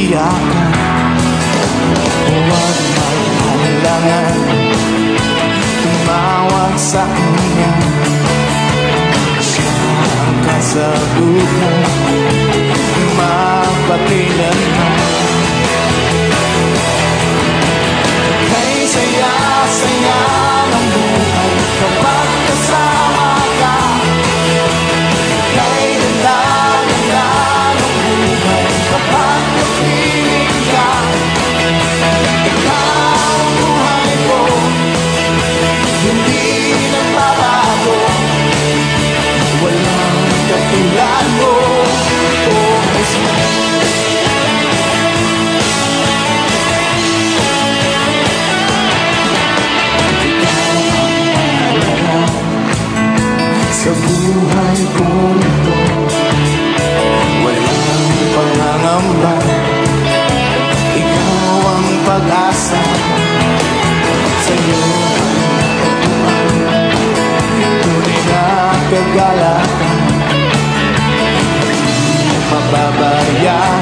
Iyakan. Huwag mag-alangan, tumawag sa Kanya. Siya ang kasagutan, magpakailanman. Kay saya-saya ng buhay kapag kasama ka. Kay ganda-ganda ng buhay kapag kapiling ka. Ikaw ang buhay ko, hindi nagbabago. Walang katulad mo, oh Jesus. Sa buhay kong ito, walang pangangamba. Ikaw ang pag-asa, sa'yo ang tunay na kagalakan. Hindi mababayaan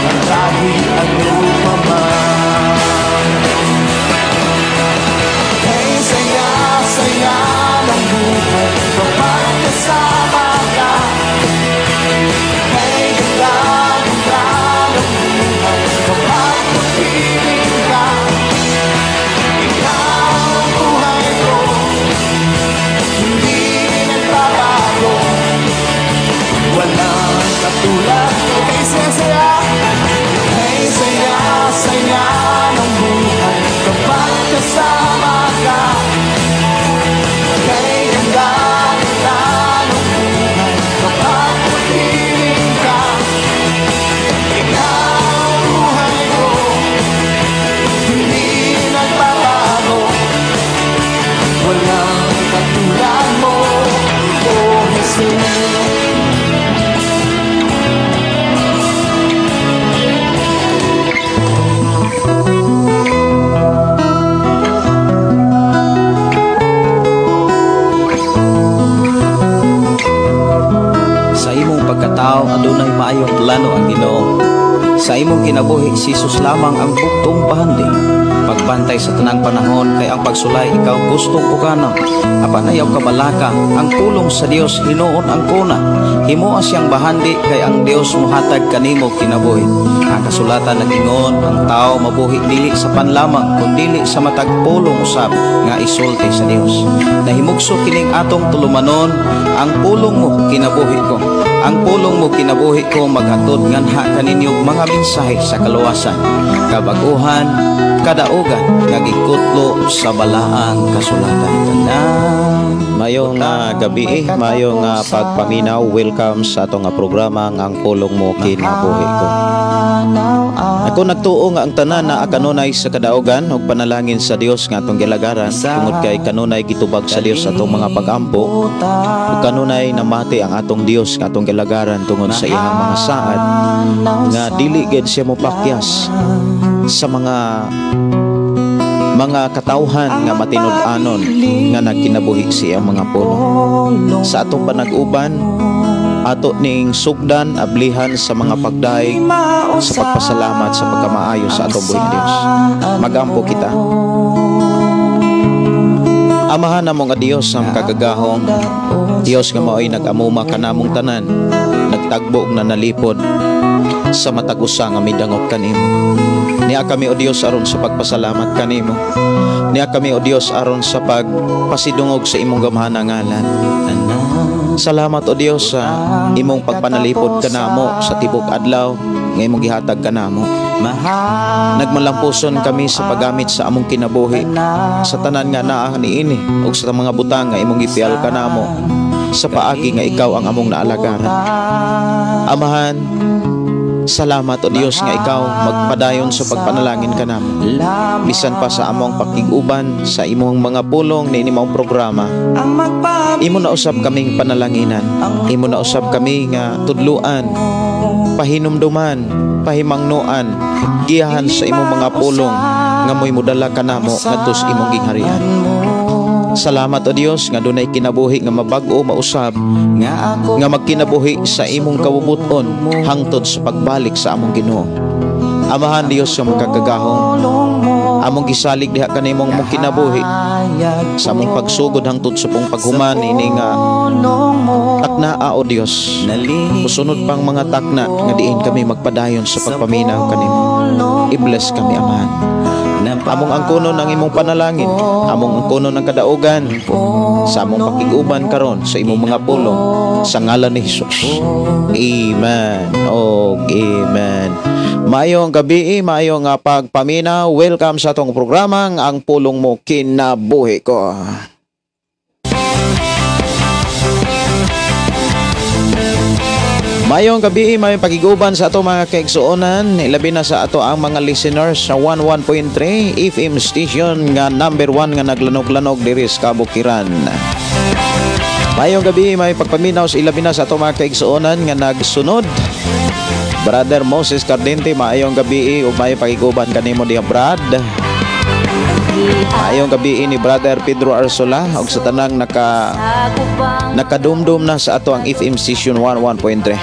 ang kahit ano pa man. Kay saya-saya ng buhay kapag kasama ka. Kay ganda-ganda ng buhay kapag kapiling ka. Ikaw ang buhay ko, hindi nagbabago. Walang katulad mo. Kay saya-saya, kay saya-saya ng buhay kapag kasama ka. Kay ganda-ganda ng buhay kapag kapiling ka. Ikaw ang buhay ko, hindi nagbabago. Walang katulad mo, oh Jesus. Sa imong pagkatao adunay maayong plano ang Ginoo. Sa imong kinabuhi si Jesus lamang ang bugtong bahandi. Pagbantay sa tanang panahon kay ang pagsulay ikaw gustong pukana. Apan ayaw kabalaka ang pulong sa Dios hinuon ang kuna. Himoa siyang bahandi kay ang Dios mohatag kanimo kinabuhi. Ang kasulatan nag-ingon ang tao mabuhi dili sa panlamang kundili sa matag pulong usab nga isulti sa Dios. Nahimugso kining atong tulumanon, ang pulong mo kinabuhi ko. Ang pulong mo kinabuhi ko maghatod nganha kaninyo mga mensahe sa kaluwasan, kabaguhan, kadaugan nga gikutlo sa balaang kasulatan. Mayong gabi, mayong pagpaminaw, welcome sa atong programa nga Ang Pulong Mo Kinabuhi Ko. Ako nagtuo nga ang tanan na kanunay sa kadaugan ug panalangin sa Dios nga atong gilagaran tungod kay kanunay gitubag sa Dios atong mga pagampo ug kanunay namati ang atong Dios nga atong gilagaran tungod sa iyang mga saad nga dili gid siya mopakyas sa mga katawhan nga matinud-anon nga nagkinabuhi siya mga pulong. Sa atong panag-uban, ato ning sugdan ablihan sa mga pagdaig sa pagpasalamat sa pagkamaayo sa atong buhi Dios. Magampo kita. Amahan namo nga Dios ang kagagahom, Dios nga maoy nag-amuma kanamong tanan, nagtagbo og nanalipod sa matag usa nga midangop kanimo. Niya kami o Dios aron sa pagpasalamat kanimo. Niya kami o Dios aron sa pagpasidungog sa imong gamhanan ngalan. Salamat o Dios sa imong pagpanalipod kanamo sa tibok adlaw nga imong gihatag kanamo. Nagmalampuson kami sa paggamit sa among kinabuhi sa tanan nga naa niini ug sa mga butang nga imong gipial kanamo sa paagi nga ikaw ang among naalagaran. Amahan, salamat o Dios nga ikaw magpadayon sa pagpanalangin kanamo. Bisan pa sa among pakig-uban sa imong mga pulong niini maong programa, imo na usab kaming panalanginan, imo na usab kami nga tudluan, pahinumduman, pahimangnoan, giyahan sa imong mga pulong nga mo'y modala kanamo ngadto sa imong gingharian. Salamat, O Dios, nga dunay kinabuhi nga mabag-o mausab nga magkinabuhi sa imong kabubut-on hangtod sa pagbalik sa among Ginoo. Amahan Dios nga makagagahom, among gisalig diha kanimong mong kinabuhi sa among pagsugod hangtod sa pong paghuman ini nga taknaa, O Dios. Musunod pang mga takna nga diin kami magpadayon sa pagpaminaw kanimo. I-bless kami, Amahan. Among angkonon ang imong panalangin, among angkonon ang kadaugan sa among pakig-uban karon sa imong mga pulong, sa ngalan ni Jesus. Amen. Oh, amen. Maayong gabi, maayong pagpaminaw. Welcome sa atong programang Ang Pulong Mo Kinabuhi Ko. Maayong gabi, maayong pagiguban sa ato mga kaigsuonan, ilabi na sa ato ang mga listeners sa 11.3 FM station nga number 1 nga naglanog-lanog diri sa Kabukiran. Maayong gabi, maayong pagpaminaw sa ilabi na sa ato mga kaigsuonan nga nagsunod. Brother Moses Cardente, maayong gabi ug maayong pagiguban kanimo diha, Brad. Maayong gabi ni Brother Pedro Arsola ug sa tanang nakadumdum na sa ato ang FM station 11.3.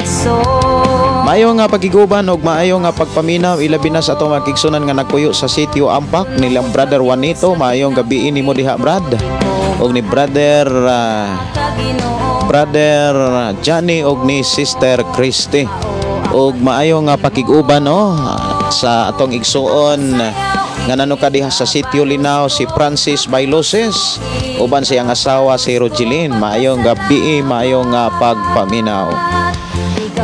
Maayong nga pagiguban ug maayong nga pagpaminaw ilabi na sa ato mga kaigsuonan nga nagpuyo sa sitio Ampak nilang Brother Juanito, maayong gabi nimo diha, Brad. Ug ni Brother Brother Johnny ug ni Sister Christy. Ug maayong nga pakig-uban, no, sa atong igsuon nga nanuka diha sa sitio Linao, si Francis Bailoses uban sa iyang asawa si Rogeline. Maayong gabi, maayong pagpaminaw.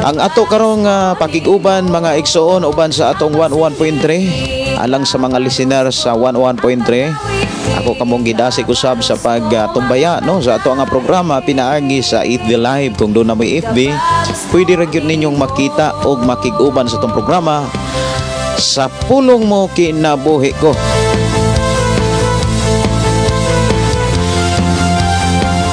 Ang ato karong pakig-uban mga igsuon uban sa atong 11.3, alang sa mga listener sa 11.3, ako kamong gidasig usab sa pagtumbaya, no, sa ato nga programa pinaagi sa FB Live. Kung doon na may FB, pwede ra gyud ninyong makita og makig-uban sa atong programa sa Pulong Mo Kinabuhi Ko.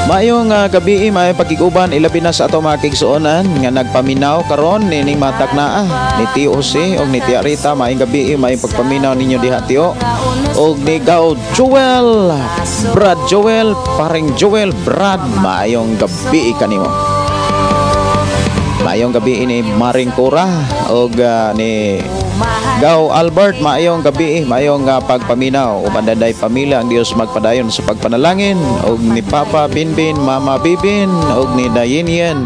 Maayong gabi, maayong pagkiguban ilabi na sa ato mga kaigsuonan nga nagpaminaw karon nining mataknaa ni Tio Jose og ni Tia Rita. Maayong gabi, maayong pagpaminaw ninyo diha, Tio. Og ni Gao Joel, Brad Joel, Paring Joel, Brad, maayong gabi kanimo. Maayong gabi ni Maring Cora og ni Gao Albert, maayong gabi, maayong pagpaminaw. Uban daday pamilya ang Dios magpadayon sa pagpanalangin og ni Papa Binbin, Mama Bibin og ni Dayinian.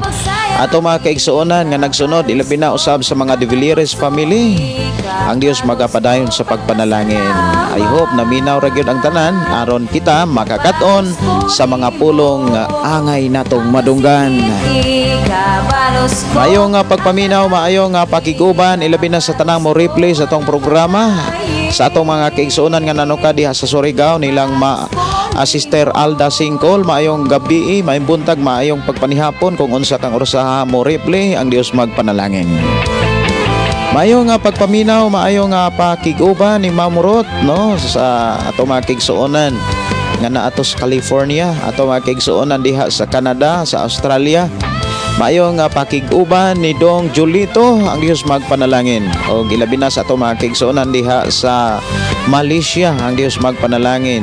Ato mga kaigsuonan nga nagsunod ilabi na usab sa mga De Villieres family. Ang Dios magapadayon sa pagpanalangin. I hope na minaw ra gyud ang tanan aron kita makakat-on sa mga pulong angay natong madunggan. Maayong pagpaminaw, maayong pakiguban ilabi na sa tanang mo replay sa atong programa sa atong mga kaigsuonan nga nanuka diha sa Surigao nilang ma Sister Alda Singkol, maayong gabi, maayong buntag, maayong pagpanihapon kung unsa kang orasaha mo replay, ang Dios magpanalangin. Maayong pagpaminaw, maayong pakiguban ni Ma'am Ruth, no, sa atong mga kaigsuonan nga naa sa California, atong mga kaigsuonan diha sa Canada, sa Australia. Maayong pakig-uban ni Dong Julito, ang Dios magpanalangin. O ilabi na sa atong mga kaigsuonan diha sa Malaysia, ang Dios magpanalangin.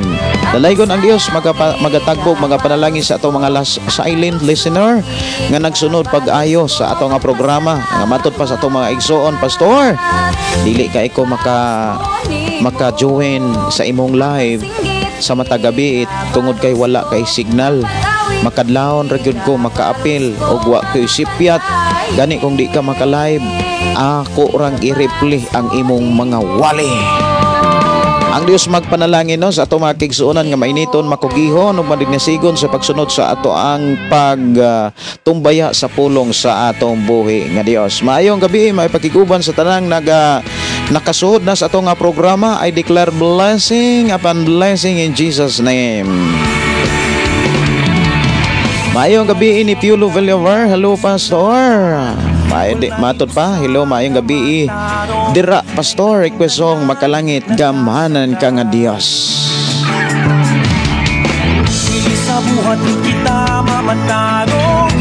Dalaygon ang Dios magatagbog, magapanalangin sa atong mga silent listener nga nagsunod pag-ayo sa atong nga programa. Nga matod pa sa atong mga igsuon, Pastor, dili ka iko maka-join sa imong live sa matagabi tungod kay wala kay signal. Makadlawon ra gyud ko, makaapil og wa koy sipyat. Gani kung di ka maka-live, ako rang i-replay ang imong mga wali. Ang Dios magpanalangin, no, sa ato mga kaigsuonan nga mainiton, makugihon ug madignasigon sa pagsunod sa ato ang pagtumbaya sa pulong sa atong buhi nga Dios. Maayong gabi, may pakiguban sa tanang nakasuod na sa atong nga programa. I declare blessing upon blessing in Jesus name. Maayong gabi ni Piolo Villaver. Hello, Pastor. Matod pa. Hello, maayong gabi. Dira, Pastor, request song Makalangit, Gamhanan Ka Nga Dios. Sa buhat kita mamatarong,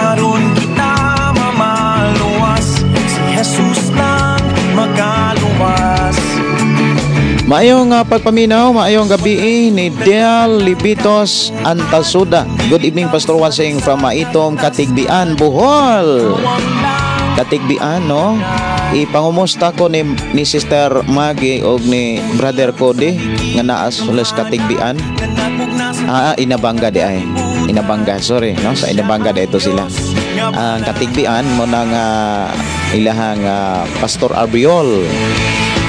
aron kita mamaluwas, si Jesus lang makaluwas. Maayong pagpaminaw, maayong gabi ni Del Libitos Antasuda. Good evening, Pastor Wansing from Maitom, Katigbian, Bohol. Katigbian, no? Ipangumusta ko ni Sister Maggie og ni Brother Cody nga naa sa Katigbian. Inabanga di ay. Inabanga, sorry, no? Sa Inabanga dito sila. Ang Katigbian mo nang ilahang Pastor Arbiol.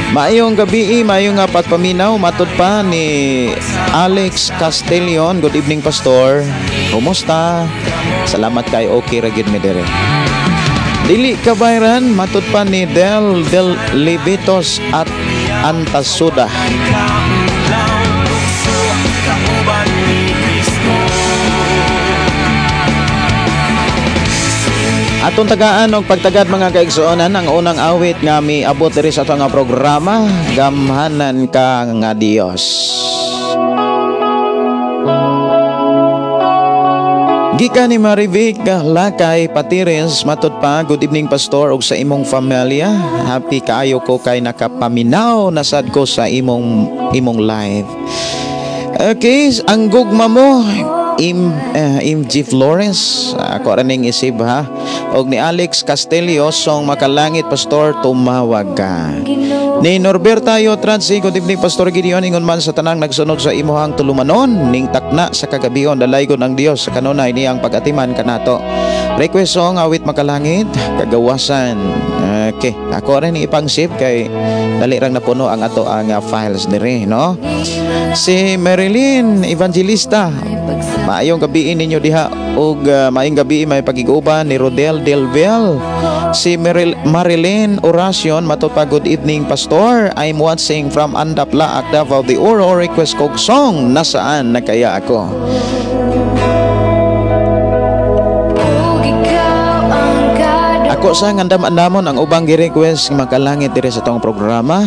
Maayong gabi, maayong pagpaminaw, matud pa ni Alex Castellon. Good evening, Pastor. Kumusta? Salamat kay okay ra gyud mi dere. Dili kabayran, matud pa ni Del Del Libitos at Antasuda. Atong tagaan og pagtagad mga kaigsuonan ang unang awit nga miabot diri sa atong programa, Gamhanan Ka Nga Dios. Gikan ni Marivic Lakay Patiris, matud pa, good evening Pastor og sa imong pamilya. Happy kaayo ko kay nakapaminaw nasad ko sa imong live. Okay, ang gugma mo MG Flores, ako ra ning isib ha. Og ni Alex Castelio, song Makalangit Pastor, tumawag ka. Ni Norberta Yotransi, good evening Pastor Gideon, ingon man sa tanang nagsunod sa imuhang tulumanon ning takna sa kagabion, dalaygon ang Dios sa kanunay niyang pagatiman kanato. Request song awit Makalangit, Kagawasan. Okay, ako rin ipangsip kay dali rang napuno ang ato ang files diri, no? Si Marilyn Evangelista, maayong gabi ninyo diha og maayong gabi may pagiguban ni Rodel Delvel. Si Marilyn Oracion, matud pa, good evening Pastor. I'm watching from Andap Laak, Davao de Oro. Request kog song Nasaan Na Kaya Ako. Ako sa ngandam-andamon ang ubang gi-request Makalangit diri sa atong programa.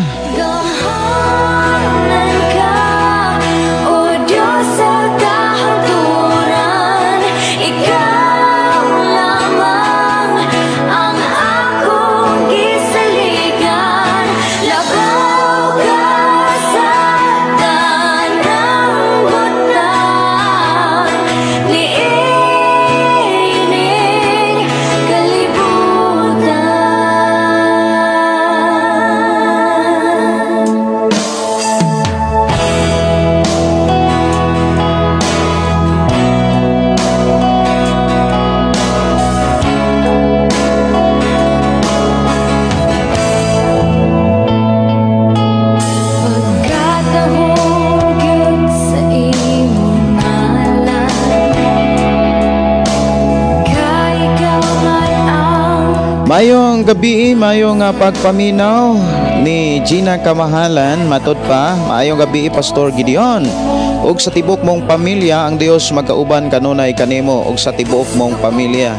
Mayong gabi, mayong pagpaminaw ni Gina Kamahalan, matud pa, maayong gabi Pastor Gideon. Ug sa tibok mong pamilya, ang Dios magkauban kanunay kanimo ug sa tibuok mong pamilya.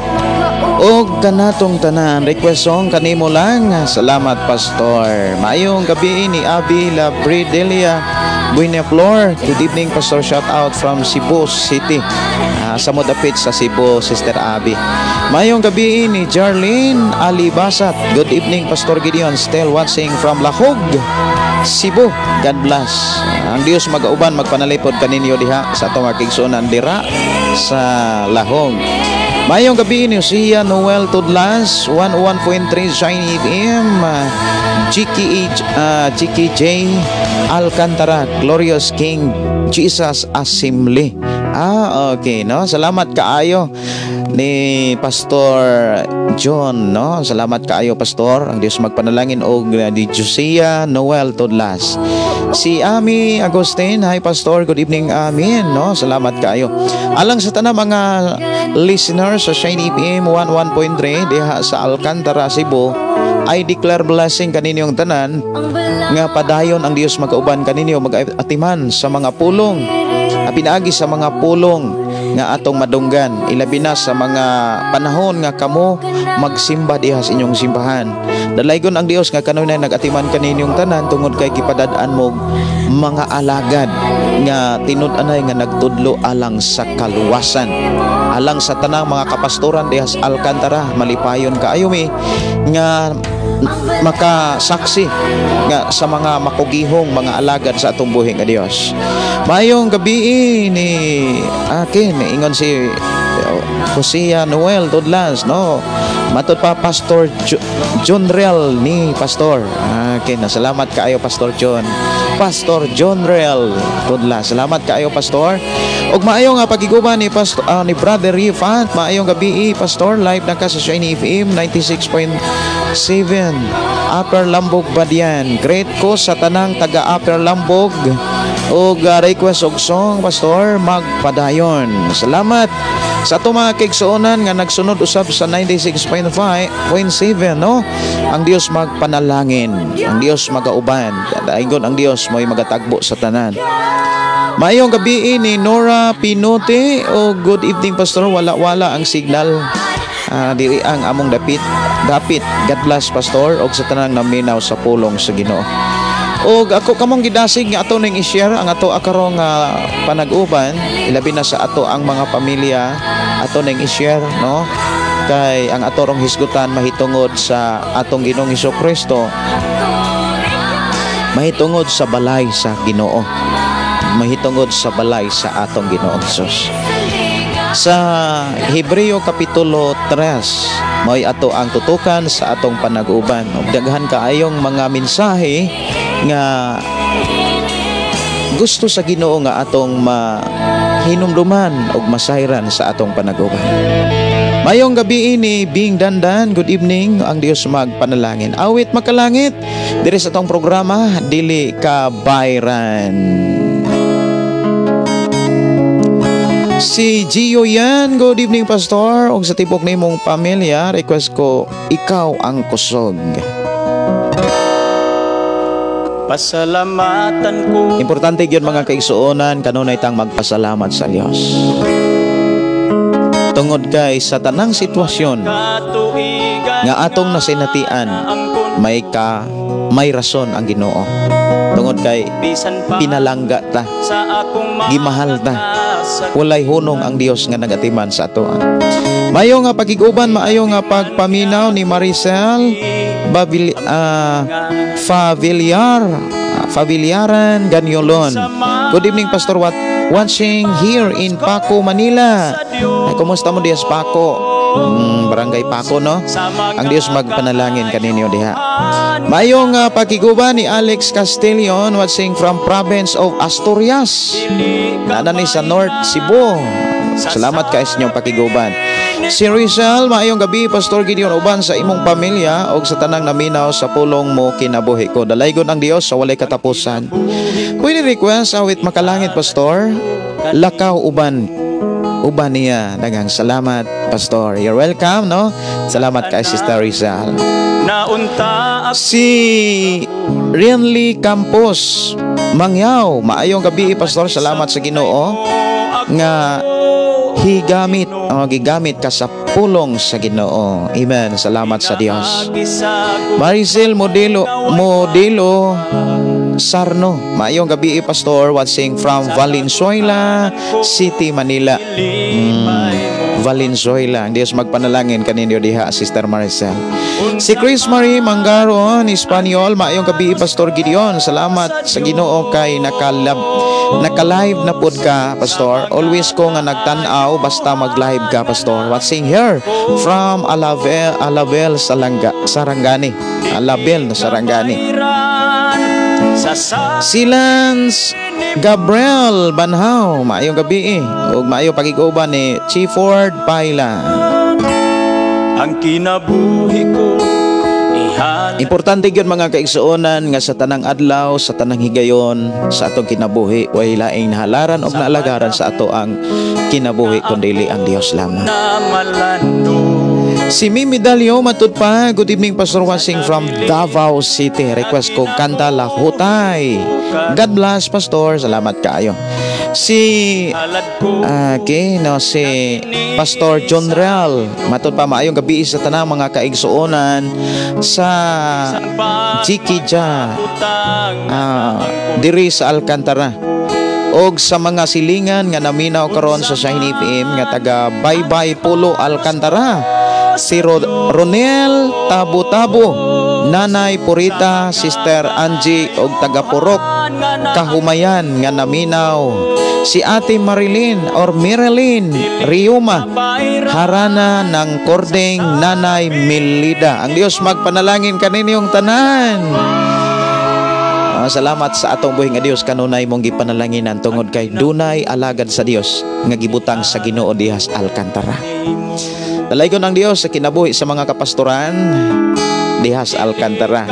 Ug kanatong tanan, request song kanimo lang. Salamat Pastor. Maayong gabi ni Abi Labridelia Buenaflor. Good evening Pastor, shout out from Cebu City. Sa Modapit sa Cebu, Sister Abby. Mayong gabi ni Jarlene Alibasat. Good evening Pastor Gideon, still watching from Lahog, Cebu. God bless. Ang Dios magauban magpanalipod kaninyo diha sa atong akigsuonan dira sa Lahog. Mayong gabi ni Sia Noel Tudlas, 101.3 Shine FM, GKJ Alcantara, Glorious King Jesus Assembly. Okay, no? Salamat kaayo ni Pastor John, no? Salamat kaayo Pastor. Ang Dios magpanalangin og ni Josia Noel Tudlas. Si Ami Agustin, hi Pastor, good evening amin, no? Salamat kaayo. Alang sa tanang mga listeners sa Shine FM 11.3 diha sa Alcantara, Cebu, I declare blessing kaninyong tanan nga padayon ang Dios magauban kaninyo, mag-atiman sa mga pulong, pinaagi sa mga pulong nga atong madunggan, ilabi na sa mga panahon nga kamo magsimba diha sa inyong simbahan. Dalaygon ang Dios nga kanunay nagatiman kaninyong tanan tungod kay gipadad-an mo mga alagad nga tinud-anay nga nagtudlo alang sa kaluwasan. Alang sa tanang mga kapastoran diha sa Alcantara, malipayon kaayo mi nga makasaksi nga sa mga makugihong mga alagad sa atong buhi nga Dios. Maayong gabi ni akin, ingon si Josea Noel Dodlas, no? Matod pa, Pastor John Real ni Pastor. Okay, na salamat kaayo, Pastor John. Pastor John Real Dodlas. Salamat kaayo, Pastor. Ug maayo nga pagiguban ni Pastor ni Brother Rifat. Maayong gabi, Pastor. Live na ka sa Shiny FM 96.7 Upper Lambog, Badian. Greet ko sa tanang taga Upper Lambog og request og song, Pastor, "Magpadayon." Salamat sa ato mga kaigsuonan nga nagsunod usab sa 96.5.7, no? Ang Dios magpanalangin, ang Dios magauban, dayon ang Dios mo'y magatagbo sa tanan. Maayong gabi ni Nora Pinote o good evening, Pastor, wala-wala ang signal. Diri ang among dapit dapit. God bless, Pastor, og sa tanang naminaw sa pulong sa Ginoo. Og ako kamong gidasig nga ato ning i-share ang ato akarong panag-uban, ilabi na sa ato ang mga pamilya, ato ning i-share, no, kay ang ato rong hisgutan mahitungod sa atong Ginoong Kristo, mahitungod sa balay sa Ginoo, mahitungod sa balay sa atong Ginoong Hesus. Sa Hebreo Kapitulo 3, mo'y ato ang tutukan sa atong panag-uban. Ug daghan kaayong mga mensahe nga gusto sa Ginoo nga atong mahinumduman ug masayran sa atong panag-uban. Mayong gabi ni Bing Dandan, good evening, ang Dios magpanalangin. Awit Makalangit, diri sa atong programa, Dili Ka Bayran. Si Gio Yan, good evening, Pastor. Ug sa tibok nimong pamilya, request ko "Ikaw ang Kusog." Pasalamatan ko. Importante gyud, mga kaigsuonan, kanunay tang magpasalamat sa Dios. Tungod kay sa tanang sitwasyon Katuigan nga atong nasinatian, may rason ang Ginoo. Tungod kay bisan pa pinalangga ta, sa akong gimahal ta. mga Walay hunong ang Dios nga nagatiman sa atoa. Maayo nga pagiguban, maayo nga pagpaminaw ni Maricel Babil, Favillar, Favilyaran Ganyolon. Good evening, Pastor Wat, watching here in Paco, Manila. Ay, kumusta mo diya sa Paco? Barangay Paco, no? Ang Dios magpanalangin kaninyo diha. Maayong pagiguban ni Alex Castillon, watching from province of Asturias. Nana ni sa North Cebu. Salamat kay sa inyong pakiguban. Si Rizal, maayong gabi, Pastor Gideon, uban sa imong pamilya og sa tanang naminaw sa pulong mo kinabuhi ko. Dalaygon ang Dios sa walay katapusan. Pwede request "Awit Makalangit," Pastor? Lakaw uban uban niya. Daghang salamat, Pastor. You're welcome, no? Salamat kay Sister Rizal. Naunta ako. Si Renly Campos Mangyaw, maayong gabi, Pastor. Salamat sa Ginoo nga higamit o gigamit ka sa pulong sa Ginoo. Amen. Salamat sa Dios. Maricel Modelo Modelo Sarno. Maayong gabi, Pastor, watching from Valenzuela City, Manila. Valenzuela. Ang Dios magpanalangin kaninyo diha, Sister Maricel. Si Chris Marie Mangaron, Espanyol, maayong gabi, Pastor Gideon. Salamat sa Ginoo kay naka-live na pud ka, Pastor. Always ko nga nagtan-aw basta mag-live ka, Pastor. Watching here from Alavel, Alabel, Salanga, Sarangani. Alabel na Sarangani. Si Lance Gabriel Banhaw, maayong gabi eh. Ug maayo pagiguban ni Chieford Paila. Ang kinabuhi ko ihalad. Importante gyud, mga kaigsuonan, nga sa tanang adlaw, sa tanang higayon sa atong kinabuhi, way laing nahalaran og naalagaran sa ato ang kinabuhi kun dili ang Dios lamang. Na malando. Si Mimi Dalio, matud pa, good evening, Pastor, watching from Davao City. Request ko kanta "Lahutay." God bless, Pastor. Salamat kaayo. Si Halad ko. Okay, no, si Pastor John Real. Matud pa, maayong gabi sa tanang mga kaigsuonan sa Chikija diri sa Alcantara. Og sa mga silingan nga naminaw karon sa Shiny FM nga taga Baybay Pulo, Alcantara. Si Ronel Tabo-Tabo, Nanay Purita, Sister Angie og taga-Purok Kahumayan nga naminaw. Si Ate Marilyn or Marilyn Riuma Harana ng Kordeng, Nanay Melida. Ang Dios magpanalangin kaninyong tanan. Salamat sa atong buhi nga Dios kanunay mong gipanalanginan tungod kay dunay alagad sa Dios nga gibutang sa Ginoo diha sa Alcantara. Dalaygon ang Dios sa kinabuhi sa mga kapastoran diha sa Alcantara.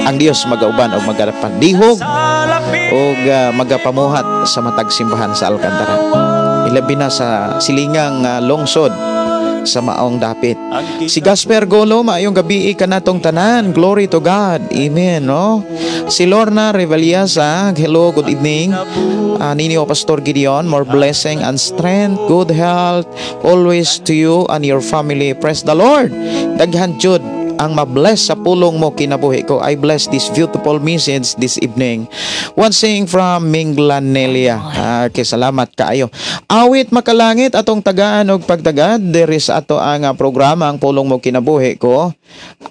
Ang Dios magauban og magapadihog og magapamuhat sa matag simbahan sa Alcantara. Ilabi na sa silingang lungsod sa maong dapit. Si Gasper Golo, maayong gabi kanatong tanan. Glory to God. Amen, no? Si Lorna Revaliasa, hello, good evening. Ninyo Pastor Gideon, more blessing and strength, good health always to you and your family. Praise the Lord. Daghan jud ang mabless sa pulong mo kinabuhi ko. I bless this beautiful message this evening. One saying from Minglanelia. Okay, salamat kaayo. Awit makalangit atong tagaan og pagtagad diri sa ato ang programa ang pulong mo kinabuhi ko.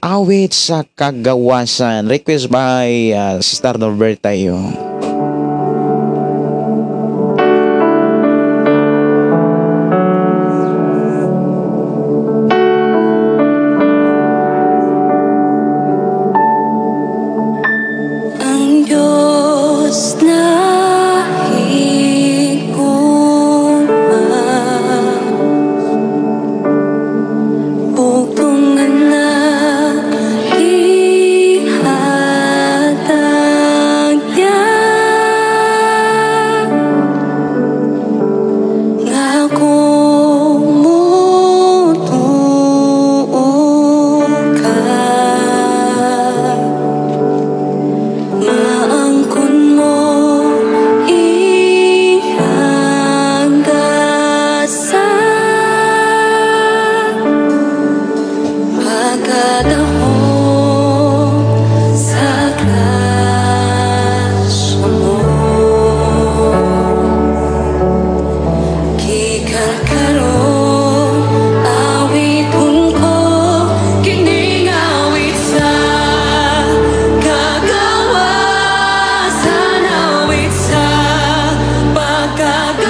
Awit sa kagawasan. Request by Sister Norberta yo.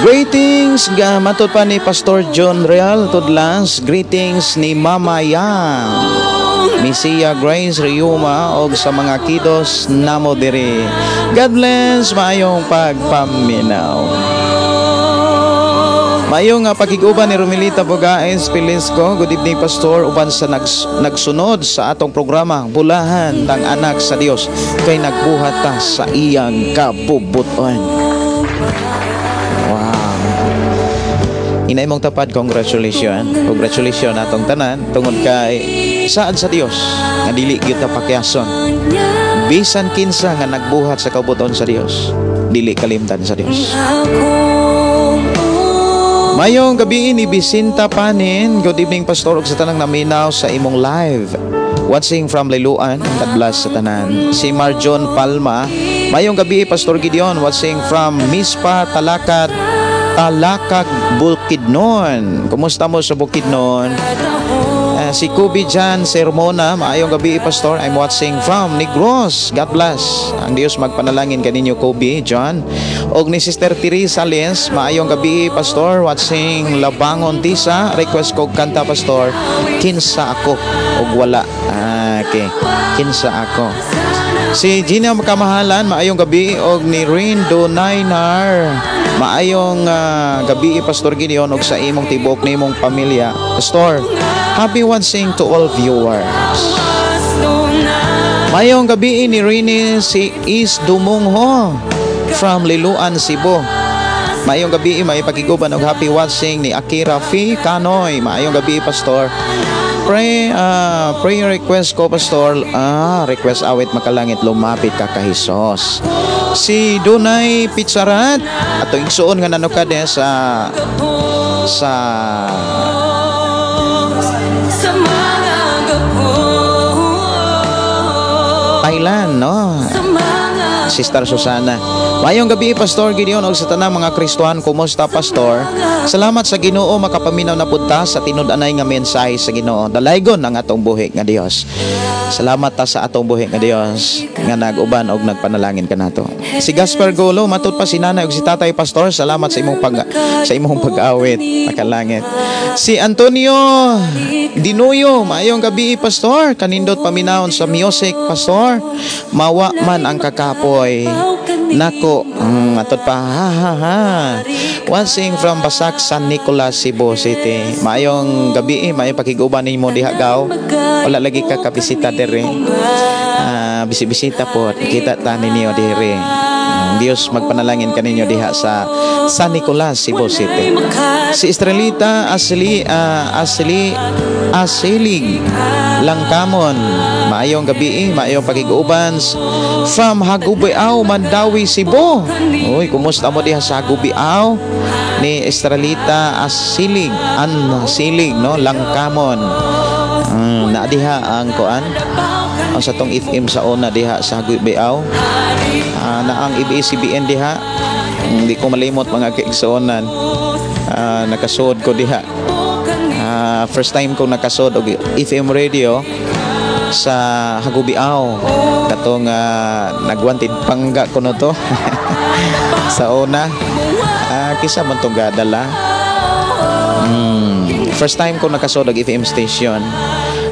Greetings, matod pa ni Pastor John Real Tudlas. Greetings ni Mama Yang, Misia Grace Riuma og sa mga kidos namo diri. God bless, maayong pagpaminaw. Maayong pakig-uban ni Romilita Bogaes Pilisco. Good evening, Pastor. Uban sa nagsunod sa atong programa, Bulahan tang anak sa Dios kay nagbuhat ta sa iyang kabubuton. Inay mong tapad, congratulations. Congratulations atong tanan tungod kay saad sa Dios nga dili gyud ta pakiason. Bisan kinsa nga nagbuhat sa kabuton sa Dios, dili kalimtan sa Dios. Mayong gabi ni Bisinta Panin. Good evening, Pastor, ug sa tanang naminaw sa imong live. Watching from Liloan, God bless sa tanan. Si Marjon Palma. Mayong gabi, Pastor Gideon, watching from Mispa Talakad, Talakag, Bukidnon. Kumusta mo sa Bukidnon? Si Kubi Jan Sermona, maayong gabi, Pastor. I'm watching from Negros. God bless. Ang Dios magpanalangin kaninyo, Kobe John. Og ni Sister Teresa Lins, maayong gabi, Pastor. Watching Labangon Tisa. Request ko kanta, Pastor. Kinsa ako og wala. Okay. Kinsa ako. Si Gina Makamahalan, maayong gabi. Og ni Rin Donaynar, maayong gabi, Pastor Gideon, og sa imong tibuok nimong pamilya. Pastor, happy watching to all viewers. Maayong gabi ni Rini si Is Dumungho from Liloan, Cebu. Maayong gabi, may pakiguban og happy watching ni Akira Fi Kanoy. Maayong gabi, Pastor. Prayer request ko, Pastor. Request awit makalangit, lumapit ka kay Hesus. Si Dunay Pizzarat ato igsuon nga nanukad sa Thailand, no? Sister Susana. Maayong gabi, Pastor Gideon, og sa tanang mga Kristohan, kumusta, Pastor? Salamat sa Ginoo, makapaminaw na pud ta sa tinud-anay nga mensahe sa Ginoo. Dalaygon ang atong buhi nga Dios. Salamat ta sa atong buhi nga Dios nga nag-uban og nagpanalangin kanato. Si Gaspar Golo, matud pa si nanay ug si tatay, Pastor, salamat sa imong pag-awit makalangit. Si Antonio Dinuyo, maayong gabi, Pastor. Kanindot paminawon sa music, Pastor. Mawa man ang kakapoy. Nako, matud pa, ha ha ha. Watching from Basak, San Nicolas, Cebu City. Maayong gabi, maayong pakiguban nimo diha gaw. Wala lagi ka kabisita diri. Bisi-bisita po, kita ta ninyo diri. Dios magpanalangin kaninyo diha sa San Nicolas, Cebu City. Si Estrelita Asli Asli Asilig Langkamon. Maayong gabi, maayong pakiguban from Hagubiaw, Mandawi, Cebu. Uy, kumusta mo diha sa Hagubiaw? Ni Estrelita Asilig, An Silig, no, Langkamon. Na diha ang kuan. Ang sa tong FM sa una diha sa Hagubiaw. Na ang ABS-CBN diha. Hindi ko malimot, mga kaigsuonan. Nakasuod ko diha. First time ko nakasuod og FM radio sa Hagubiaw. Katong nagwanted pangga ko no to. Sa una. Kisa man tong gadala. First time ko nakasuod og FM station.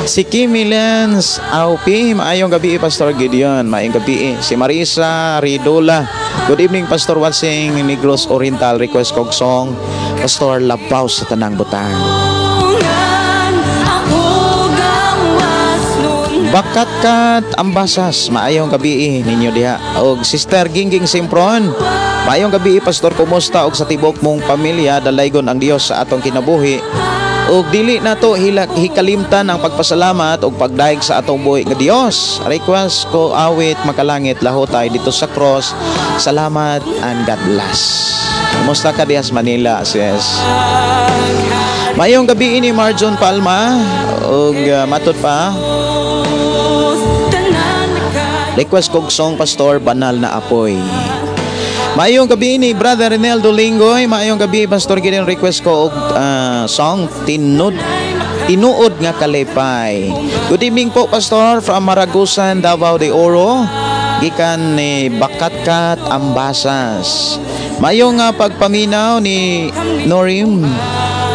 Si Kimi Lens Aupi, maayong gabi, Pastor Gideon, maayong gabi. Si Marisa Ridola, good evening, Pastor, watching Negros Oriental, request kog song, Pastor, Labaw sa Tanang Butang. Bakatkat Ambasas, maayong gabi ninyo diha. Og Sister Gingging Simpron, maayong gabi, Pastor, kumusta og sa tibok mong pamilya, dalaygon ang Dios sa atong kinabuhi. Og dili nato hilak hikalimtan ang pagpasalamat og pagdaig sa atong buhi nga Dios. Request ko awit makalangit, Lahotay dito sa cross. Salamat and God bless. Kumusta ka diha sa Manila, sis? Maayong gabi ni Marjon Palma og matud pa, request kog song, Pastor, Banal na Apoy. Maayong gabi ni Brother Reneldo Linggoy, maayong gabi, Pastor Gideon, request ko og song Tinud Tinuod nga Kalipay. Good evening po, Pastor, from Maragusan, Davao de Oro. Gikan ni Bakatkat Ambasas. Maayong pagpaminaw ni Norim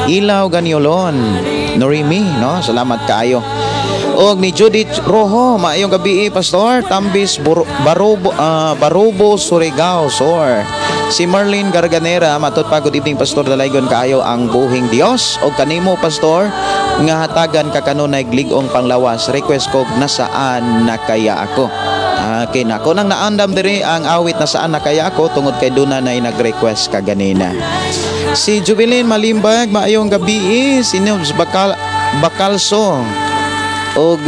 Ilaw Ganiolon. Norimi, no? Salamat kaayo. Og ni Judith Rojo, maayong gabi, Pastor, Tambis Barobo, Barobo, Surigao Sor. Si Marlene Garganera, matud pa, good evening, Pastor, dalaygon kaayo ang buhing Dios og kanimo, Pastor, nga hatagan ka kanunay lig-ong panglawas. Request ko Nasaan na Kaya Ako. Okay, nako nang naandam diri ang awit Nasaan na Kaya Ako tungod kay duna na nag-request kaganina. Si Jubilin Malimbag, maayong gabi. Si Nubs Bakal Bakalso og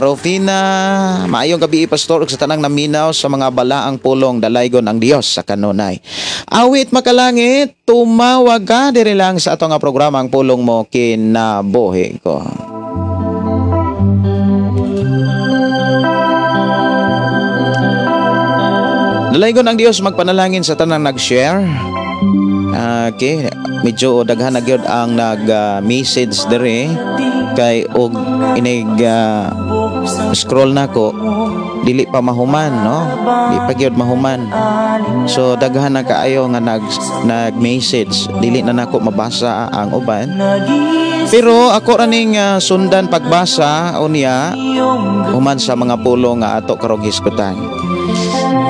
Rufina, maayong gabi, Pastor, ug sa tanang naminaw sa mga balaang pulong, dalaygon ang Dios sa kanunay. Awit makalangit, Tumawag Ka, diri lang sa ato nga programa Ang Pulong Mo Kinabuhi Ko. Dalaygon ang Dios magpanalangin sa tanang nag-share. Okay, medyo daghan na gyud ang nag-message diri kay og inig scroll nako dili pa mahuman, no, di pa gyud mahuman, so daghan na kaayo nga nag-message, dili na nako mabasa ang uban, pero ako ra ning sundan pagbasa unya human sa mga pulong nga ato karong hisgutan.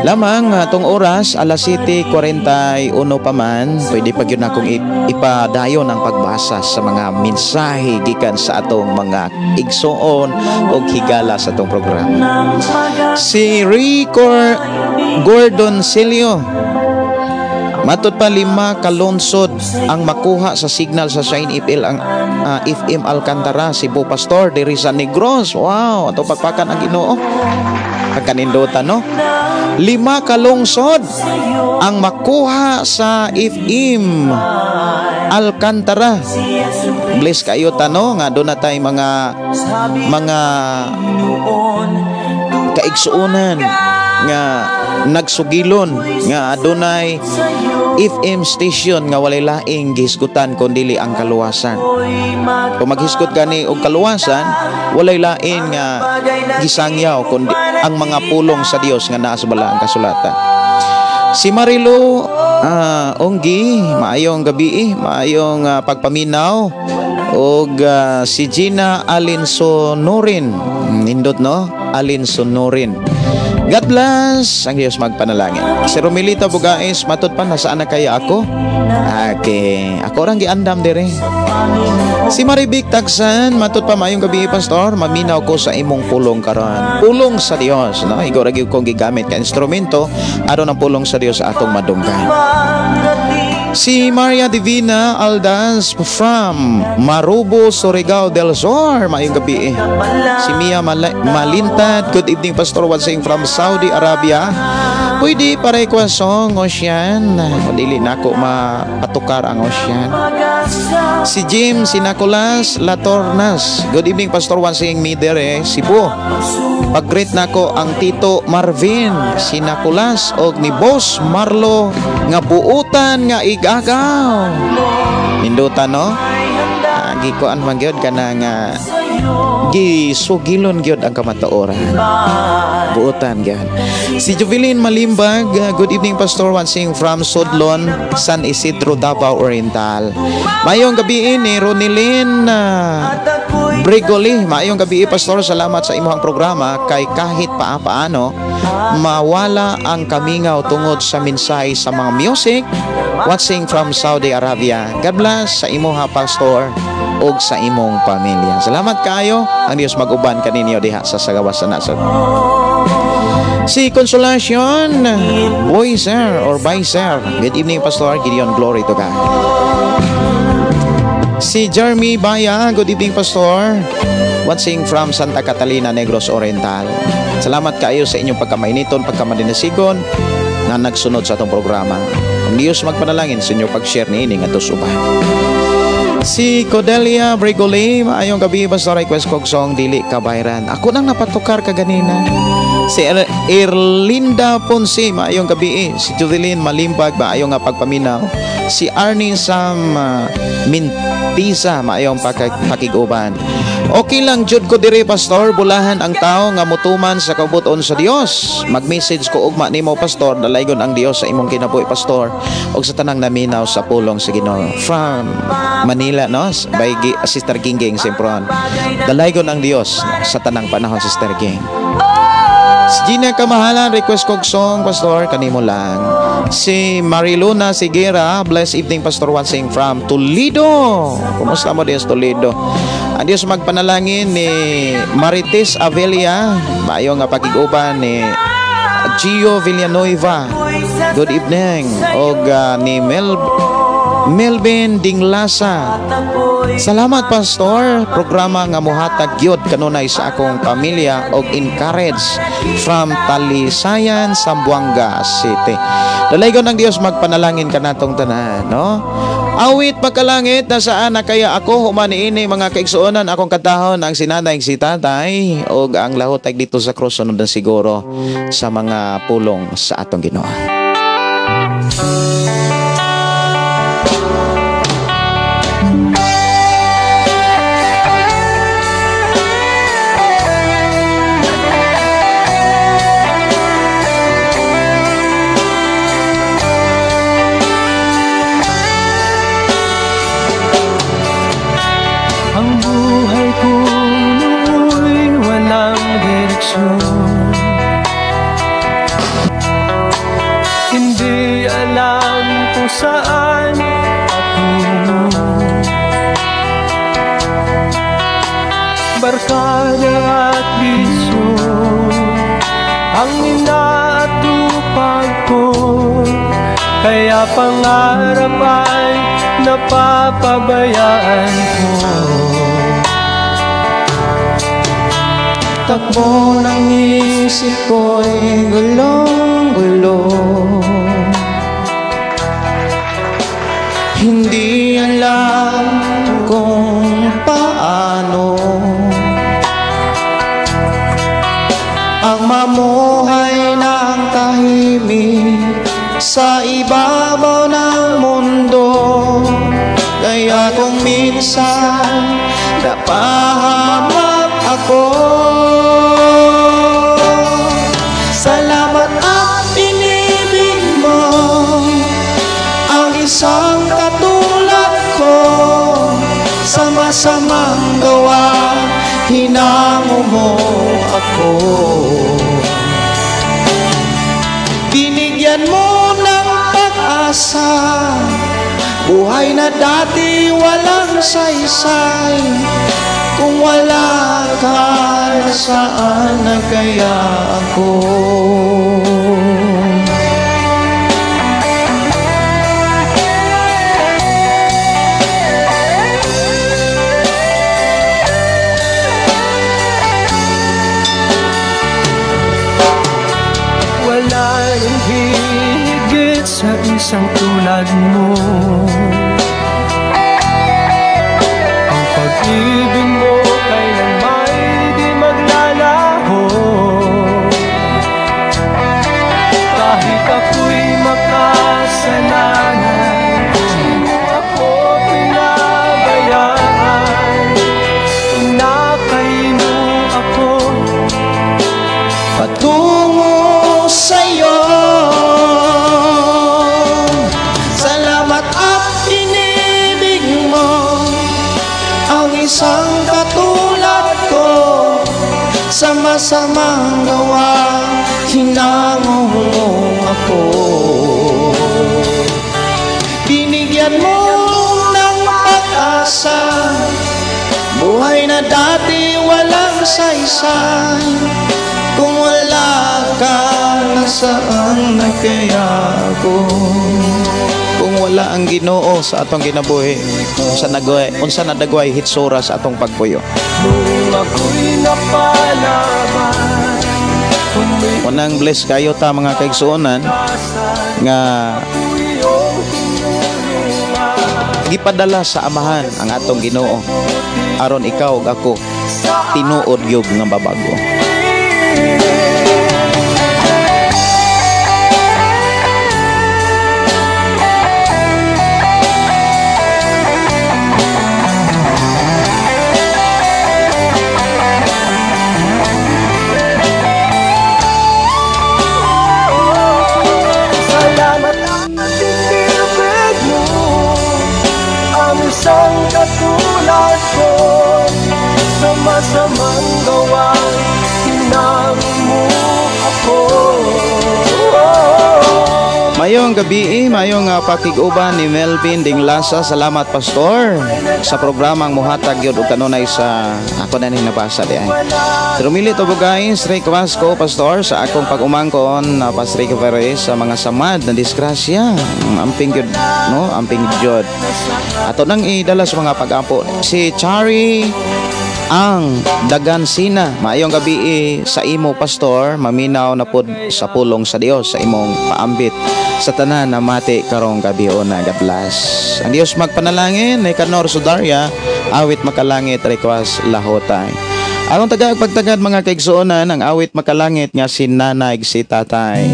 Lamang atong oras alas 7:41 pa man, pwede pa gyud nakong ipadayon ang pagbasa sa mga mensahe gikan sa atong mga igsoon og higala sa atong programa. Si Rico Gordon Celio, matud pa, 5 kalonsod ang makuha sa signal sa Shine FL ang FM Alcantara, Cebu, Pastor, diri sa Negros. Wow, ato pagpakan ang Ginoo. Pagkanindutan, no? 5 kalungsod ang makuha sa FM Alcantara. Bless kayo tano nga doon na tayo mga kaigsuonan nga nagsugilon nga adunay FM station nga walay laing gihisgutan kun dili ang kaluwasan. Kung maghisgot gani og kaluwasan, walay laing nga gisangyaw kundi ang mga pulong sa Dios nga naa sa balaang kasulatan. Si Marilo Onggi, maayong gabi, maayong pagpaminaw. Og si Gina Alinsonorin, nindot no? Alinsonorin. God bless, ang Diyos magpanalangin. Si Romilita Bugais, matud pa, nasaan na kaya ako? Okay, ako rang giandam dire. Si Marivic Tagsan, matud pa, maayong gabi, Pastor, maminaw ko sa imong pulong karon. Pulong sa Dios, no? Igo ra gyud kong gigamit ka instrumento aron ang pulong sa Dios atong madunggan. Si Maria Divina Aldas from Marubo, Surigao del Sur, maayong gabi. Si Mia Malintad, good evening, Pastor, watching from Saudi Arabia. Pwede pa-request song Ocean. Dili na ako mapatukar ang Ocean. Si Jim, si Nicolas Latornas, good evening, Pastor, watching me there, Cebu. Pag-greet nako ang Tito Marvin, si Nicolas og ni Boss Marlo nga buutan nga igagaw. Nindutan no? Gikuan man gyud kana nga gisugilon gyud ang kamatuoran. Buutan gyud. Si Jubilin Malimbag, good evening, Pastor, watching from Sudlon, San Isidro, Davao Oriental. Mayong gabi ni Ronilyn Brigoli, maayong gabi, Pastor, salamat sa imong programa kay kahit paano mawala ang kamingaw tungod sa mensahe sa mga music. Watching from Saudi Arabia. God bless sa imuha, Pastor, ug sa imong pamilya. Salamat kaayo. Ang Dios mag-uban kaninyo diha sa sagawas sa nasod. Si Consolacion Boyser or Byser. Good evening, Pastor Gideon. Glory to God. Si Jeremy Baya, good evening, Pastor. Watching from Santa Catalina, Negros Oriental. Salamat kaayo sa inyong pagkamainiton, pagkamadinasigon na nagsunod sa atong programa. Ang Diyos magpanalangin sa inyong pag-share niini ngadto sa uban. Si Codelia Brigoli, maayong gabi, Pastor, request kog song Dili Kabayran. Ako nang napatukar kaganina. Si Erlinda Ponce, maayong gabi. Si Judeline Malimbag, maayong nga pagpaminaw. Si Arnie Sam Mintisa, maayong pakig-uban. Okay lang jud ko dire, Pastor, bulahan ang tao nga mutuman sa kabuton sa Dios. Mag-message ko ugma nimo, Pastor, dalaygon ang Dios sa imong kinabuhi, Pastor, ug sa tanang naminaw sa pulong sa Ginoo. From Manila, no? By Sister Gingging Sempron. Dalaygon ang Dios sa tanang panahon, Sister Ging. Si Gina Kamahalan, request kog song, Pastor, kanimo lang. Si Mariluna Sigera, bless evening, Pastor, watching from Toledo. Kumusta mo diyan sa Toledo? Ang Diyos magpanalangin ni Marites Avelia, maayo nga pakig-uban ni Gio Villanueva. Good evening. Og ni Melvin Dinglasa. Salamat, Pastor, programa nga muhatag gyud kanunay sa akong pamilya og encourage from Talisayan, Zamboanga City. Dalaygon ng Dios magpanalangin kanatong tanan, no? Awit pagkalangit, nasaan na kaya ako human niini mga kaigsuonan, akong katahon ang sinanay si tatay og ang lahotag dito sa krus sunod na siguro sa mga pulong sa atong Ginoo. Ang buhay ko noo'y walang direksyon, hindi alam kung saan patungo. Barkada at bisyo ang inaatupag ko, kaya pangarap ay napapabayaan ko. Takbo ng isip ko'y gulong-gulo, hindi alam kung paano ang mamuhay ng tahimik. Sa ibabaw ng mundo. Kaya kung minsan napahamak ako, salamat at inibig mo ang isang katulad ko. Sa masamang gawa, hinango mo ako. Binigyan mo ng pag-asa, buhay na dati walang saysay. Kung wala ka, nasaan na kaya ako? Wala nang higit sa isang tulad mo. Ang pag-ibig mo kailanma'y di maglalaho. Kahit ako'y makasalanan, di mo ako pinabayaan. Inakay mo ako patungo sa'yo. Salamat at inibig mo ang isang katulad ko. Sa masamang gawa, hinango mo ako. Binigyan mo ng pag-asa, buhay na dati walang saysay. Kung wala ka, nasaan na kaya ako? Kung wala ang Ginoo sa atong ginabuhi, unsa na dagway hitsura sa atong pagpuyo. Nung ako'y napalaban, Unang bless kayo ta mga kaigsuonan nga gipadala sa Amahan ang atong Ginoo aron ikaw ug ako tinuod gyud nga mabago. Salamat at inibig mo ang isang katulad ko. Sa masamang gawa, hinango mo ako. Mayong gabi, mayong pakig-uban ni Melvin Dinglasa. Salamat Pastor sa programang muhatag gyud og kanunay sa ako na ning nabasa di ay. Rumili to guys, request ko Pastor sa akong pag-umangkon na Pastor Rico Perez sa mga samad na disgrasya. Amping gyud, no? Amping gyud. Ato nang idala sa mga pag-ampo si Chari ang Dagansina. Maayong gabi sa imo Pastor, maminaw na pod sa pulong sa Dios sa imong paambit sa tanan na mati karong gabi ona. God bless. Ang Dios magpanalangin ni Kanor Sudaria, awit makalangit request lahotay. Aron tagag pagtagad mga kaigsuonan ang awit makalangit nga si nanay si tatay.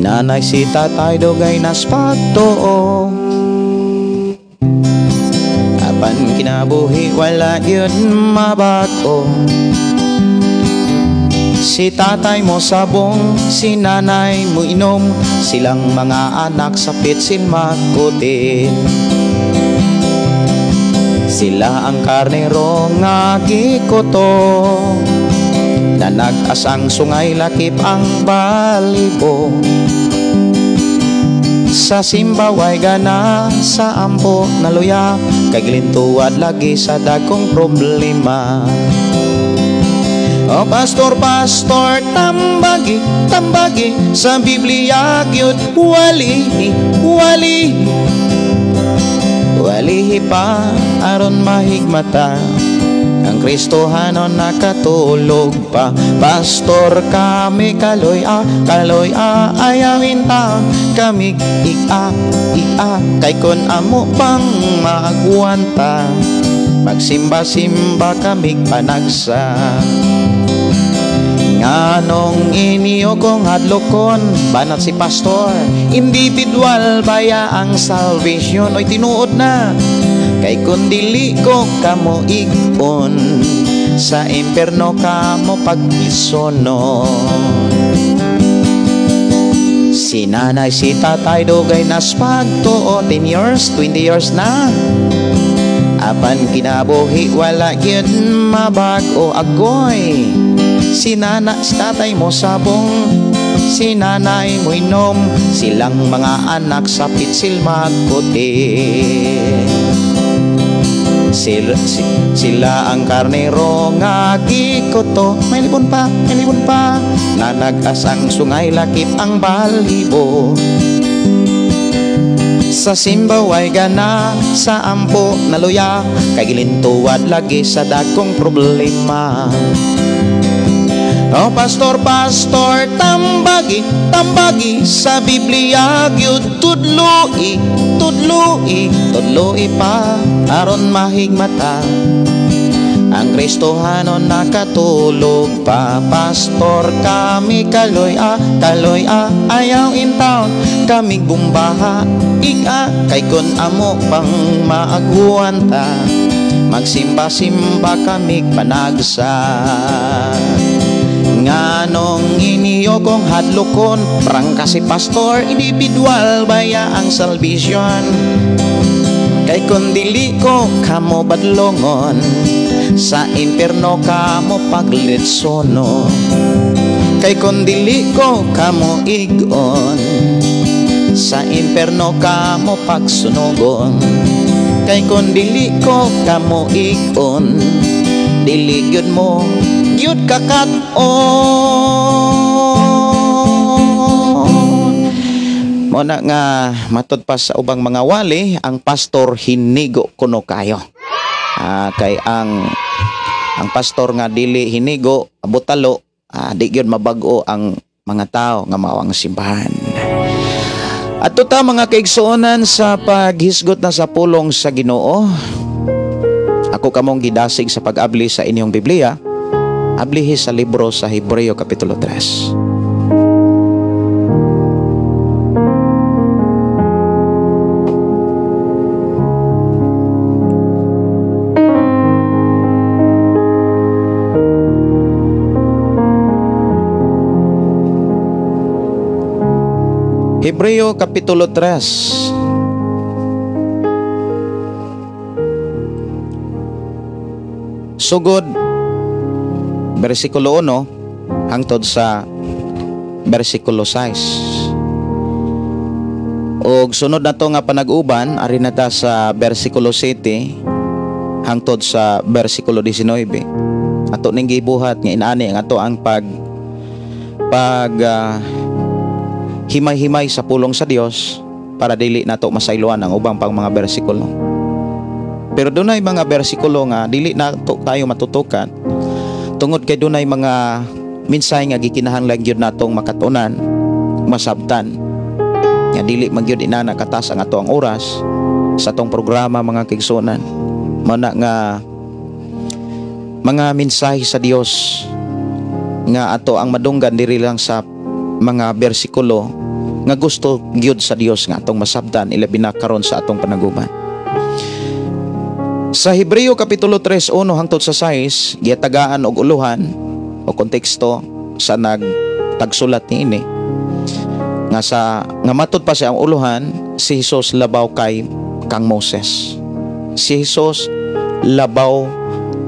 Nanay si tatay dugay nas pagtuo, apan kinabuhi wala yun mabago. Si tatay mo sabong, si nanay mo inom, silang mga anak sa pitsin makutin. Sila ang karnero nga gikuto, na nag-asang sungay lakip ang balibo. Sa simbaway gana, sa ampo naluya, kay gilintuad lagi sa dagkong problema. O pastor, pastor, tambagi, tambagi, sa Biblia gyud wali, wali, wali pa aron mahigmata. Ang Kristohanon nakatulog pa. Pastor kami kaloy a, kaloy a, ayaw inta kami ik-a, ik-a, kay kun amo pang maagwanta, magsimba-simba kami panagsa. Nganong inyo kong hadlokon, banat si pastor, individual baya ang salvation. Oy tinuod na, kay kun dili ko kamo igon, sa imperno kamo paglisonon. Si nanay, si tatay, dugay nas pagtuo, 10 years, 20 years na. Apan kinabuhi wala gyud mabag-o agoy. Si nana, si tatay mo sabong, si nanay mo inom, silang mga anak sa pitsil magputi. Sila ang karnero nga gikoto, may libon pa, may libon pa, nanagas ang sungay, lakip ang balhibo. Sa simbaway gana, sa ampo naluya, kay gilintuwad lagi sa dagkong problema. Oh pastor, pastor, tambagi, tambagi sa Biblia gyud tudloi, tudloi, tudloi pa aron mahigmata. Ang Kristohanon nakatulog pa. Pastor kami kaloy a, kaloy a, ayaw in town kami bumbaha, ik-a, kay kun amo pang maagwanta, magsimba-simba kami panagsa. Nganong iniyo kong hadlokon, prangka si pastor, individual baya ang salvation. Kay kun dili ko kamo badlongon, sa impierno kamo paglitsono. Kay kun dili ko kamo igon, sa impierno kamo pagsunugon. Kay kun dili ko kamo igon, dili gyud mo gyud kakat-on. Mo na nga matud pa sa ubang mga wali, ang pastor hinigo kuno kayo. Kay ang pastor nga dili hinigo, butalo, di gyud mabag-o ang mga tao nga mao ang simbahan. Adto ta mga kaigsuonan sa paghisgot na sa pulong sa Ginoo. Ako kamong gidasig sa pag-abli sa inyong Biblia. Ablihi sa libro sa Hebreo Kapitulo 3. Hebreo Kapitulo 3. Sugod versikulo 1 hangtod sa versikulo 6. Og sunod na to nga panag-uban, ari na ta sa versikulo 7 hangtod sa versikulo 19. Ato ning gibuhat nga inani ang ato ang pag himay-himay sa pulong sa Dios para dili nato masayloan ang ubang pang mga bersikulo. Pero dunay mga bersikulo nga dili nato tayo matutukan tungod kay dunay mga minsay nga gikinahanglan gyud natong makatunan, masabtan. Nga dili man gyud inana katas ang ato ang oras sa atong programa mga kaigsuonan. Mao na nga mga mensahe sa Dios nga ato ang madunggan diri lang sa mga bersikulo nga gusto gyud sa Dios nga atong masabtan, ilabi na karon sa atong panaguban. Sa Hebreo Kapitulo 3:1 hangtod sa 6, giyatagaan og uluhan o konteksto sa nagtagsulat niini nga sa nga matud pa siya ang uluhan, si Jesus labaw kay kang Moses. Si Jesus labaw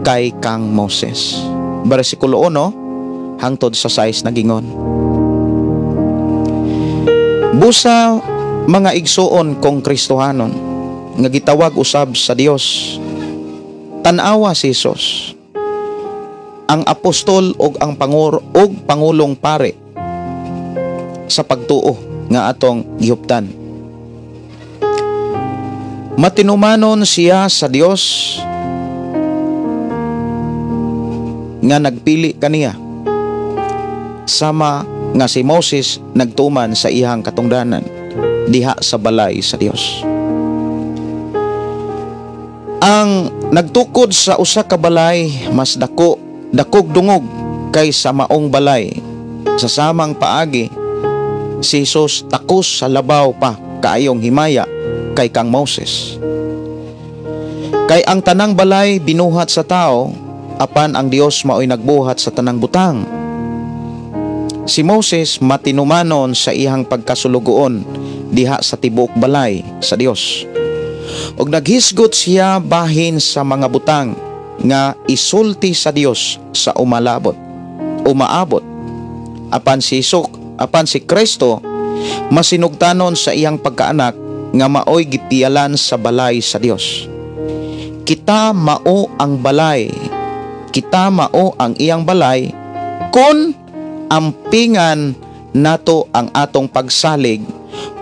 kay kang Moses. Bersikulo 1 hangtod sa 6 nagingon. Busa mga igsuon kong Kristohanon nga gitawag usab sa Dios, tan-awa si Jesus, ang apostol og ang pangulong pare sa pagtuo nga atong gihuptan. Matinumanon siya sa Dios nga nagpili kaniya, sama nga si Moses nagtuman sa iyang katungdanan diha sa balay sa Dios. Ang nagtukod sa usa ka balay mas dako dakog dungog kaysa maong balay. Sa samang paagi, si Jesus takos sa labaw pa kaayong himaya kay kang Moses. Kay ang tanang balay binuhat sa tao, apan ang Dios maoy nagbuhat sa tanang butang. Si Moses matinumanon sa iyang pagkasulugoon diha sa tibuok balay sa Dios. Og naghisgot siya bahin sa mga butang nga isulti sa Dios sa umalabot, umaabot. Apan si Kristo masinugtanon sa iyang pagkaanak nga maoy gipialan sa balay sa Dios. Kita mao ang balay. Kita mao ang iyang balay kun ampingan nato ang atong pagsalig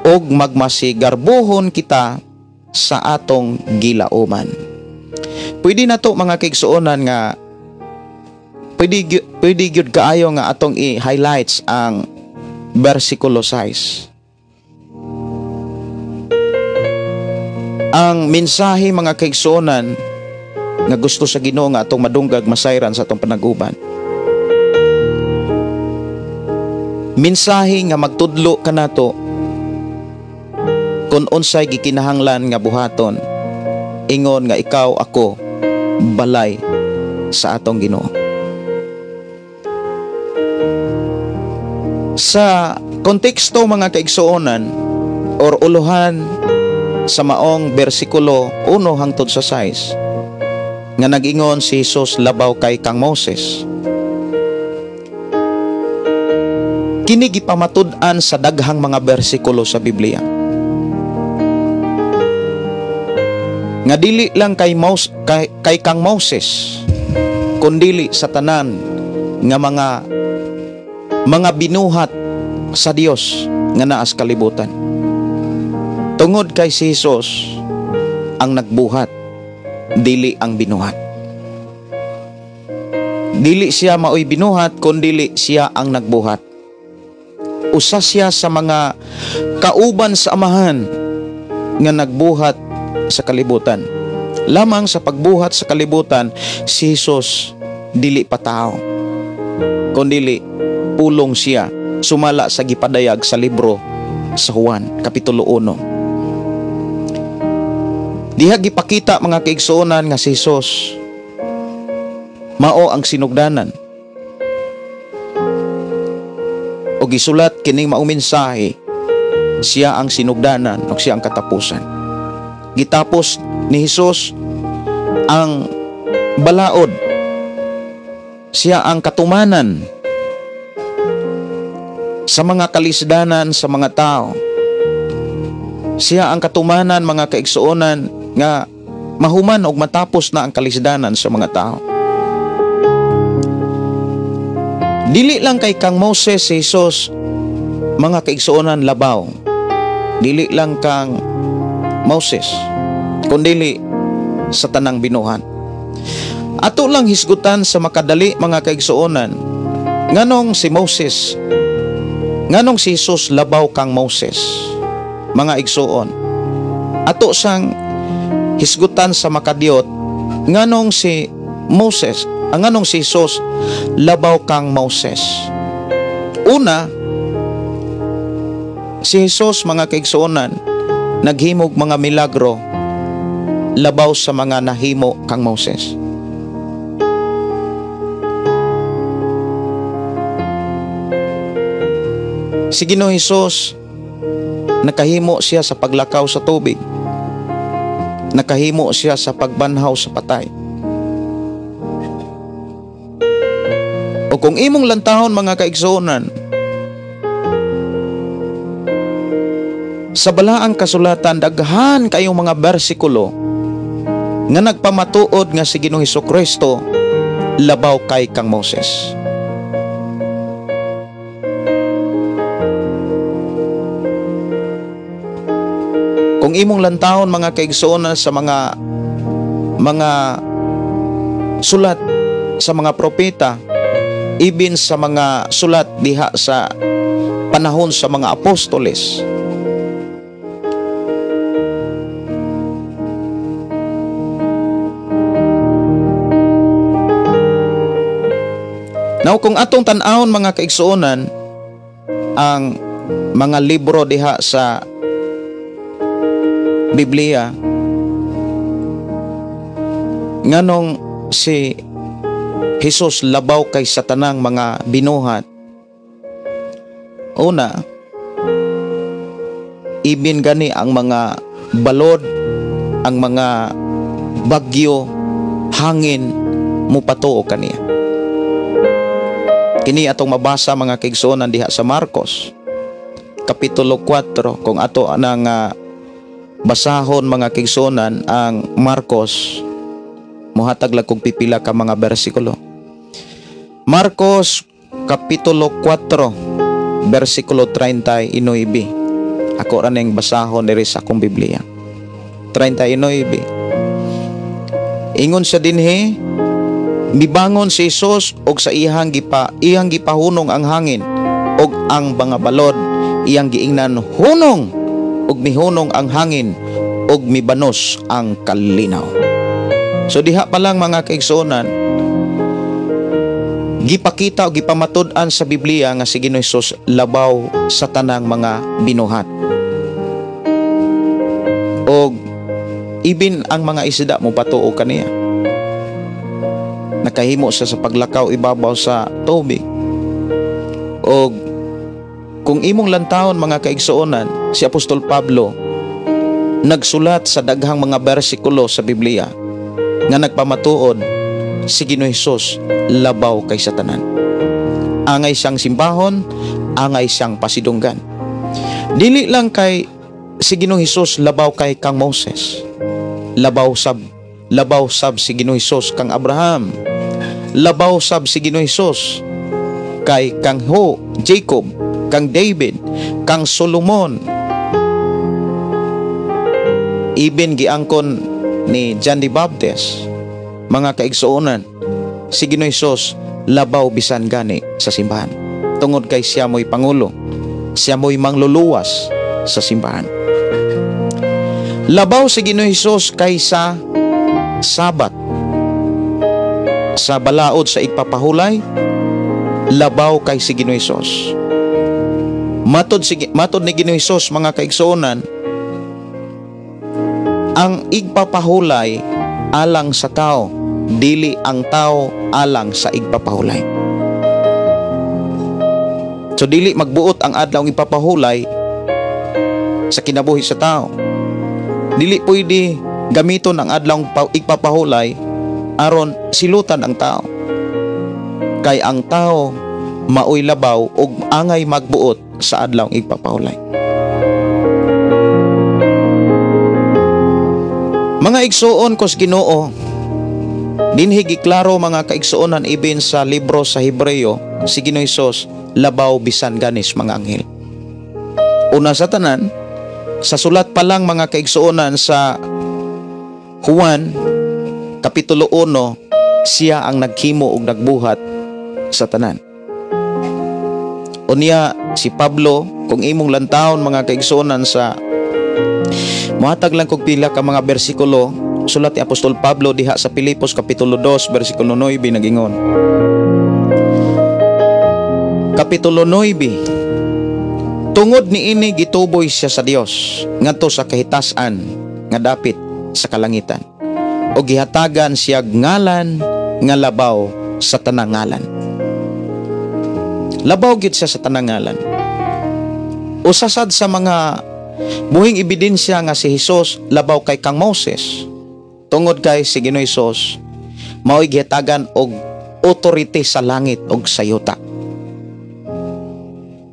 og magmasigarbuhon kita sa atong gilauman. Pwede na to, mga kaigsuonan, nga pwede gyud kaayo nga atong i-highlights ang versikulo 6. Ang mensahe, mga kaigsuonan, nga gusto sa Ginoo nga atong madunggag masayran sa atong panaguban. Mensahe nga magtudlo kanato kung unsay gikinahanglan nga buhaton ingon nga ikaw, ako, balay sa atong Ginoo. Sa konteksto, mga kaigsuonan, or uluhan sa maong bersikulo 1 hangtod sa 6 nga nag-ingon si Jesus labaw kay kang Moses, kini gipamatud-an sa daghang mga bersikulo sa Biblia nga dili lang kay kang Moses, kundili sa tanan nga mga binuhat sa Dios nga naas kalibutan. Tungod kay si Jesus ang nagbuhat, dili ang binuhat. Dili siya maoy binuhat, kundili siya ang nagbuhat. Usa siya sa mga kauban sa Amahan nga nagbuhat sa kalibutan. Lamang sa pagbuhat sa kalibutan, si Jesus dili pa tao, kundili pulong siya sumala sa gipadayag sa libro sa Juan, Kapitulo 1. Diha gipakita, mga kaigsuonan, nga si Jesus mao ang sinugdanan. O gisulat kining maong mensahe, siya ang sinugdanan o siya ang katapusan. Gitapos ni Jesus ang balaod. Siya ang katumanan sa mga kalisdanan sa mga tao. Siya ang katumanan, mga kaigsuonan, nga mahuman og matapos na ang kalisdanan sa mga tao. Dili lang kay kang Moses si Jesus, mga kaigsuonan, labaw. Dili lang kang Moses, kundili sa tanang binuhan. Ato lang hisgutan sa makadali, mga kaigsuonan, nganong si Moses, nganong si Jesus labaw kang Moses, mga igsuon. Ato sang hisgutan sa makadiyot, nganong si Moses, ang nganong si Jesus labaw kang Moses. Una, si Jesus, mga kaigsuonan, naghimog mga milagro labaw sa mga nahimo kang Moses. Si Ginoong Hesus, nakahimo siya sa paglakaw sa tubig. Nakahimo siya sa pagbanhaw sa patay. O kung imong lantahon, mga kaigsuonan, sa balaang kasulatan daghan kayong mga bersikulo nga nagpamatuod nga si Ginoong Hesukristo labaw kay kang Moses. Kung Kung imong lantawon, mga kaigsuonan, sa mga sulat sa mga propeta, ibin sa mga sulat diha sa panahon sa mga apostoles, now, kung atong tan-awon, mga kaigsuonan, ang mga libro diha sa Biblia, nganong si Jesus labaw kay sa tanang mga binuhat? Una, ibin gani ang mga balod, ang mga bagyo, hangin, mupatuo kaniya. Kini atong mabasa, mga kaigsuonan, diha sa Marcos Kapitulo 4. Kung ato nang basahon, mga kaigsuonan, ang Marcos, muhatag lang kog pipila ka mga bersikulo. Marcos Kapitulo 4 bersikulo 39. Ako ra ning basahon diri sa akong Biblia. 39. Ingon sa dinhi, mibangon si Jesus og sa iyang gipahunong ang hangin og ang mga balod, iyang giingnan, "Hunong!" Ug mihunong ang hangin ug mibanos ang kalinaw. So diha pa lang, mga kaigsuonan, gipakita o gipamatud-an sa Biblia nga si Ginoong Hesus labaw sa tanang mga binuhat. Og ibin ang mga isda mo patuo kaniya. Nakahimo siya sa paglakaw ibabaw sa tubig. Og kung imong lantawon, mga kaigsuonan, si Apostol Pablo nagsulat sa daghang mga bersikulo sa Biblia nga nagpamatuod si Ginoong Hesus labaw kay sa tanan. Angay siyang simbahon, angay siyang pasidunggan. Dili lang kay si Ginoong Hesus labaw kay kang Moses. Labaw sab si Ginoong Hesus kang Abraham. Labaw sab si Ginoong Hesus kay kang Jacob, kang David, kang Solomon. Ibin giangkon ni John the Baptist, mga kaigsuonan, si Ginoong Hesus labaw bisan gani sa simbahan. Tungod kay siya mo'y pangulo, siya mo'y mangluluwas sa simbahan. Labaw si Ginoong Hesus kaysa Sabat. Sa balaod sa igpapahulay, labaw kay si Ginoong Hesus. Matod ni Ginoong Hesus, mga kaigsuonan, ang igpapahulay alang sa tao, dili ang tao alang sa igpapahulay. So dili magbuot ang adlaw igpapahulay sa kinabuhi sa tao. Dili pwede gamiton ang adlaw igpapahulay aron silutan ang tao. Kay ang tao maoy labaw og angay magbuot sa adlaw igpapahulay. Mga igsuon kos Ginoo, dinhi giklaro, mga kaigsuonan, ibin sa libro sa Hebreo, si Ginoong Hesus labaw bisan ganis mga anghel. Una sa tanan, sa sulat pa lang, mga kaigsuonan, sa Juan Kapitulo 1, siya ang naghimo og nagbuhat sa tanan. Unya si Pablo, kung imong lantawon, mga kaigsuonan, sa muhatag lang kog pila ka mga bersikulo, sulat ni Apostol Pablo diha sa Pilipos Kapitulo 2 bersikulo 9, nagingon. Kapitulo 9. Tungod niini gituboy siya sa Dios ngadto sa kahitasan nga dapit sa kalangitan, o gihatagan siya ngalan nga labaw sa tanang ngalan. Labaw gyud siya sa tanang ngalan. Usasad sa mga buhing ebidensya nga si Hesus labaw kay kang Moses, tungod kay si Ginoong Hesus mao'y gihatagan og authority sa langit ug sa yuta.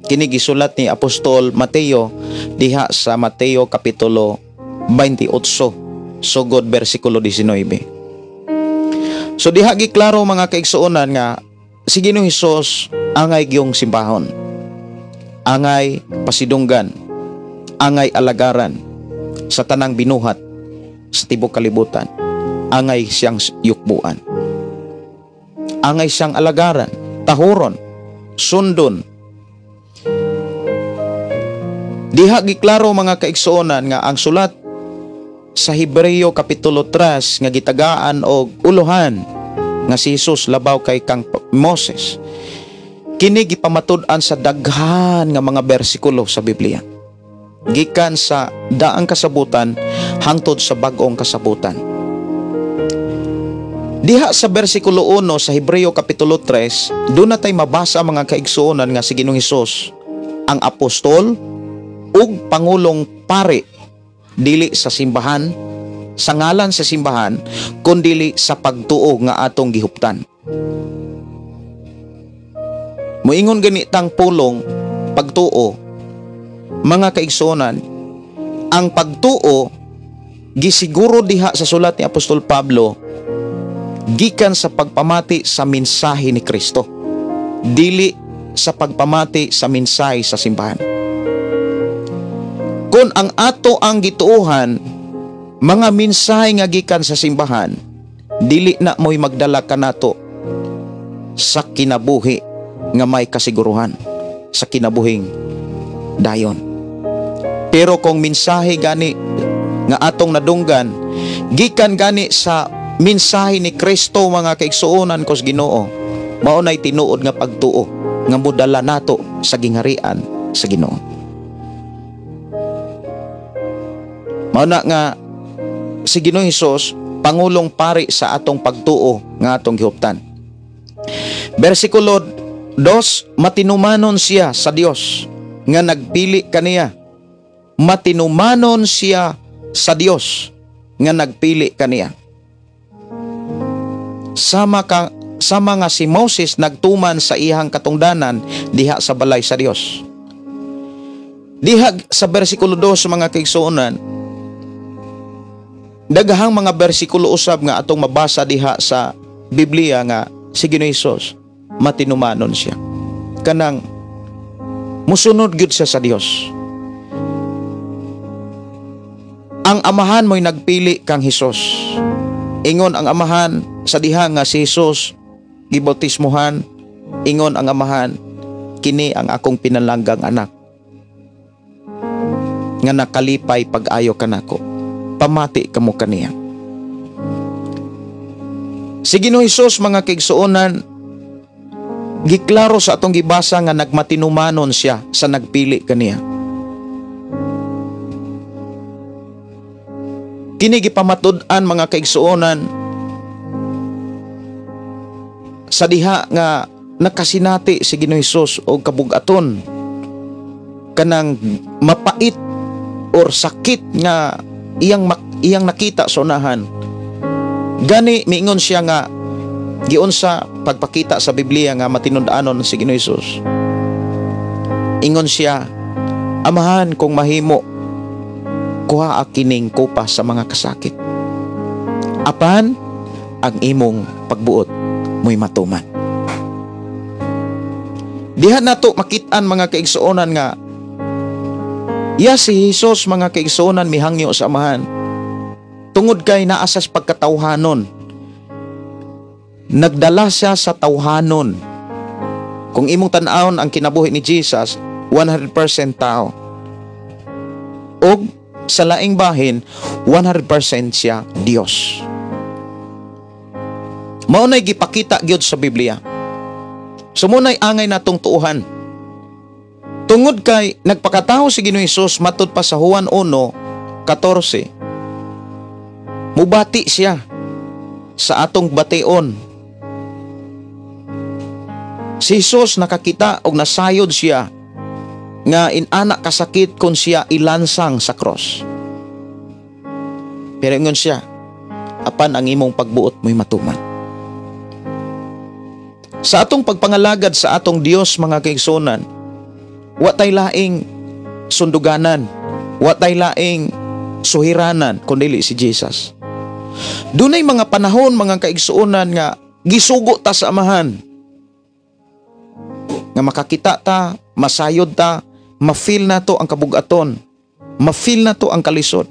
Kini gisulat ni Apostol Mateo diha sa Mateo Kapitulo 28 sugod bersikulo 19. So diha giklaro, mga kaigsuonan, nga si Ginoong Hesus angay gyung simbahon, angay pasidunggan, angay alagaran, Sa tanang binuhat sa tibok kalibutan, angay siyang yukbuan. Angay siyang alagaran, tahuron, sundon. Diha giklaro, mga kaigsuonan, nga ang sulat sa Hebreo kapitulo 3 nga gitagaan og uluhan nga si Jesus labaw kay kang Moses. Kini gipamatud-an sa daghan nga mga bersikulo sa Biblia. Gikan sa daang kasabutan hangtod sa bag-ong kasabutan. Diha sa bersikulo 1 sa Hebreo kapitulo 3, doon na tay mabasa, mga kaigsuonan, nga si Ginoong Hesus ang apostol ug pangulong pari, dili sa simbahan, sa ngalan sa simbahan, kundili sa pagtuo nga atong gihuptan. Moingon gani tang pulong pagtuo, mga kaigsuonan, ang pagtuo gisiguro diha sa sulat ni Apostol Pablo gikan sa pagpamati sa mensahe ni Kristo, dili sa pagpamati sa mensahe sa simbahan. Kung ang ato ang gituohan mga mensahe nga gikan sa simbahan, dili na mo'y magdala kanato sa kinabuhi nga may kasiguruhan, sa kinabuhing dayon. Pero kung mensahe gani nga atong nadunggan gikan gani sa mensahe ni Kristo, mga kaigsuonan kos Ginoo, mao nay tinuod nga pagtuo nga modala nato sa gingharian sa Ginoo. Mao na nga si Ginoong Hesus pangulong pari sa atong pagtuo nga atong gihuptan. Bersikulo 2, matinumanon siya sa Dios nga nagpili kaniya. Matinumanon siya sa Dios nga nagpili kaniya. Sama nga si Moses nagtuman sa iyang katungdanan diha sa balay sa Dios. Diha sa bersikulo 2, mga kaigsuonan, daghang mga bersikulo usab nga atong mabasa diha sa Biblia nga si Ginoong Hesus matinumanon siya. Kanang musunod gyud siya sa Dios. Ang amahan mo'y nagpili kang Hesus. Ingon ang amahan sa diha nga si Hesus gibautismuhan, ingon ang amahan, "Kini ang akong pinalanggang anak nga nakalipay pag-ayo kanako. Pamati kamo kaniya." Si Ginoong Hesus, mga kaigsuonan, giklaro sa atong gibasa nga nagmatinumanon siya sa nagpili kaniya. Kini gipamatud-an, mga kaigsuonan, sa diha nga nakasinati si Ginoong Hesus og kabugaton, kanang mapait or sakit nga iyang nakita sa unahan. Gani miingon siya nga giunsa pagpakita sa Biblia nga matinud-anon si Ginoong Hesus. Ingon siya, "Amahan, kung mahimo, kuha kining kopa sa mga kasakit. Apan ang imong pagbuot mo'y matuman." Diha nato makit-an, mga kaigsuonan, nga ya si Hesus, mga kaigsuonan, mihangyo sa Amahan tungod kay naa sa pagkatawhanon. Nagdala siya sa tawhanon. Kung imong tan-awon ang kinabuhi ni Jesus, 100% tao. Og sa laing bahin, 100% siya Dios. Mao nay gipakita gyud sa Biblia. Sumunay angay natong tuuhan. Tungod kay nagpakatao si Ginoong Hesus, matud pa sa Juan 1:14. Mubati siya sa atong bation. Si Hesus nakakita og nasayod siya nga inana kasakit kung siya ilansang sa cross. Pero ingon siya, "Apan ang imong pagbuot mo'y matuman." Sa atong pagpangalagad sa atong Dios, mga kaigsuonan, wa tay laing sunduganan, wa tay laing suhiranan kun dili si Jesus. Dunay mga panahon, mga kaigsuonan, nga gisugo ta sa Amahan nga makakita ta, masayod ta, ma-feel nato ang kabugaton, ma-feel nato ang kalisod.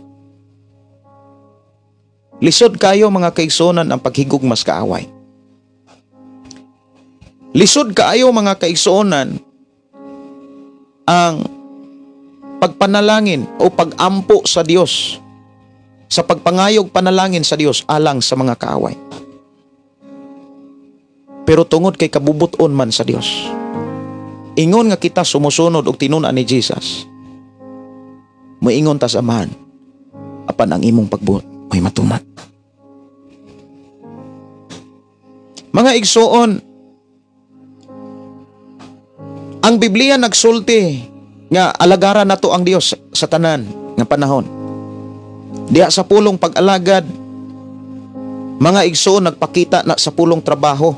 Lisod kayo, mga kaigsuonan, ang paghigugma sa kaaway. Lisod kaayo, mga kaigsuonan, ang pagpanalangin o pagampo sa Dios, sa pagpangayog panalangin sa Dios alang sa mga kaaway. Pero tungod kay kabubuton man sa Dios, ingon nga kita sumusunod og tinun-an ni Jesus, moingon ta sa Amahan, apan ang imong pagbuot may matuman. Mga igsuon, ang Biblia nagsulti nga alagaran nato ang Dios sa tanan nga panahon. Diha sa pulong pag-alagad, mga igsuon, nagpakita na sa pulong trabaho.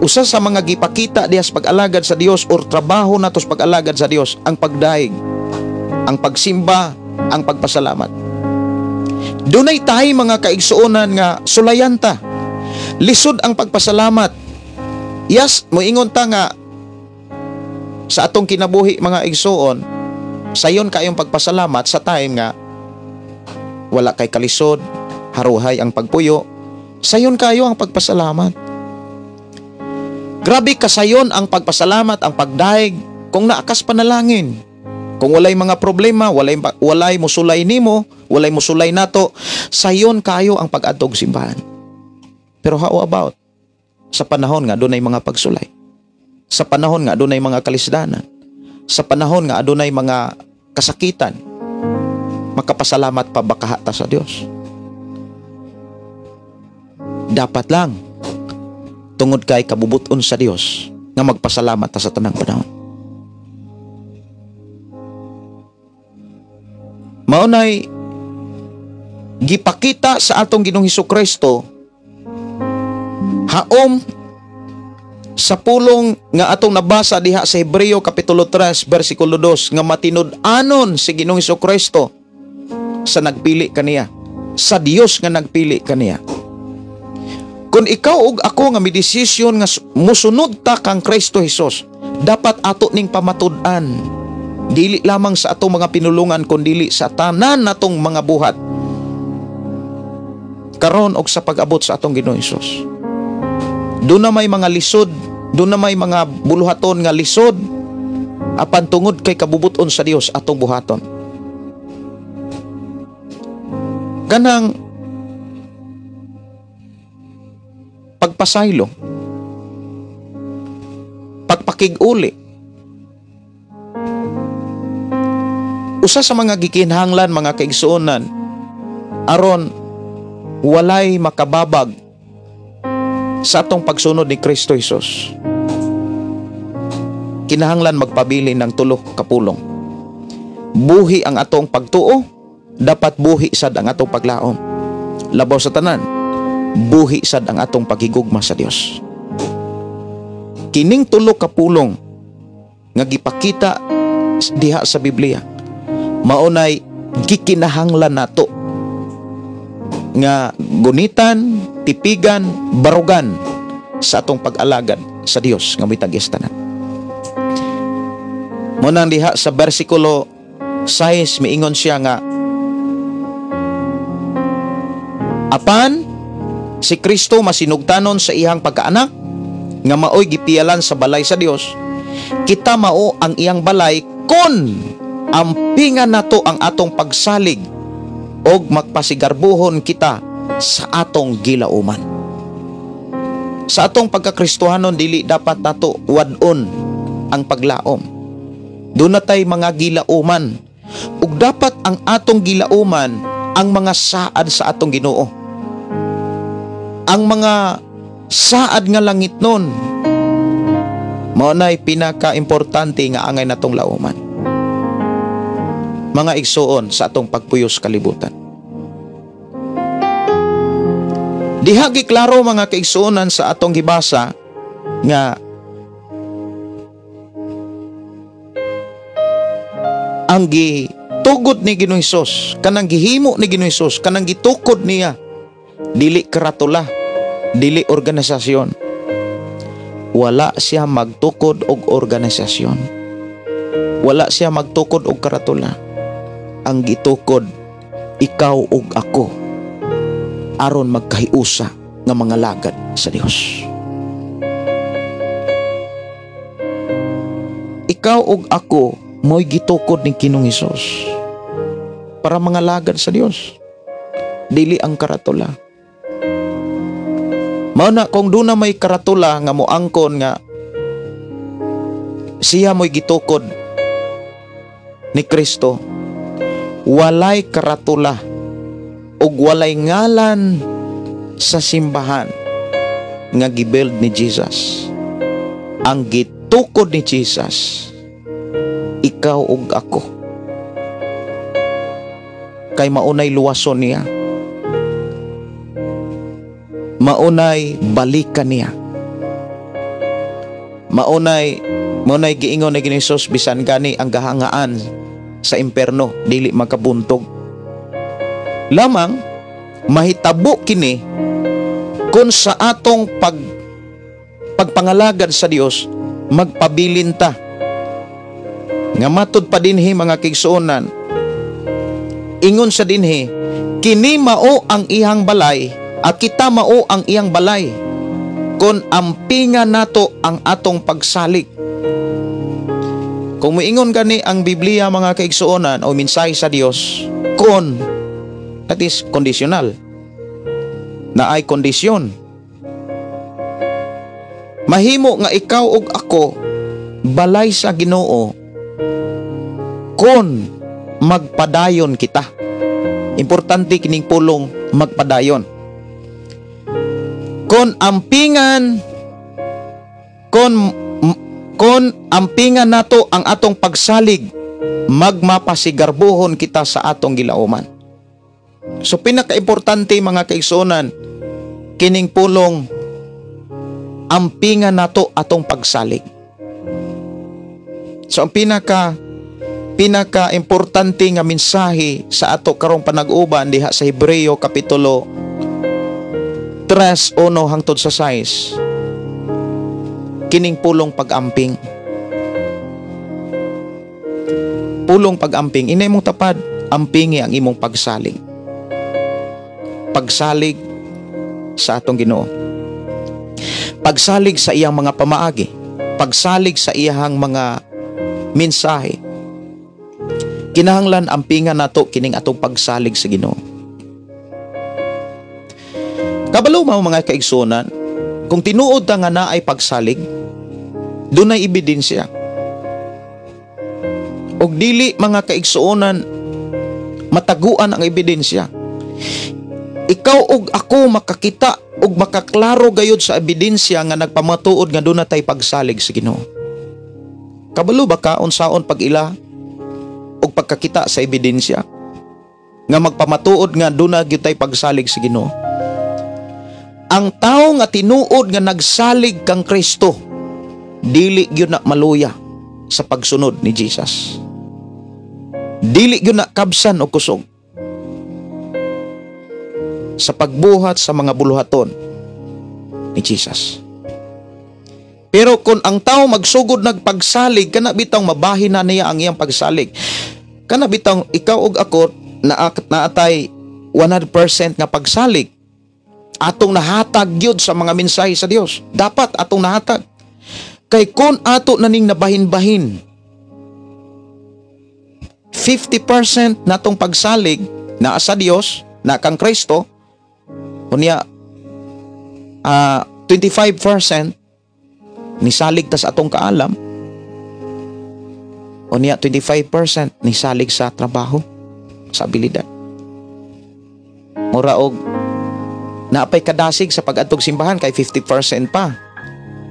Usa sa mga gipakita diha sa pag-alagad sa Dios or trabaho nato sa pag-alagad sa Dios ang pagdaig, ang pagsimba, ang pagpasalamat. Dunay tayo, mga kaigsuonan, nga sulayan ta. Lisod ang pagpasalamat. Yes, moingon ta nga sa atong kinabuhi, mga igsuon, sayon kayong pagpasalamat sa time nga wala kay kalisod, haruhay ang pagpuyo, sayon kayo ang pagpasalamat. Grabe kasayon ang pagpasalamat, ang pagdaig kung naakas panalangin. Kung walay mga problema, walay musulay nimo, walay musulay nato, sayon kayo ang pag-adtog simbahan. Pero how about sa panahon nga dunay mga pagsulay? Sa panahon nga adunay mga kalisdanan? Sa panahon nga adunay mga kasakitan? Makapasalamat pa ba kaha ta sa Dios? Dapat lang, tungod kay kabubuton sa Dios nga magpasalamat ta sa tanang panahon. Maunay gipakita sa atong Ginoong Hesukristo haom sa pulong nga atong nabasa diha sa Hebreo kapitulo 3 bersikulo 2 nga matinud-anon si Ginoong Hesukristo sa nagpili kaniya, sa Dios nga nagpili kaniya. Kung ikaw ug ako nga midesisyon nga musunod ta kang Kristo Hesus, dapat ato ning pamatud-an, dili lamang sa atong mga pinulungan kundili sa tanan natong mga buhat karon og sa pag-abot sa atong Ginoong Hesus. Doon na may mga lisod, doon na may mga buluhaton nga lisod, apan tungod kay kabubuton sa Dios atong buhaton. Kanang pagpasaylo, pagpakig-uli, usa sa mga gikinahanglan, mga kaigsuonan, aron walay makababag sa atong pagsunod ni Kristo Hesus, kinahanglan magpabili ng tulo ka pulong. Buhi ang atong pagtuo, dapat buhi sad ang atong paglaom. Labaw sa tanan, buhi sad ang atong paghigugma sa Dios. Kining tulo ka pulong nga gipakita diha sa Biblia, maunay gikinahanglan nato nga gunitan, tipigan, barugan sa atong pag-alagad sa Dios nga mitag-is tanan. Munang diha sa bersikulo 6 miingon siya nga apan si Kristo masinugtanon sa iyang pagkaanak nga maoy gipiyalan sa balay sa Dios, kita mao ang iyang balay kon ampingan nato ang atong pagsalig og magpasigarbuhon kita sa atong gilauman. Sa atong pagkakristohanon, dili dapat nato wad-on ang paglaom. Doon na tay mga gilauman, ug dapat ang atong gilauman ang mga saad sa atong Ginoo, ang mga saad nga langit nun. Mao nay pinaka-importante nga angay natong lauman, mga igsuon, sa atong pagpuyos kalibutan. Diha giklaro, mga kaigsuonan, sa atong gibasa nga ang gitugot ni Ginoong Hesus, kanang gihimo ni Ginoong Hesus, kanang gitukod niya, dili karatula, dili organisasyon. Wala siya magtukod og organisasyon. Wala siya magtukod og karatula. Ang gitukod Ikaw ug ako aron magkahiusa nga mga lagad sa Dios. Ikaw ug ako mo'y gitukod ni Ginoong Hesus para mga lagad sa Dios. Dili ang karatula. Mao na kung duna may karatula nga moangkon nga siya mo'y gitukod ni Kristo, walay karatula ug walay ngalan sa simbahan nga gibuild ni Jesus. Ang gitukod ni Jesus, ikaw ug ako. Kay maunay luwason niya, maunay balikan niya, maunay giingon ni Hesus, bisan gani ang gahangaan sa imperno dili makabuntog. Lamang mahitabo kini kung sa atong pagpangalagad sa Dios magpabilin ta. Nga matud pa dinhi mga kigsuonan, ingon sa dinhi, kini mao ang iyang balay, at kita mao ang iyang balay kung ampinga nato ang atong pagsalig. Kung moingon gani ang Biblia mga kaigsuonan o mensahe sa Dios, kon, that is conditional, na ay kondisyon. Mahimo nga ikaw ug ako balay sa Ginoo kon magpadayon kita. Importante kining pulong magpadayon. Kon ampingan, kon ampingan nato ang atong pagsalig, magmapasigarbuhon kita sa atong gilauman. So pinakaimportante mga kaigsuonan, kining pulong ampingan nato atong pagsalig. So ang pinaka-importante nga mensahe sa ato karong panag-uban diha sa Hebreo kapitulo 3:1 hangtod sa 6, kining pulong pag-amping. Pulong pag-amping, inay mong tapad, ampingi ang imong pagsalig. Pagsalig sa atong Ginoo. Pagsalig sa iyang mga pamaagi, pagsalig sa iyang mga mensahe. Kinahanglan ampingan nato kining atong pagsalig sa Ginoo. Kabalo mo mga kaigsunan, kung tinuod ta nga naay pagsalig, dunay ebidensya. Og dili mga kaigsuonan mataguan ang ebidensya. Ikaw og ako makakita og makaklaro gayud sa ebidensya nga nagpamatuod nga duna tay pagsalig sa Ginoo. Kabalo ba ka unsaon pag-ila og pagkakita sa ebidensya nga magpamatuod nga duna gyud tay pagsalig sa Ginoo? Ang tawo nga tinuod nga nagsalig kang Kristo, dili gyud na maluya sa pagsunod ni Jesus. Dili gyud na kabsan o kusog sa pagbuhat sa mga buluhaton ni Jesus. Pero kung ang tao magsugod nagpagsalig, kana bitang mabahin na niya ang iyang pagsalig. Kana bitang ikaw ug ako naatay 100% nga pagsalig. Atong nahatag gyud sa mga mensahe sa Dios. Dapat atong nahatag. Kay kung ato na ning nabahin-bahin, 50% natong pagsalig naa sa Dios, na kang Kristo, unya 25% nisalig tas atong kaalam, unya 25% nisalig sa trabaho, sa abilidad. Mura og naapay kadasig sa pag-adtog simbahan kay 50% pa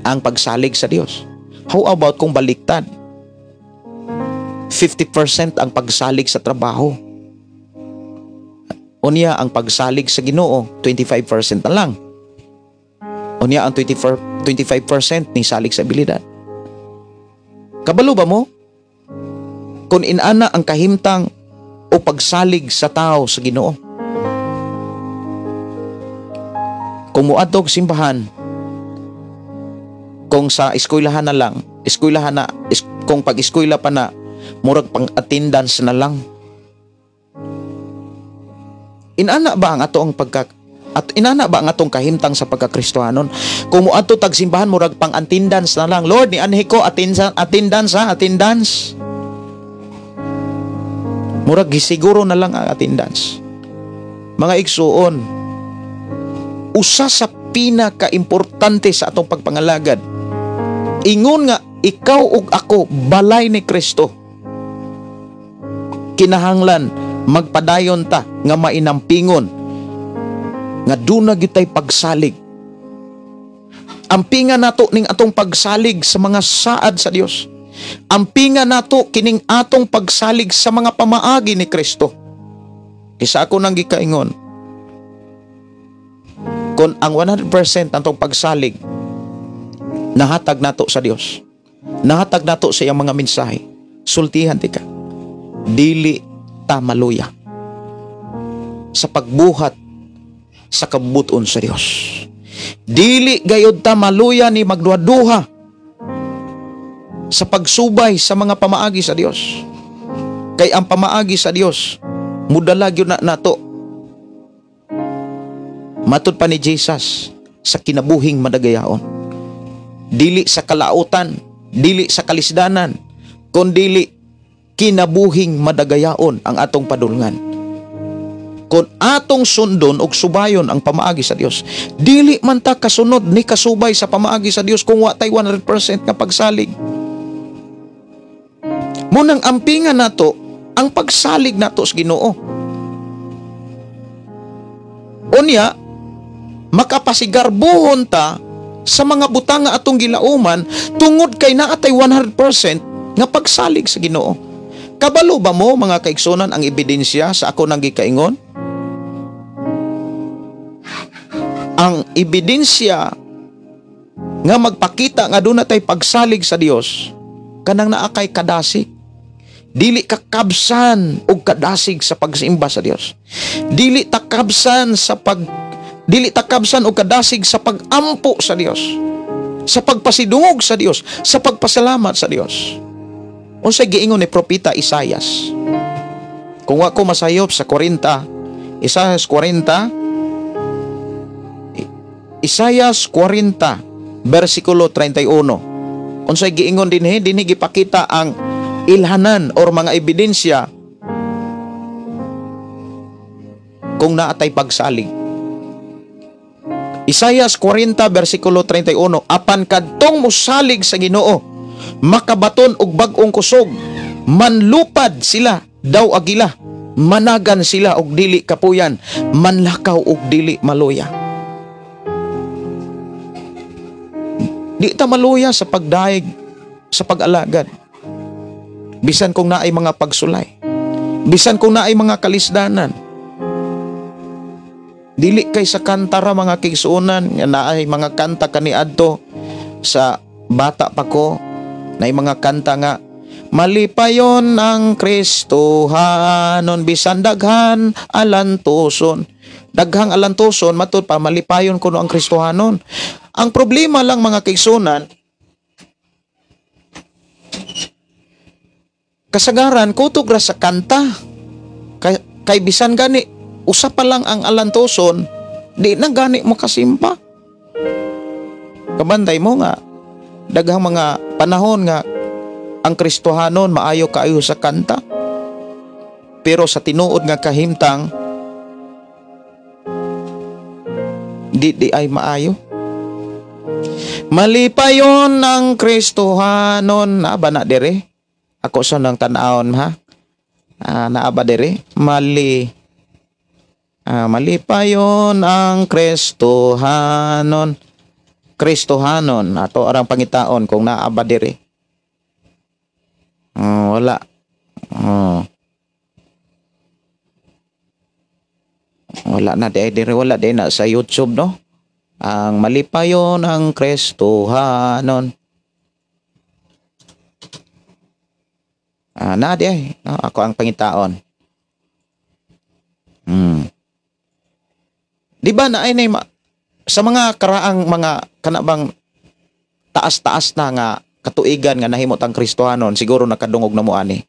ang pagsalig sa Dios. How about kung baliktad? 50% ang pagsalig sa trabaho. Unya ang pagsalig sa Ginoo 25% na lang. Unya ang 25% ni salig sa abilidad. Kabalo ba mo? Kung inana ang kahimtang o pagsalig sa tao sa Ginoo. Kung muadtog simbahan, kung sa eskwelahan na lang, eskwelahan na, kung pag-eskwela pa na, murag pang attendance na lang. Inana ba ang ato ang pagka at inana ba ang atong kahimtang sa pagkakristohanon? Kung moadto tag simbahan murag pang attendance na lang. Lord, ni anhi ko attendance ha, attendance. Murag gisiguro na lang ang attendance. Mga igsuon, usa sa pinakaimportante sa atong pagpangalagad, ingon nga ikaw ug ako balay ni Kristo. Kinahanglan magpadayon ta nga mainampingon nga duna gyud tay pagsalig. Ampinga nato ning atong pagsalig sa mga saad sa Dios. Ampinga nato kining atong pagsalig sa mga pamaagi ni Kristo. Kisa ako nang gikaingon, kung ang 100% atong pagsalig nahatag nato sa Dios, nahatag nato sa iyang mga mensahe, sultihan ti ka, dili ta maluya sa pagbuhat sa kabuton sa Dios. Dili gayod ta maluya ni magduha-duha sa pagsubay sa mga pamaagi sa Dios. Kay ang pamaagi sa Dios mudala gyud na nato, matud pa ni Jesus, sa kinabuhing madagayaon. Dili sa kalautan, dili sa kalisdanan, kundili kinabuhing madagayaon ang atong padulngan. Kung atong sundon og subayon ang pamaagi sa Dios, dili man ta kasunod ni kasubay sa pamaagi sa Dios kung wa tay 100% nga pagsalig. Munang ampingan nato ang pagsalig nato sa Ginoo. Unya, makapasigarbuhon ta sa mga butang nga atong gilauman tungod kay naa tay 100% nga pagsalig sa Ginoo. Kabalo ba mo, mga kaigsunan, ang ebidensya sa ako nang gikaingon? Ang ebidensya nga magpakita nga doon na tay pagsalig sa Dios, kanang naa kay kadasig. Dili ka kabsan og kadasig sa pagsimba sa Dios. Dili ta kabsan sa pag dili ta kabsan og kadasig sa pagampo sa Dios, sa pagpasidungog sa Dios, sa pagpasalamat sa Dios. Unsay giingon ni Propeta Isayas? Kung wa ko masayop sa 40, Isayas 40, Isayas 40 versikulo 31. Unsay giingon dinhi? Dinhi gipakita ang ilhanan or mga ebidensya kung naatay pagsalig. Isayas 40 versikulo 31, apan kadtong mosalig sa Ginoo, makabaton og bag-ong kusog, manlupad sila daw agila, managan sila og dili kapuyan, manlakaw og dili maluya. Di ta maluya sa pagdaig, sa pag-alagad. Bisan kung naay mga pagsulay, bisan kung naay mga kalisdanan. Dili kay sa kanta ra, mga kaigsuonan, nga naay mga kanta kaniadto sa bata pa ko, naay mga kanta nga malipayon ang Kristohanon bisan daghan alantuson. Daghang alantuson matud pa malipayon kuno ang Kristohanon. Ang problema lang, mga kaigsuonan, kasagaran kutob ra sa kanta. Kay bisan gani usa pa lang ang alantuson, di na gani mo kasimpa. Kabantay mo nga daghang mga panahon nga ang Kristohanon maayo kaayo sa kanta, pero sa tinuod nga kahimtang di ay maayo. Malipayon ang Kristohanon. Naa ba na dire? Ako sa nang tan-awon ha. Naa ba dire? Malipayon ang Kristohanon. Kristohanon ato arang pangitaon kung naa ba dire. Wala. Wala na dire, wala di na sa YouTube, no. Ang malipayon ang Kristohanon. Na di ay. No, ako ang pangitaon. Di ba na ay sa mga karaang mga kanabang taas-taas na nga katuigan nga nahimot ang Kristohanon, siguro nakadungog na mo ani.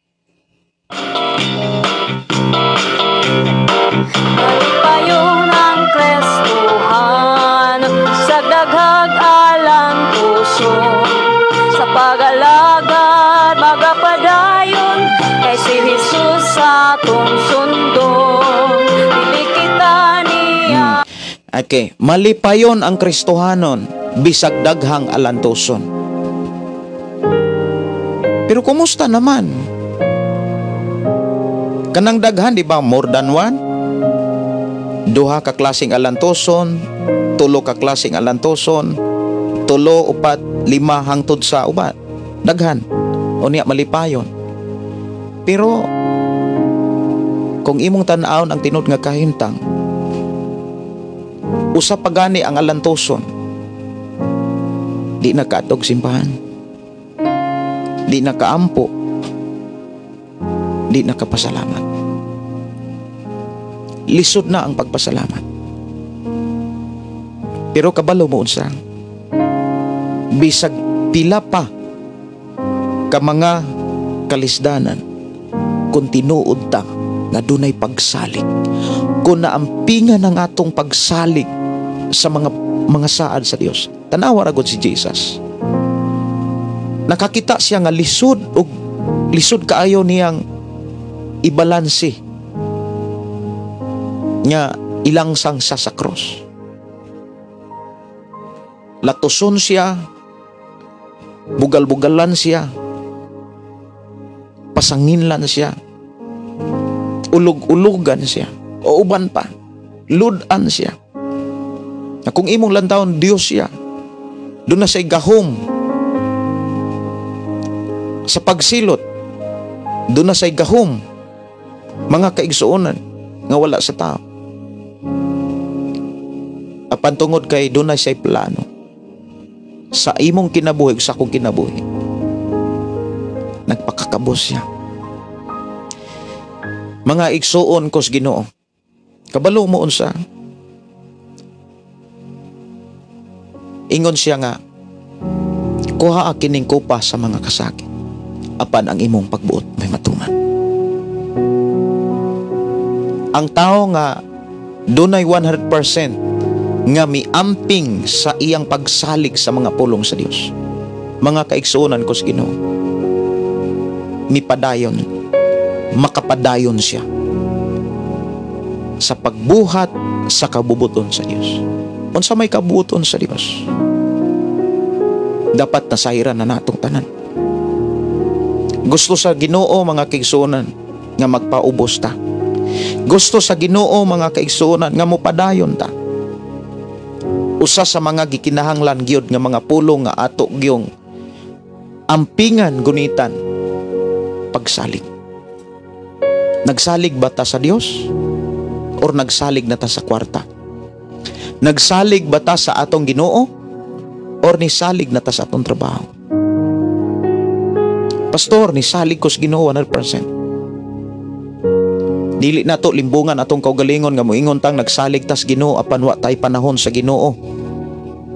Atong sundon, dili kita niya. Okay, malipayon ang Kristohanon bisag daghang alantuson. Pero kumusta naman? Kanang daghan, di ba, more than one? Duha ka klaseng alantuson, tulo ka klaseng alantuson, tulo, upat, lima, hangtod sa upat. Daghan. Unya malipayon. Pero kung imong tan-awon ang tinud nga kahimtang, usa pa gani ang alantuson, di na kaadtog simbahan, di na kaampo, di na kapasalamat. Lisod na ang pagpasalamat. Pero kabalo mo unsa, bisag pila pa ka mga kalisdanan, kung tinuod ta nga dunay pagsalig, kung naampingan ang atong pagsalig sa mga saad sa Dios. Tanawa ra gud si Jesus. Nakakita siya nga lisod og lisod kaayo niyang ibalanse nga ilangsang siya sa cross. Latuson siya, bugal-bugalan siya, pasanginlan siya, ulog-ulugan siya, o uban pa, ludan siya. Na kung imong lantawon, Diyos siya. Duna siya'y gahom sa pagsilot. Duna siya'y gahom, mga kaigsuonan, nga wala sa tao. Apan tungod kay duna siya'y plano sa imong kinabuhi, sa akong kinabuhi, nagpakakabos siya. Mga igsuon kos Ginoo, kabalo mo unsa, ingon siya nga, kuha kining kupa sa mga kasakit, apan ang imong pagbuot may matuman. Ang tao nga dunay 100% nga miamping sa iyang pagsalig sa mga pulong sa Dios, mga kaigsuonan ko sa Ginoo, mipadayon, makapadayon siya sa pagbuhat sa kabubuton sa Dios. Unsa may kabubuton sa Dios? Dapat nasahiran na natong tanan. Gusto sa Ginoo, mga kaigsuonan, nga magpaubos ta. Gusto sa Ginoo, mga kaigsuonan, nga mopadayon ta. Usa sa mga gikinahanglan gyud nga mga pulong nga ato gyung ampingan gunitan, pagsalig. Nagsalig ba ta sa Dios or nagsalig na ta sa kwarta? Nagsalig ba ta sa atong Ginoo or nisalig na ta sa atong trabaho? Pastor, nisalig ko sa Ginoo 100%. Dili na to limbungan atong kaugalingon nga moingon tang nagsalig tas Ginoo apan wa tay panahon sa Ginoo.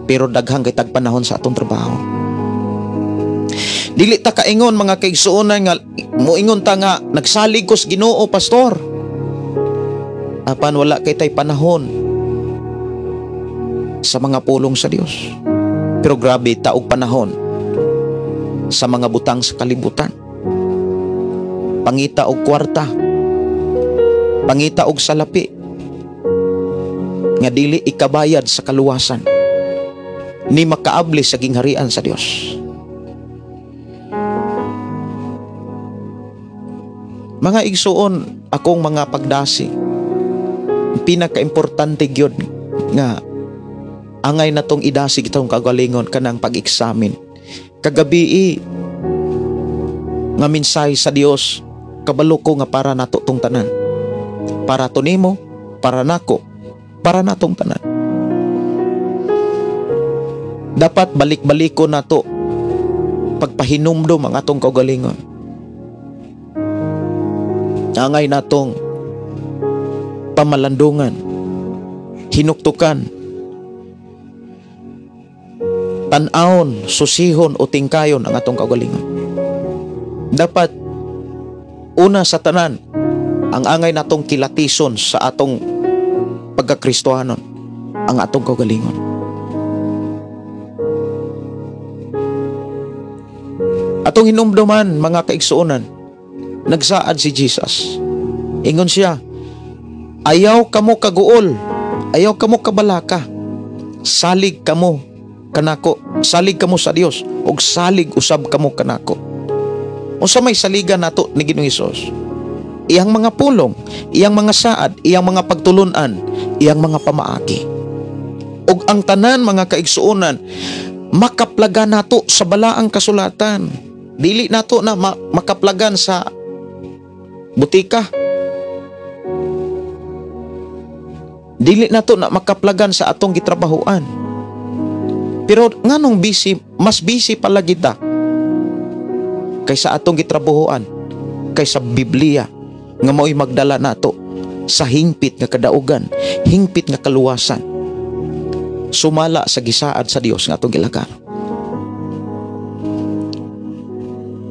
Pero daghang kay tag panahon sa atong trabaho. Dili ta kaingon, mga kaigsuonan, nga moingon ta nga nagsalig ko sa Ginoo, pastor, apan wala kay tay panahon sa mga pulong sa Dios. Pero grabe ta og panahon sa mga butang sa kalibutan. Pangita og kwarta, pangita og salapi nga dili ikabayad sa kaluwasan ni makaabli sa gingharian sa Dios. Mga igsuon, akong mga pagdasi, pinakaimportante gyud nga angay natong idasig itong kagalingon kanang pag-examine. Kagabi nga mensahe sa Dios, kabalo ko nga para nato tong tanan. Para to nimo, para nako, para natong tanan. Dapat balik-baliko nato pagpahinumdom ang atong kaugalingon. Angay natong pamalandungan, hinuktukan, tan-awon, susihon o tingkayon ang atong kaugalingon. Dapat una sa tanan, ang angay natong kilatison sa atong pagkakristohanon, ang atong kaugalingon. Atong hinumduman, mga kaigsuonan, Nagsaad si Jesus. Ingon siya, ayaw kamo kaguol, ayaw kamo kabalaka. Salig kamo kanako, salig kamo sa Dios ug salig usab kamo kanako. Unsa may saligan nato ni Ginoong Hesus? Iyang mga pulong, iyang mga saad, iyang mga pagtulunan, iyang mga pamaagi. Ug ang tanan mga kaigsuonan makaplagan nato sa balaang kasulatan. Dili nato na makaplagan sa butika. Dili nato na makaplagan sa atong gitrabahoan. Pero nganong busy, mas busy pala kita kaysa atong gitrabahoan, kaysa Biblia nga mao'y magdala nato sa hingpit nga kadaugan, hingpit nga kaluwasan, sumala sa gisaad sa Dios nga atong gilakar.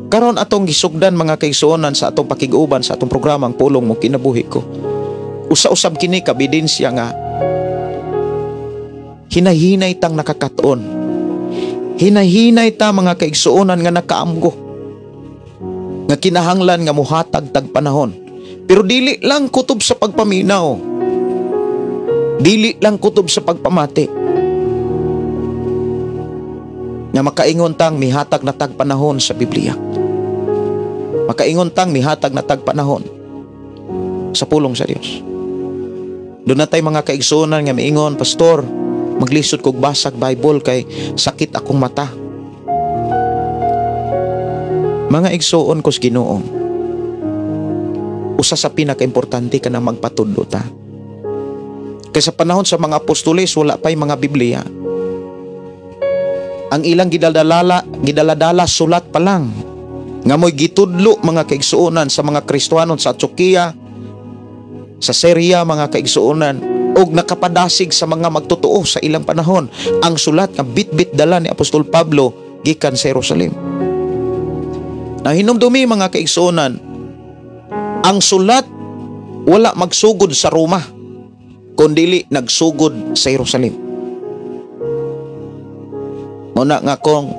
Karon atong gisugdan mga kaigsuonan sa atong pakig-uban sa atong programang Pulong Mo Kinabuhi Ko. Usa-usab kini kabidensya nga hinahinay tang nakakatuon. Hinahinay ta mga kaigsuonan nga nakaamgo, nga kinahanglan nga muhatag tag panahon. Pero dili lang kutob sa pagpaminaw, dili lang kutob sa pagpamati, nga makaingon tang mihatag na tag panahon sa Biblia. Makaingon tang mihatag na tag panahon sa pulong sa Dios. Doon na tay mga kaigsuonan nga miingon, Pastor, maglisod kog basag Bible kay sakit akong mata. Mga igsuon ko sa Ginoo, usa sa pinakaimportante ka na magpatudlo ta. Kay sa panahon sa mga apostoles, wala pa'y mga Biblia. Ang ilang gidaladala sulat pa lang. Nga mo'y gitudlo mga kaigsuonan sa mga Kristohanon sa Antioquia, sa Syria mga kaigsuonan, og nakapadasig sa mga magtotoo sa ilang panahon ang sulat nga bitbit dala ni Apostol Pablo gikan sa Jerusalem. Nahinumdumi mga kaigsuonan, ang sulat wala magsugod sa Roma, kundili nagsugod sa Jerusalem. Muna nga kung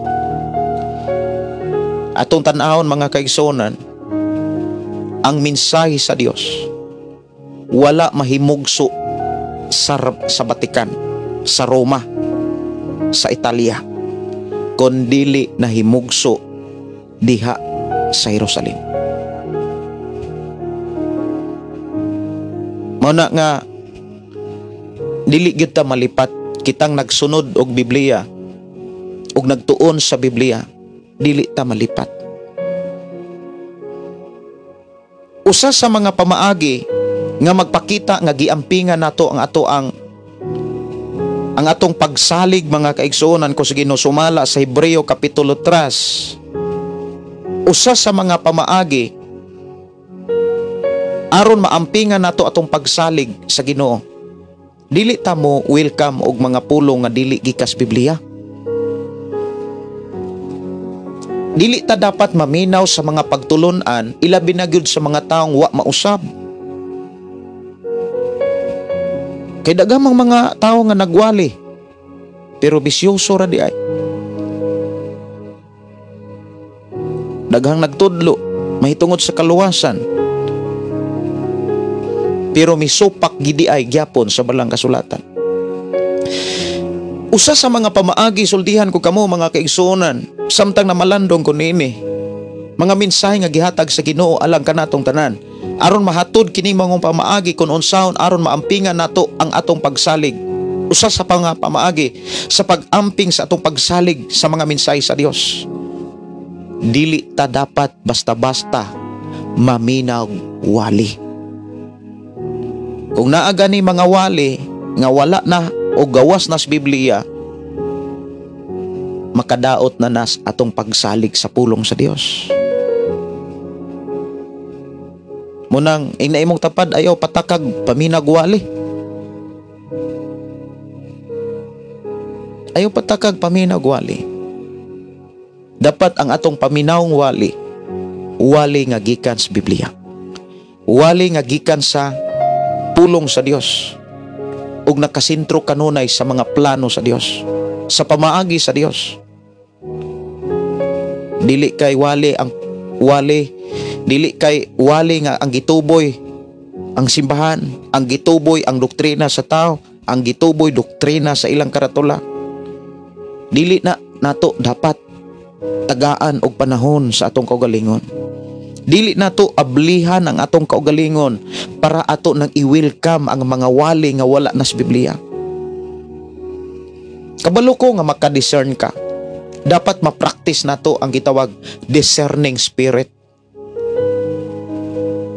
atong tan-awon mga kaigsuonan, ang mensahe sa Dios wala mahimugso sa Vatican, sa Roma, sa Italia, kundili nahimugso diha sa Jerusalem. Muna nga dili gyud ta malipat kitang nagsunod og Biblia og nagtuon sa Biblia, dili ta malipat. Usa sa mga pamaagi nga magpakita nga giampingan nato ang ato ang atong pagsalig mga kaigsuonan ko sa Ginoo sumala sa Hebreo kapitulo 3. Usa sa mga pamaagi aron maampingan nato atong pagsalig sa Ginoo, dili ta mo welcome og mga pulong nga dili gikas Biblia. Dili ta dapat maminaw sa mga pagtulun-an, ilabi na gyud sa mga taong wa mausab. Kay daghang mga tawo nga nagwali, pero bisyoso ra di ay. Daghang nagtudlo mahitungod sa kaluwasan, pero misupak gidi ay gyapon sa balang kasulatan. Usa sa mga pamaagi sultihan ko kamo mga kaigsuonan, samtang namalandong ko niini, mga mensahe nga gihatag sa Ginoo alang kanatong tanan, aron mahatod kini mga pamaagi kun unsaon aron maampingan nato ang atong pagsalig. Usa sa mga pamaagi sa pag-amping sa atong pagsalig sa mga mensahe sa Dios, dili ta dapat basta-basta maminaw wali. Kung naa gani mga wali nga wala na o gawas nas Biblia, makadaot na nas atong pagsalig sa pulong sa Dios. Munang ing naimong tapad, ayaw patakag paminag wali. Ayaw patakag paminag wali. Dapat ang atong paminawng wali, wali nga gikan sa Biblia, wali nga gikan sa pulong sa Dios, ug nakasentro kanunay sa mga plano sa Dios, sa pamaagi sa Dios. Dili kay wali ang wali Dili kay wali nga ang gituboy ang simbahan, ang gituboy ang doktrina sa tao, ang gituboy doktrina sa ilang karatula. Dili na nato dapat tagaan og panahon sa atong kaugalingon. Dili nato ablihan ang atong kaugalingon para ato nang i-welcome ang mga wali nga wala na sa Biblia. Kabalo ko nga maka-discern ka. Dapat ma-practice nato ang gitawag discerning spirit.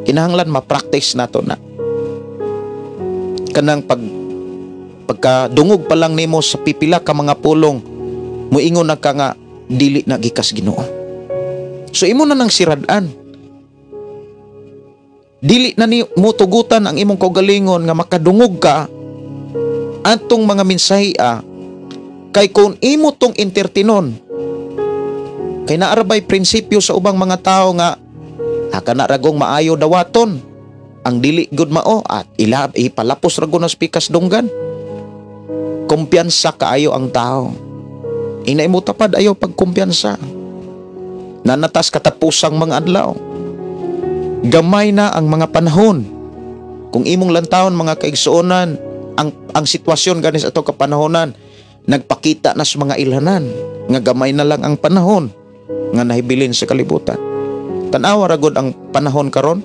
Kinahanglan ma-practice nato na. Kanang pagkadungog pa lang nimo sa pipila ka mga pulong, muingon na ka nga dili na gikas Ginoo. So imo na nang sirad-an. Dili na ni mo tugutan ang imong kaugalingon nga makadungog ka atong mga mensahe kay kung imo tong entertainon, kay naarabay prinsipyo sa ubang mga tao nga kana ragong maayo dawaton, ang dili gud mao at ila ipalapos rago na spikas dunggan. Kumpiyansa kaayo ang tao. Inay mo tapad ayo pagkumpiyansa. Nanatas katapusang mga adlaw. Gamay na ang mga panahon. Kung imong lantawon mga kaigsuonan, ang sitwasyon ganis ato kapanahonan, nagpakita na sa mga ilhanan nga gamay na lang ang panahon nga nahibilin sa kalibutan. Tan-awa ra gud ang panahon karon,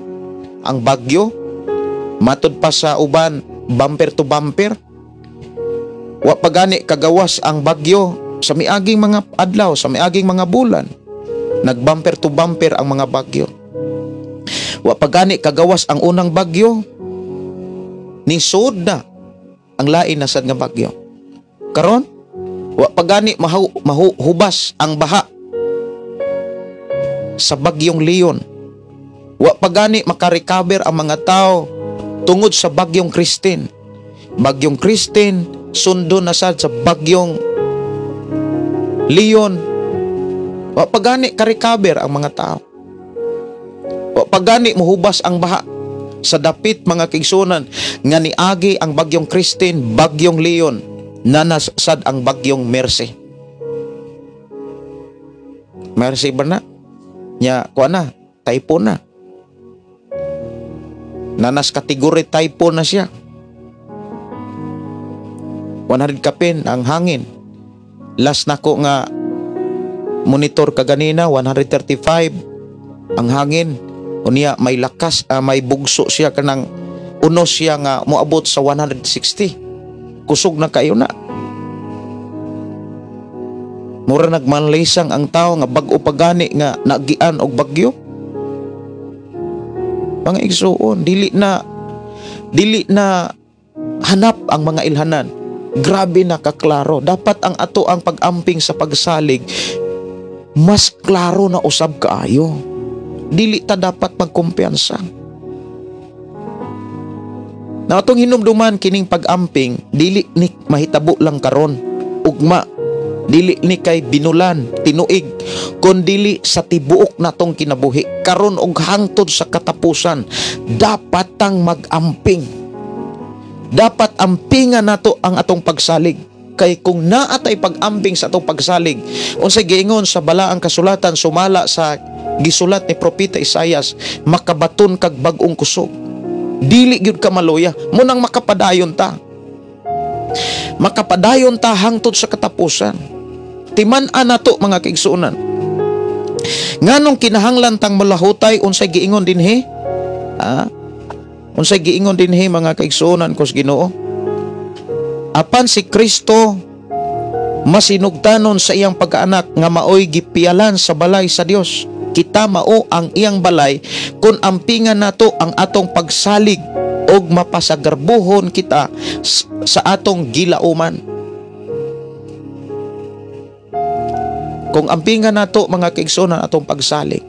ang bagyo matud pa sa uban, bumper to bumper. Wa pa gani kagawas ang bagyo sa miaging mga adlaw, sa miaging mga bulan. Nagbumper to bumper ang mga bagyo. Wa pa gani kagawas ang unang bagyo, nisod na ang lain na sad nga bagyo. Karon, wa pa gani mahuhubas ang baha sa bagyong Leon. Wa pa gani makarecover ang mga tao tungod sa bagyong Christine. Bagyong Christine sundo na sad sa bagyong Leon. Wa pa gani ka-recover ang mga tao. Wa pa gani mohubas ang baha sa dapit mga kaigsuonan nga niagi ang bagyong Christine, bagyong Leon, nanasad ang bagyong Mercy. Mercy ba na? Nya, kuha na, typhoon na. Nanas kategory typhoon na siya. 100 kapin ang hangin. Last nako nga monitor kaganina, 135 ang hangin. Unya may lakas, may bugso siya kanang unos siya nga moabot sa 160. Kusog na kayo na. Mura nagmanlaysang ang tao nga bag-o pa gani nga nagian og bagyo. Mga igsuon, dili na hanap ang mga ilhanan. Grabe na kaklaro. Dapat ang ato ang pag-amping sa pagsalig mas klaro na usab kaayo. Dili ta dapat magkumpiyansa. Na atong hinumduman kining pag-amping, dili ni mahitabo lang karon, ugma, dili ni kay binulan, tinuig, kun dili sa tibuok natong kinabuhi karon og hangtod sa katapusan, dapat tang mag-amping. Dapat ampingan nato ang atong pagsalig. Kay kung naatay pag-amping sa atong pagsalig, unsay giingon sa balaang kasulatan sumala sa gisulat ni Propeta Isayas, makabaton kag bag-ong kusog. Dili gyud ka maluya, munang makapadayon ta. Makapadayon ta hangtod sa katapusan. Timan-an nato mga kaigsuonan. Nganong kinahanglan tang malahutay, unsay giingon dinhi? Unsay giingon dinhi mga kaigsuonan ko sa Ginoo? Apan si Kristo masinugtanon sa iyang pagkaanak nga maoy gipialan sa balay sa Dios. Kita mao ang iyang balay kung ampingan nato ang atong pagsalig og mapasagarbuhon kita sa atong gilauman. Kung ampingan nato mga kaigsuonan atong pagsalig,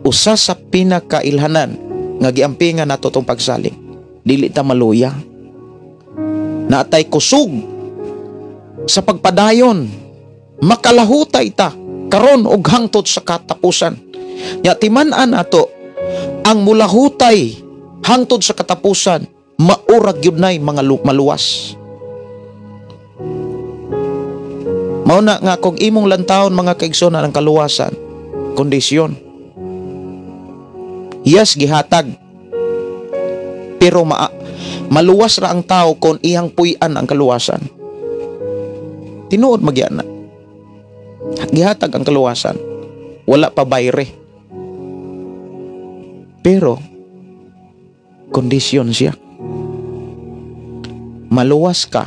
usa sa pinakailhanan nga giampingan nato tong pagsalig, dili ta maluya. Naatay kusog sa pagpadayon, makalahutay ta karon og hangtod sa katapusan. Nya timan-an ato ang mulahutay hangtod sa katapusan, maurag gyud nay mga maluwas. Mao na nga kung imong lantawon mga kaigsuonan ang kaluwasan, Kondisyon. Yes, gihatag. Pero maluwas ra ang tao kung iyang puy-an ang kaluwasan. Tinuod magyana. Gihatag ang kaluwasan. Wala pa bayre. Pero kondisyon siya. Maluwas ka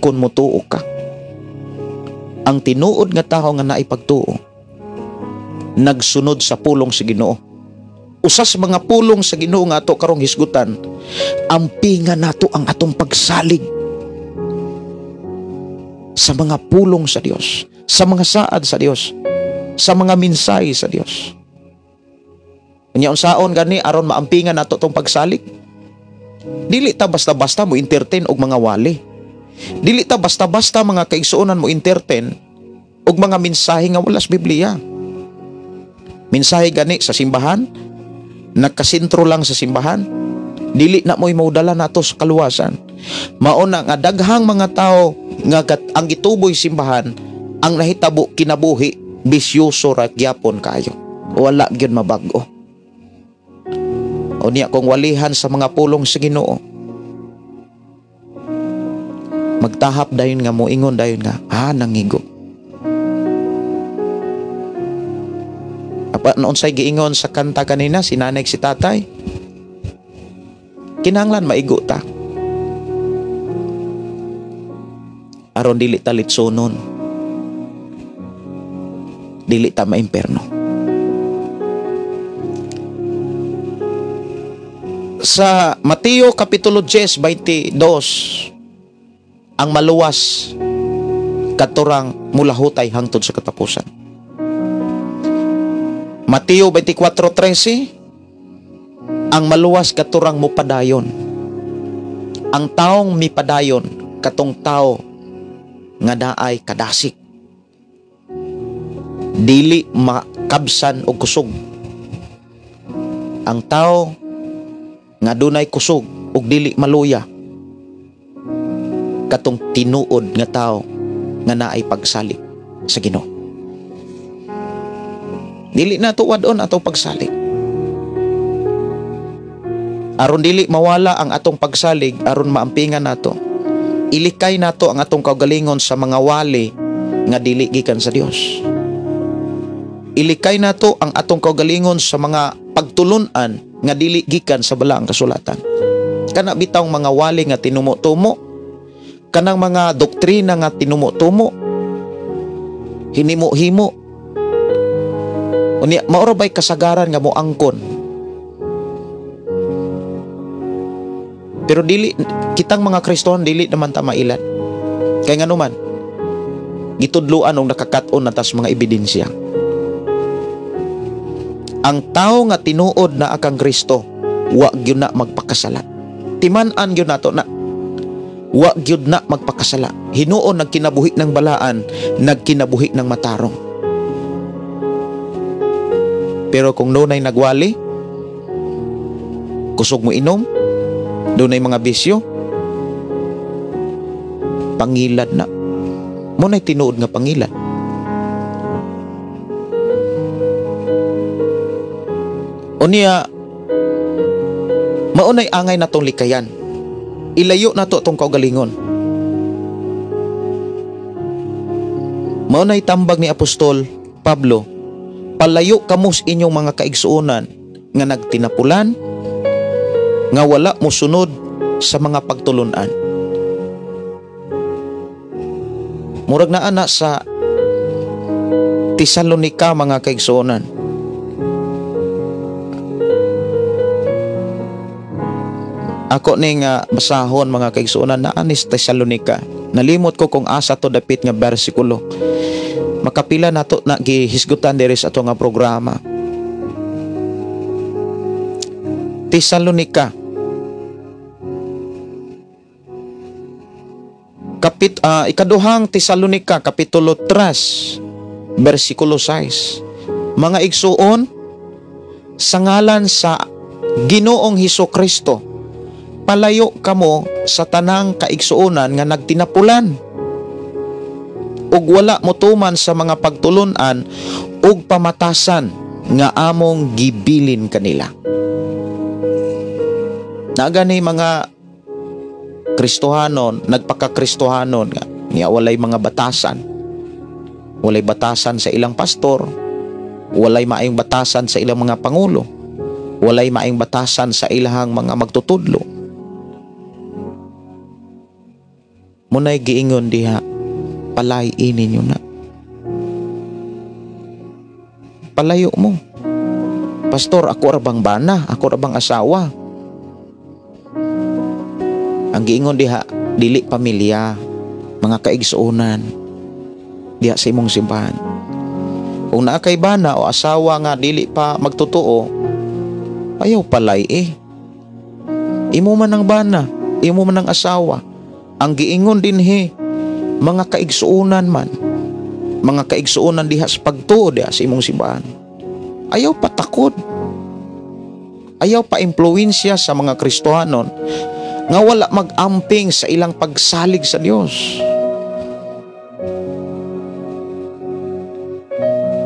kung mutuo ka. Ang tinuod nga tao nga naipagtuo, nagsunod sa pulong sa Ginoo. Usa sa mga pulong sa Ginoo nga ato karong hisgutan, ampinga nato ang atong pagsalig sa mga pulong sa Dios, sa mga saad sa Dios, sa mga mensahe sa Dios. Unya unsaon gani aron maampingan nato tong pagsalig? Dili ta basta-basta mo entertain og mga wali. Dili ta basta-basta mga kaigsuonan mo entertain og mga mensahe nga wala sa Biblia. Mensahe gani sa simbahan, nakasentro lang sa simbahan, dili na mo'y maudala nato sa kaluwasan. Mao na nga daghang mga tao nga ang gituboy simbahan, ang nahitabo kinabuhi bisyoso ra gyapon kayo. Wala gyud mabag-o. Unya kung walihan sa mga pulong sa Ginoo, magtahap dayon nga moingon dayon nga, nangigo. Apa noon say giingon sa kanta kanina si nanay si tatay, kinahanglan maigo ta aron dili ta litsonon, dili ta maimperno. Sa Mateo Kapitulo 10:22, ang maluwas katurang mulahutay hangtod sa katapusan. Mateo 24:13, ang maluwas katurang mupadayon. Ang taong mipadayon katong tao nga naay kadasik, dili makabsan og kusog. Ang tao nga dunay kusog ug dili maluya katong tinuod nga tao nga naay pagsalig sa Ginoo. Dili na tuwadon atong pagsalig. Aron dili mawala ang atong pagsalig, aron maampingan nato, ilikay nato ang atong kaugalingon sa mga wali nga dili gikan sa Dios. Ilikay nato ang atong kaugalingon sa mga pagtulun-an nga dili gikan sa balaang kasulatan. Kana bitawng mga wali nga tinumo-tumo, kanang mga doktrina nga tinumo-tumo, hinimo-himo. Unya mao ra bay kasagaran nga moangkon. Pero dili kitang mga Kristohan dili naman ta mailan. Kay nganuman gitudloan og nakakat-on na tas mga ebidensya. Ang tao nga tinuod na akang Kristo, wa gyud na magpakasala. Timan-an gyud nato na wa gyud na magpakasala. Hinuon nagkinabuhi ng balaan, nagkinabuhi ng matarong. Pero kung dunay nagwali, kusog mo inom, dunay mga bisyo, pangilad na. Muna'y tinuod nga pangilad. Unya, maunay angay natong likayan. Ilayo na to itong kaugalingon. Maunay tambag ni Apostol Pablo, palayo kamo sa inyong mga kaigsuonan nga nagtinapulan, nga wala mosunod sa mga pagtulunan. Murag naa na sa Tesalonika mga kaigsuonan. Ako ning basahon mga kaigsuonan naa ni sa Tesalonika. Nalimot ko kung asa to dapit nga bersikulo. Makapila nato na gihisgutan diri sa ato nga programa. Tesalonika ikaduhang Tesalonika kapitulo 3 bersikulo 6. Mga igsuon, sa ngalan sa Ginoong Hesus Kristo, palayo kamo sa tanang kaigsuonan nga nagtinapulan ug wala motuman sa mga pagtulun-an ug pamatasan nga among gibilin kanila. Nagani mga Kristohanon, nagpaka-Kristohanon nga niya walay mga batasan. Walay batasan sa ilang pastor, walay maayong batasan sa ilang mga pangulo, walay maayong batasan sa ilahang mga magtutudlo. Munay giingon diha, palay ninyo na. Palayo mo. Pastor, ako ra bang bana? Ako ra bang asawa? Ang giingon diha, dili pamilya, mga kaigsuonan diha sa imong simbahan. Kung naa kay bana o asawa nga dili pa magtotoo, ayaw palay eh. Imo man ang bana, imo man ang asawa. Ang giingon dinhi, mga kaigsuonan man, mga kaigsuonan diha sa pagtuo diha sa imong simbahan. Ayaw patakod. Ayaw pa impluwensya sa mga Kristohanon nga wala mag-amping sa ilang pagsalig sa Dios.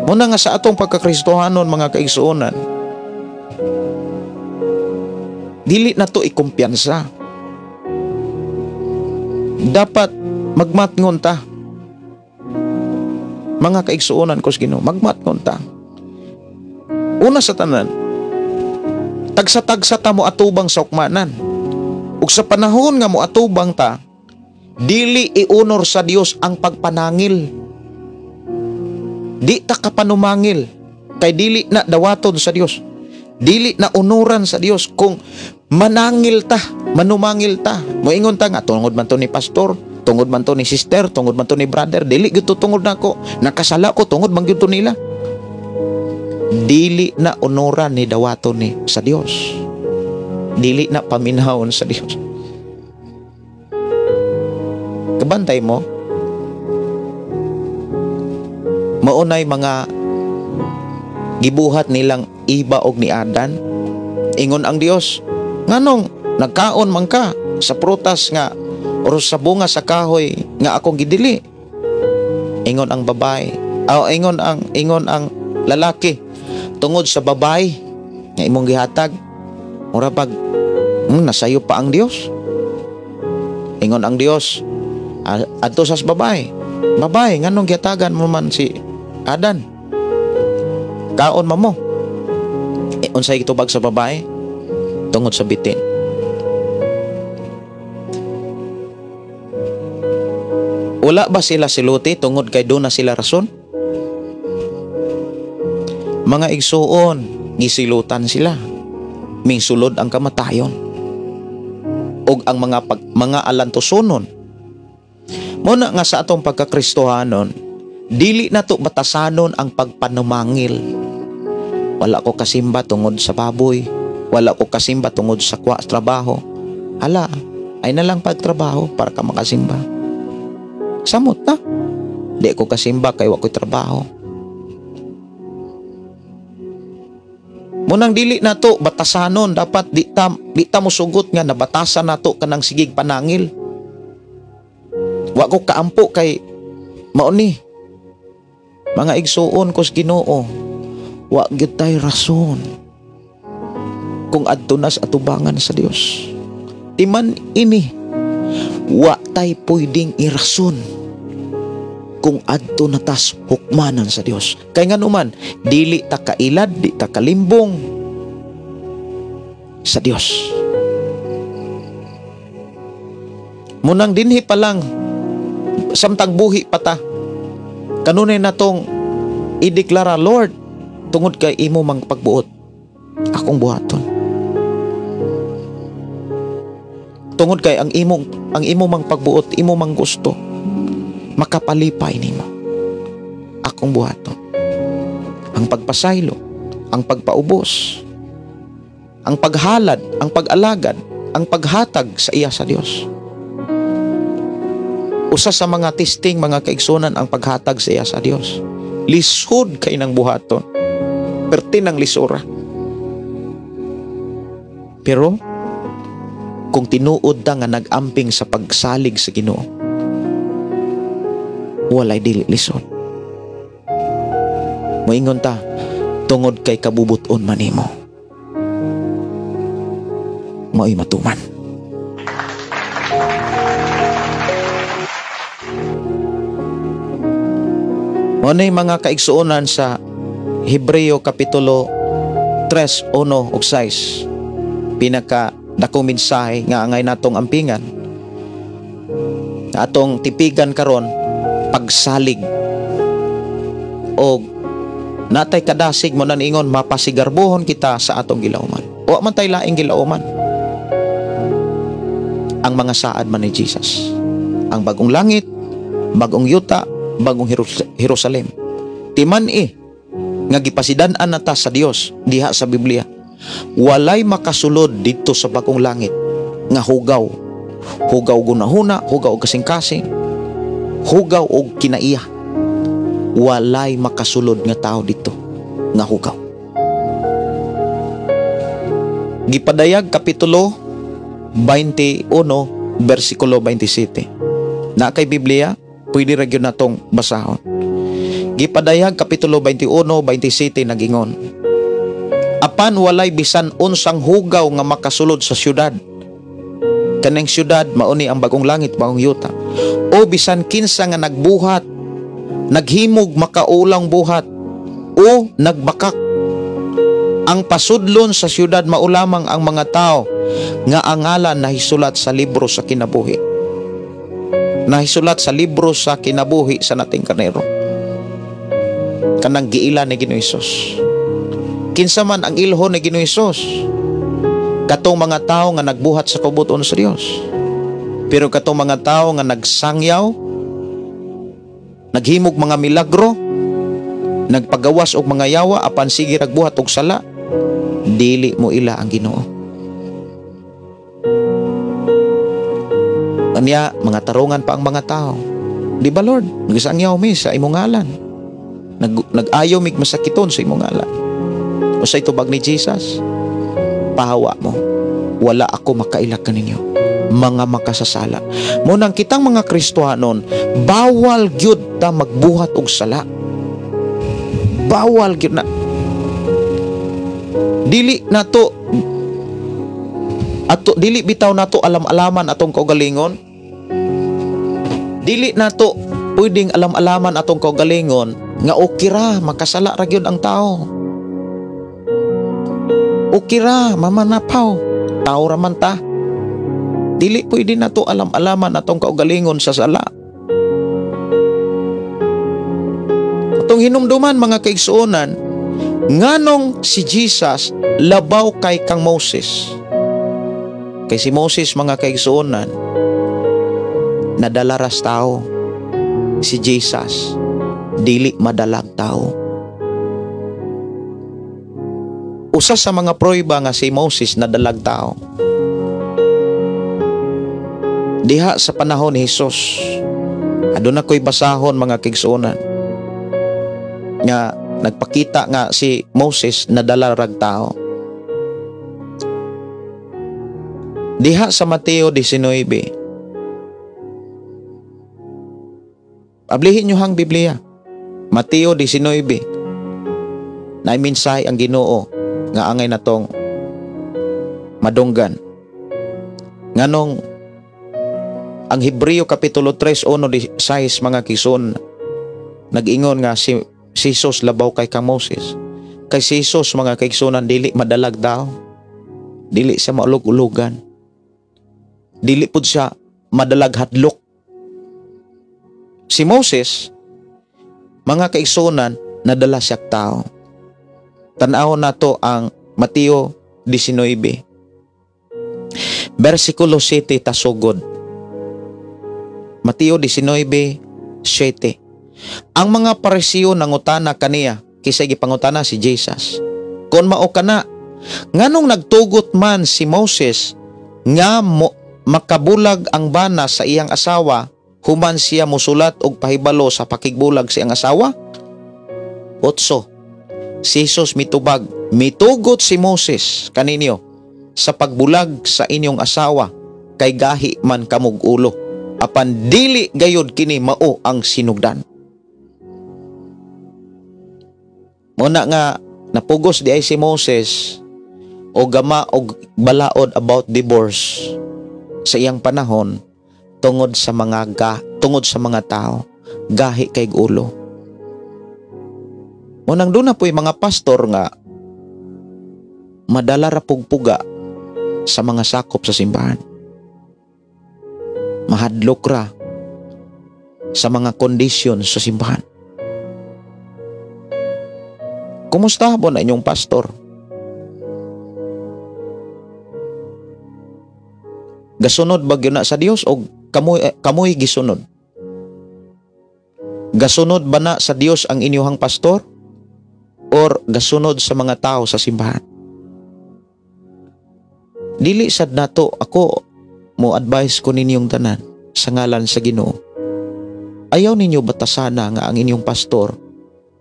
Muna nga sa atong pagkakristohanon, mga kaigsuonan, dili na to ikumpiyansa. Dapat magmatngon ta. Mga kaigsuonan ko sa Ginoo, magmatngon ta. Una sa tanan, tagsa-tagsa ta mo atubang sa ukmanan. Ug sa panahon nga mo atubang ta, dili i-honor sa Dios ang pagpanangil. Di ta kapanumangil, kay dili na dawaton sa Dios. Dili na onoran sa Dios kung manangil ta, manumangil ta. Moingon ta nga tungod man to ni pastor, tungod man to ni sister, tungod man to ni brother, dili gyud to tungod nako, nakasala ko tungod man gyud to nila. Dili na onoran ni dawaton ni sa Dios. Dili na paminahon sa Dios. Kabantay mo, maunay mga gibuhat nilang iba og ni Adan. Ingon ang Dios, nganong nagkaon man ka sa prutas nga or sa bunga sa kahoy nga akong gidili? Ingon ang babae, o ingon ang lalaki, tungod sa babae nga imong gihatag, mura pag nasayo pa ang Dios. Ingon ang Dios adto sa babae, babae, nganong gihatagan mo man si Adan? Kaon man mo. Unsay gitubag sa babae? Tungod sa bitin. Wala ba sila siluti tungod kay doon na sila rason? Mga igsuon, gisilutan sila. Mingsulod ang kamatayon og ang mga alantusonon. Muna nga sa atong pagkakristohanon, dili na to batasanon ang pagpanumangil. Wala ko kasimba tungod sa baboy, wala ko kasimba tungod sa trabaho. Hala, ay na lang pagtrabaho para ka makasimba. Samot na. Di ko kasimba kay wa ko'y trabaho. Munang dili na to batasanon, dapat di ta mosugot nga nabatasan na to kanang sigig panangil. Wa ko kaampo kay mao ni. Mga igsuon ko sa Ginoo, wa gyud tay rason kung adto na sa atubangan sa Dios. Timan ini, wa tay pwedeng irason kung adto na tas hukmanan sa Dios. Kay nganuman, dili ta kailad, di ta kalimbong sa Dios. Munang dinhi pa lang, samtang buhi pa ta, kanunay na tong ideklara, Lord, tungod kay imo mang pagbuot, akong buhaton. Tungod kay ang imo mang pagbuot, imo mang gusto, makapalipay nimo, akong buhaton. Ang pagpasaylo, ang pagpaubos, ang paghalad, ang pag-alagad, ang paghatag sa iya sa Dios. Usa sa mga testing, mga kaigsunan, ang paghatag sa iya sa Dios. Lisod kay nang buhaton. Perti ng lisura. Pero kung tinuod ta nga nag-amping sa pagsalig sa Ginoo, Walay dili lisod. Moingon ta, tungod kay kabubuton man nimo, mao'y matuman. Mao nay mga kaigsuonan sa Hebreo Kapitulo 3, 1 ug 6. Pinaka dakong mensahe nga angay natong ampingan, atong tipigan karon, pagsalig og natay kadasig mo nan ingon mapasigarbohon kita sa atong gilauman. Wa man tay laing gilauman. Ang mga saad man ni Jesus, ang bagong langit, bagong yuta, bagong Jerusalem. Timan-i nga gipasidan-an na ta sa Dios diha sa Biblia. Walay makasulod didto sa bagong langit nga hugaw. Hugaw gunahuna, hugaw og kasing-kasing, hugaw og kinaiya. Walay makasulod nga tao didto nga hugaw. Gipadayag Kapitulo 21 versikulo 27. Na kay Biblia, pwede ra gyud natong basahon. Gipadayag Kapitulo 21 27 nagingon, apan walay bisan unsang hugaw nga makasulod sa syudad. Kanang syudad mauni ang bagong langit, bagong yuta. O bisan kinsa nga nagbuhat, naghimog makaulang buhat, o nagbakak. Ang pasudlon sa syudad mao lamang ang mga tao nga ang ngalan nahisulat sa libro sa kinabuhi. Nahisulat sa libro sa kinabuhi sa nating karnero. Kanang giila ni Ginoong Hesus. Kinsa man ang ilhon ni Ginoong Hesus? Katong mga tao nga nagbuhat sa kabuton sa Dios. Pero katong mga tao nga nagsangyaw, naghimog mga milagro, nagpagawas og mga yawa apan sige ragbuhat og sala, dili mo ila ang Ginoo. Anya, mga tarungan pa ang mga tao. Di ba, Lord? Nagsangyaw mi sa imong ngalan. Nag-ayo mig masakiton sa imong ngalan. O sa itubag ni Jesus, pahawa mo, wala ako makaila kaninyo, mga makasasala. Munang kitang mga Kristohanon, bawal gyud ta magbuhat og sala. Bawal gyud na. Dili nato ato, dili bitaw nato alam-alaman atong kaugalingon. Dili nato pwedeng alam-alaman atong kaugalingon nga okay ra makasala ra gyud ang tao. Okay ra mamanapaw, tao ra man ta. Dili pwede nato alam-alaman atong kaugalingon sa sala. Atong hinumduman mga kaigsuonan, nganong si Jesus labaw kay kang Moses. Kay si Moses mga kaigsuonan, nadala ras tao. Si Jesus dili madalag tao. Usa sa mga pruweba nga si Moses nadalag tao, diha sa panahon ni Jesus, aduna ko'y basahon mga kaigsuonan nga nagpakita nga si Moses nadala rag tao. Diha sa Mateo 19, ablihin nyo hang Biblia. Mateo 19, naimensahe ang Ginoo nga angay natong madunggan. Nganong ang Hebreo Kapitulo 3, 1-6 mga kison, nag-ingon nga si Jesus labaw kay kang Moses. Kay si Jesus mga kaigsunan dili madalag daw. Dili siya maulog-ulugan. Dili pud siya madalag hadlok. Si Moses mga kaigsunan nadala siya tao. Tan-aw nato ang Mateo 19 versikulo 7 tasugod. Mateo 19:7. Ang mga Pariseo nangutana kaniya, kisay gipangutana si Jesus, kon mao kana, nganong nagtugot man si Moses nga makabulag ang bana sa iyang asawa, human siya musulat og pahibalo sa pakigbulag sa iyang asawa? 8. Si Jesus mitubag, mitugot si Moses kaninyo sa pagbulag sa inyong asawa, kay gahi man kamog ulo. Apan dili gayud kini mao ang sinugdan. Muna nga napugos di ay si Moses o gama og balaod about divorce sa iyang panahon tungod sa mga tao gahi kay ulo. Munang doon na po'y mga pastor nga madala ra pugpuga sa mga sakop sa simbahan. Mahadlok ra sa mga kondisyon sa simbahan. Kumusta po na inyong pastor? Gasunod ba gyud na sa Dios o kamoy gisunod? Gasunod ba na sa Dios ang inyong pastor or gasunod sa mga tao sa simbahan? Dili sad nato, ako mo advice ko ninyong tanan sa ngalan sa Ginoo. Ayaw ninyo batasana nga ang inyong pastor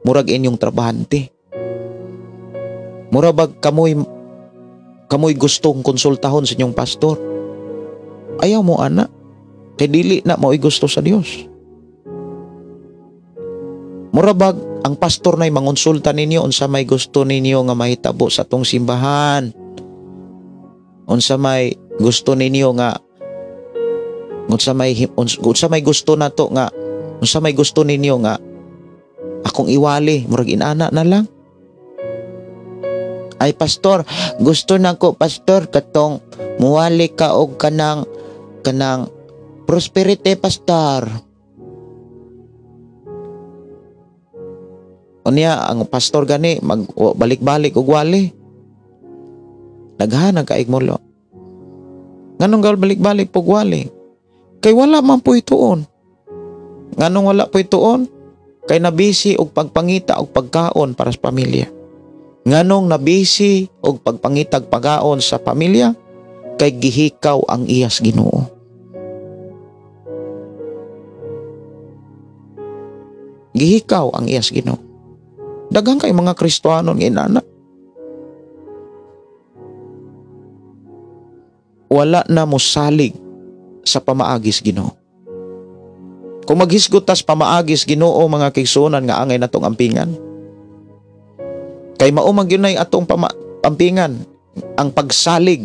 murag inyong trabahante. Mura bag kamoy gustong konsultahon sa inyong pastor. Ayaw mo ana, kay dili na mao'y gusto sa Dios. Mura bag ang pastor na'y mangonsulta ninyo unsa may gusto ninyo nga mahitabo sa atong simbahan. Unsa may gusto ninyo nga unsa may gusto nato nga unsa may gusto ninyo nga akong iwali, murag inana na lang. Ay pastor, gusto nako pastor katong muwali ka og kanang prosperity pastor. Unya ang pastor gani mag balik-balik og wali. Naghanag kaig mulo. Nganong gal balik-balik pog wali? Kay wala man po ituon. Nganong wala po ituon? Kay nabisi og pagpangita og pagkaon para sa pamilya. Nganong nabisi og pagpangitag pagkaon sa pamilya? Kay gihikaw ang iyas Ginoo. Gihikaw ang iyas Ginoo. Daghang kay mga Kristohanon nga inana. Wala na mosalig sa pamaagis Ginoo. Kung maghisgot tas pamaagis Ginoo mga kaigsuonan nga angay natong ampingan. Kay mao man gyud nay atong ampingan ang pagsalig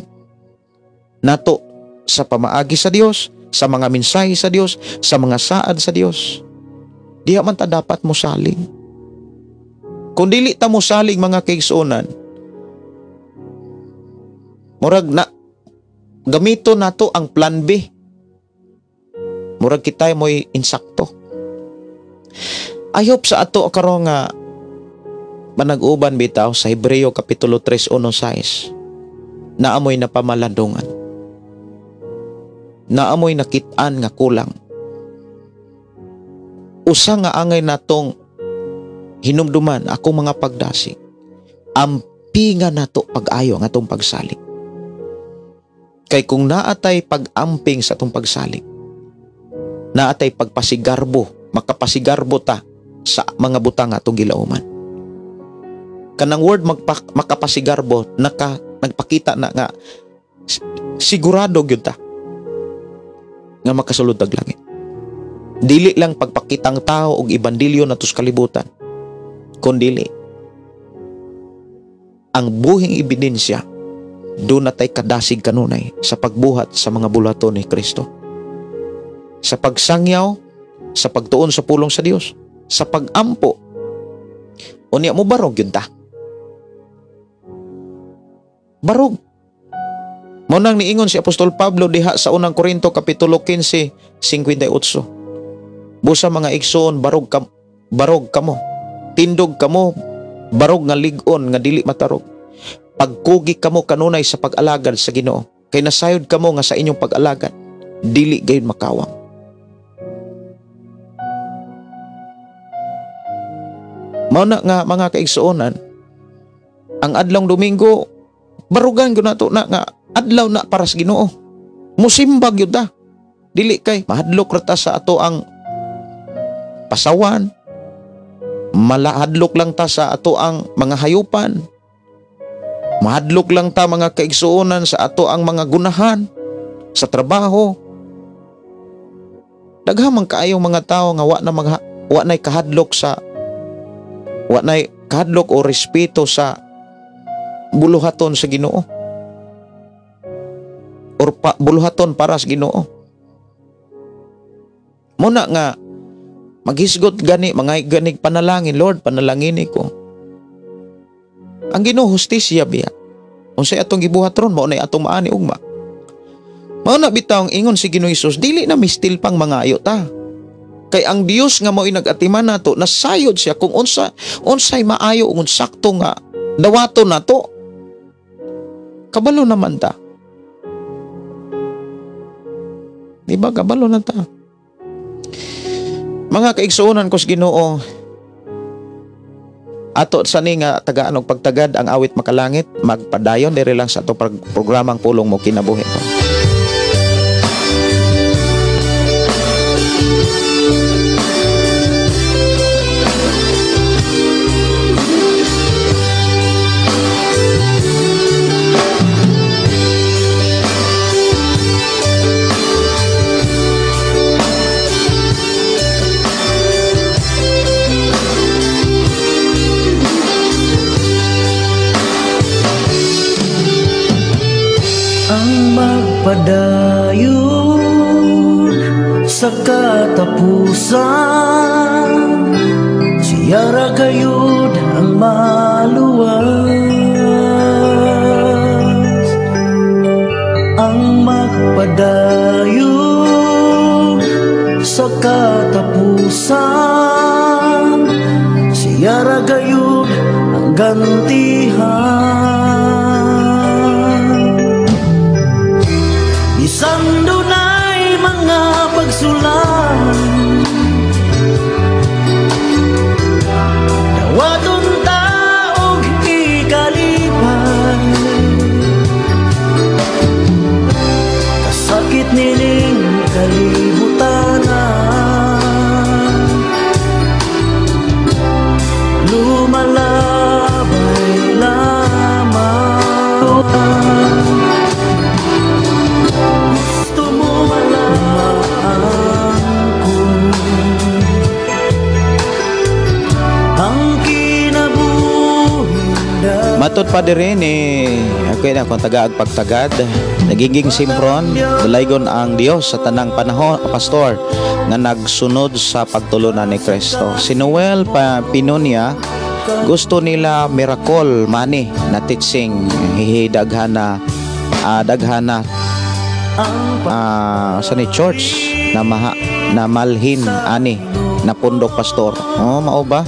nato sa pamaagi sa Dios, sa mga mensahe sa Dios, sa mga saad sa Dios. Diha man ta dapat mosalig. Kung dili ta mosalig mga kaigsuonan, murag na gamito nato ang plan B. Murag kitay mo'y insakto. I hope sa ato karon nga manag-uban bitaw sa Hebreo Kapitulo 3:16 naamoy na pamalandungan, naamoy nakit-an nga kulang. Usa nga angay natong hinumduman akong mga pagdasig, ampinga nato pag-ayo ang atong pagsalig. Kay kung naatay pag-amping sa atong pagsalig, naatay pagpasigarbo, makapasigarbo ta sa mga butang atong gilauman. Kanang word makapasigarbo, nagpakita na nga sigurado gyud ta nga makasulod tag langit. Dili lang pagpakitang tao og ebanghelyo nato sa kalibutan, kundili ang buhing ebidensya doon natay kadasig kanunay sa pagbuhat sa mga bulaton ni Kristo, sa pagsangyaw, sa pagtuon sa pulong sa Dios, sa pagampo. Unya mo barog yun ta. Barog. Mao nang niingon si Apostol Pablo diha sa unang Korinto Kapitulo 15:58. Busa mga igsoon, barog kamo. Tindog kamo, barog nga lig-on nga dili matarog. Pagkugi kamo kanunay sa pag-alagad sa Ginoo, kay nasayod kamo nga sa inyong pag-alagad dili gayud makawang. Mao na nga mga kaigsuonan, ang adlawng Domingo barugan gyud nato na nga adlaw na para sa Ginoo. Musimbag gyud ta. Dili kay mahadlok ra ta sa ato ang pasawan, malahadlok lang ta sa ato ang mga hayupan, mahadlok lang ta mga kaigsuonan sa ato ang mga gunahan sa trabaho. Daghan man kaayong mga tawo nga wa na wa nay kahadlok sa wa nay kahadlok o respeto sa buluhaton sa Ginoo or buluhaton para sa Ginoo. Muna nga maghisgot gani mga ganig panalangin, Lord, panalangin ko. Ang Ginoo hustisya biya. Unsay atong gibuhat ron mao nay atong maani ugma. Mao na bitaw ang ingon si Ginoo Hesus, dili na mistil pang mangayo ta. Kay ang Dios nga mao'y nag-atiman nato, nasayod siya kung unsay maayo ug sakto nga dawaton nato. Kabalo naman ta. Di ba kabalo na ta? Mga kaigsuonan ko sa Ginoo, ato sa ni nga tagaan og pagtagad ang awit makalangit, magpadayon diri lang sa ato programang Pulong Mo Kinabuhi Ko. Padayon sa katapusan, siya ra gayud ang maluwas. Ang magpadayon sa katapusan, siya ra gayud ang gantihan. Bisan dunay mga pagsulan, dawaton ta og ikalipay. Kasakit nining kalibutan, lumalabay lamang. Matod pa diri ni okay na kung tagaag pagtagad, nagiging simpron dalaygon ang Dios sa tanang panahon, pastor nga nagsunod sa pagtulunan ni Kristo. Si Noel pa Pinonia gusto nila miracle money na teaching, hihi daghana daghana sa ni church na na malhin ani na pundok, pastor. Oh, mao ba?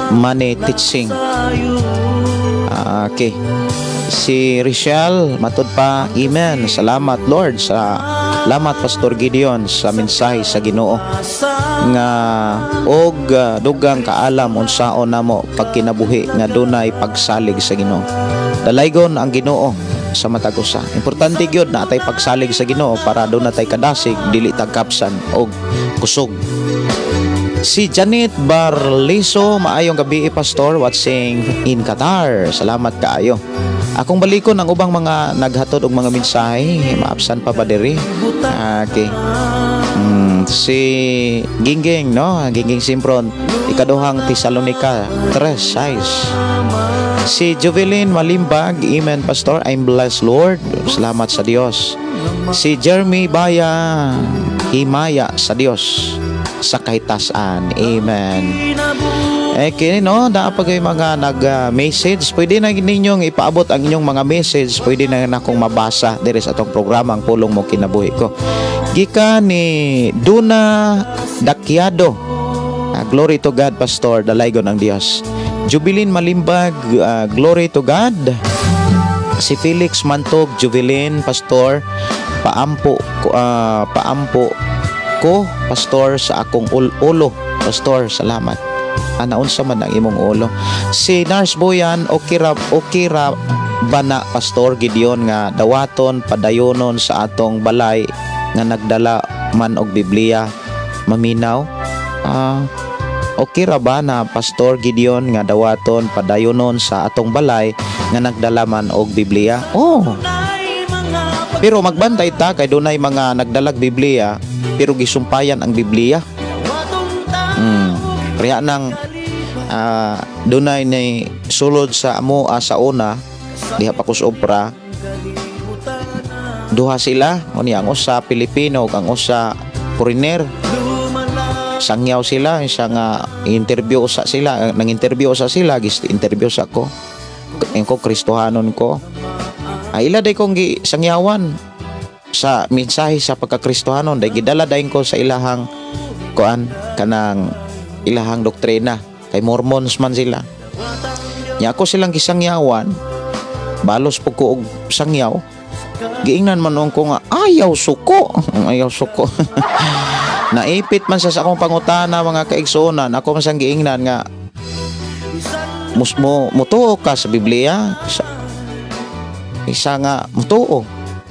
Money teaching. Okay. Si Richelle matud pa, amen. Salamat Lord sa salamat Pastor Gideon sa mensahe sa Ginoo nga og dugang kaalam unsaon namo pagkinabuhi nga dunay pagsalig sa Ginoo. Dalaygon ang Ginoo sa matag usa. Importante gyud na atay pagsalig sa Ginoo para doon natay kadasig, dili tagkapsan og kusog. Si Janet Barliso, maayong gabi pastor, watching in Qatar. Salamat kaayo. Akong balikon ang ubang mga naghatod og mga mensahe, maabsan pa ba diri? Okay. Si Gingging, no? Gingging Simpron, ikaduhang Tesalonica 3:6. Si Juvelin Malimbag, amen pastor, I'm blessed Lord. Salamat sa Dios. Si Jeremy Baya, himaya sa Dios sa kahitasan. Amen. Eh kini no, naa pa kay mga nag-message. Pwede na ninyong ipaabot ang inyong mga message. Pwede na nakong mabasa diri sa atong programang Pulong Mo Kinabuhi Ko. Gikan ni Duna Dakyado. Glory to God, Pastor, dalaygon ang Dios. Jubilin Malimbag, glory to God. Si Felix Mantog, Jubilin, Pastor, paampo ko, Pastor, sa akong ulo. Pastor, salamat. Naunsa man ang imong ulo. Si Nars Boyan, okay ra ba na, Pastor Gideon, nga dawaton padayonon sa atong balay nga nagdala man og Biblia maminaw? Okay ra ba na, Pastor Gideon, nga dawaton padayonon sa atong balay nga nagdala man og Biblia? Oh. Pero magbantay ta kay dunay mga nagdalag Biblia pero gisumpayan ang Biblia. Kaya nang dunay ni sulod sa amo sa una diha pa ko sa obra, duha sila unya, ang usa Pilipino ug ang usa foreigner. Sangyaw sila, isa nga interview sa sila, nang interview sa sila, gis interview sa ko. Ingon ko, Kristohanon ko. Ay, ila day kong gi sangyawan sa mensahe sa pagkakristohanon, day gidala dayon ko sa ilahang kuan, kanang ilahang doktrina, kay Mormons man sila. Nya ako silang gisangyawan, balos po ko og sangyaw. Giingnan man noon ko nga ayaw suko, ayaw suko. Naipit man sa akong pangutana, mga kaigsuonan. Ako man sang giingnan nga mus mo mutuo ka sa Biblia sa, isa nga mutuo.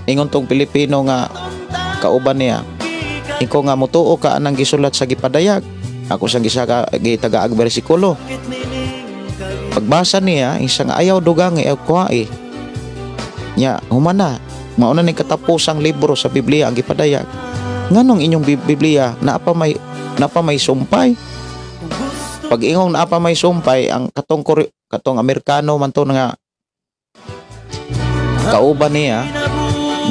Ingon tong Pilipino nga kauban niya, iko nga mutuo ka anang gisulat sa gipadayag. Ako sang gisaka gitagaag bersikulo. Pagbasa niya, isa nga ayaw dugang ayaw kuha nya. Humana, mauna ni katapusang libro sa Biblia ang gipadayag. Nganong inyong Biblia naa pa may sumpay? Pag ingong naa pa may sumpay, ang katong katong Amerikano man to nga kauban niya,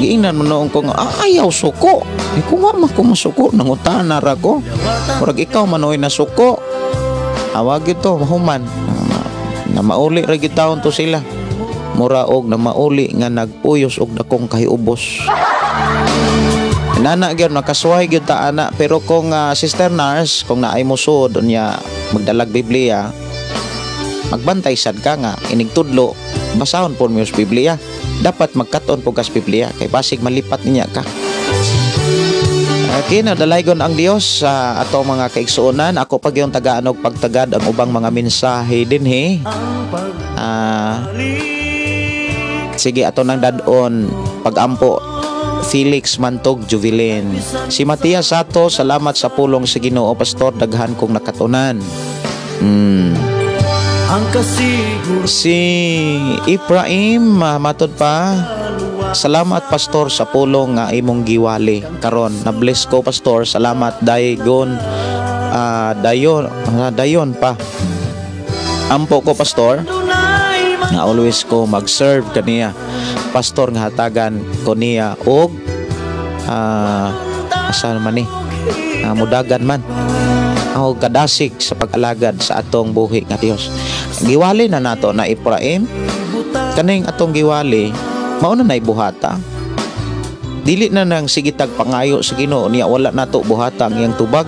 giingnan mo noon ko nga ayaw suko. Eh, kung wa man ko masuko, nangutana ra ko, murag ikaw manoy na suko. Awag ito mahuman na mauli ra gyud taon to sila, mura og na mauli nga nagpuyos og dakong kahiubos. Nana gyud, nakasuhay gyud ta ana. Pero kung sister nurse, kung naay mo suod unya magdalag Biblia, magbantay sad ka nga inigtudlo basahon po mo sa Biblia. Dapat magkaton po kas Biblia kay basig malipat niya ka. Okay, nadalaygon ang Dios sa ato, mga kaigsuonan. Ako pag yung tagaan og pagtagad ang ubang mga mensahe dinhi. Sige, ato nang dad-on pagampo, Felix Mantog Juvilin. Si Matias Sato, salamat sa pulong sa Ginoo, pastor, daghan kong nakatunan. Ang kasiguro Si Ibrahim, matod pa, salamat, pastor, sa pulong nga imong giwali karon. Na-bless ko, pastor. Salamat daygon dayon dayon pa. Ampo ko, pastor, nga always ko mag-serve kaniya. Pastor, nga hatagan ko niya og asa man ni? Mudagan man og kadasig sa pag-alagad sa atong buhi nga Dios. Giwali na nato na, Ibrahim, kaning atong giwali, mao na nay buhata. Dili na nang sige tag pangayo sa Ginoo niya wala nato buhata ang iyang tubag.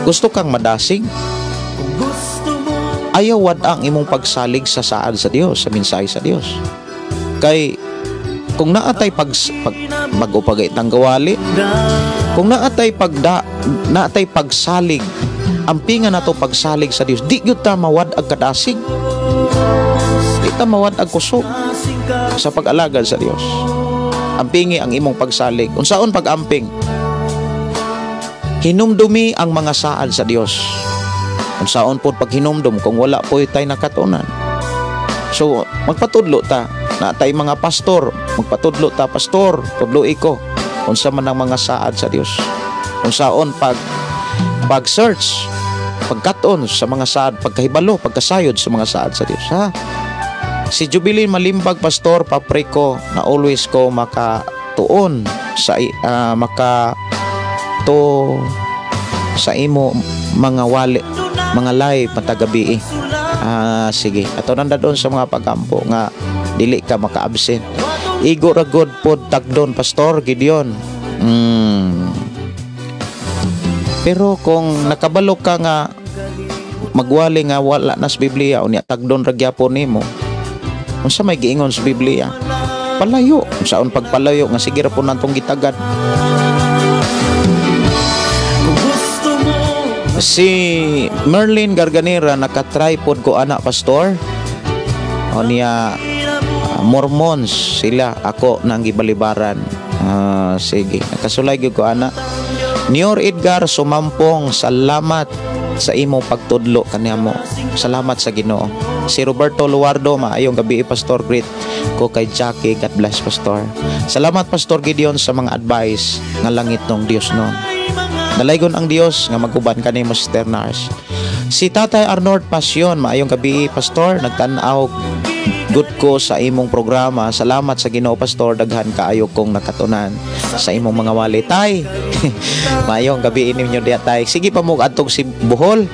Gusto kang madasig? Ayaw wad ang imong pagsalig sa saad sa Dios, sa mensahe sa Dios. Kay kung naatay pag bago pa gay tanggawali, kung naatay pagda naatay pagsalig, ampinga nato pagsalig sa Dios, di gyud ta mawad ag kadasig. Di ta mawad ag kusog sa pag-alagad sa Dios. Ampingi ang imong pagsalig. Unsaon pag-amping? Hinumdumi ang mga saad sa Dios. Unsaon po paghinumdum kung wala po tay nakatunan? So, magpatudlo ta. Na tay mga pastor, magpatudlo ta, "Pastor, tudloi ko. Unsa man ang mga saad sa Dios?" Unsaon pag search, pagkaton sa mga saad, pagkahibalo, pagkasayod sa mga saad sa Dios, ha? Si Jubilee Malimbag, pastor, papre ko na always ko makatuon sa maka to sa imo mga wali, mga live matagabi. Sige. Ato nanda doon sa mga pagampo nga dili ka maka-absent. Igo ra god pod tagdon, Pastor Gideon. Pero kung nakabalo ka nga magwali nga wala na sa Biblia unya tagdon ra gyapon nimo, unsa may giingon sa Biblia? Palayo. Unsaon pagpalayo nga sige ra po natong gitagad? Kung gusto mo Si Merlin Garganera, naka-tripod ko ana, pastor. O niya Mormons sila, ako nang gibalibaran. Sige, nakasulay gyud ko ana. Nior Edgar Sumampong, salamat sa imo pagtudlo kaniya mo. Salamat sa Ginoo. Si Roberto Luardo, maayong gabi, Pastor. Greet ko kay Jackie. God bless, Pastor. Salamat, Pastor Gideon, sa mga advice nga langit ng Dios noon. Dalaygon ang Dios nga maguban kanimo, Sister Nars. Si Tatay Arnold Pasyon, maayong gabi, Pastor. Nagtan-aw good ko sa imong programa. Salamat sa Ginoo, Pastor, daghan kaayo kong nakatunan sa imong mga wali. Tay, maayong gabi ninyo diya, tay. Sige pa mo adtong si Bohol.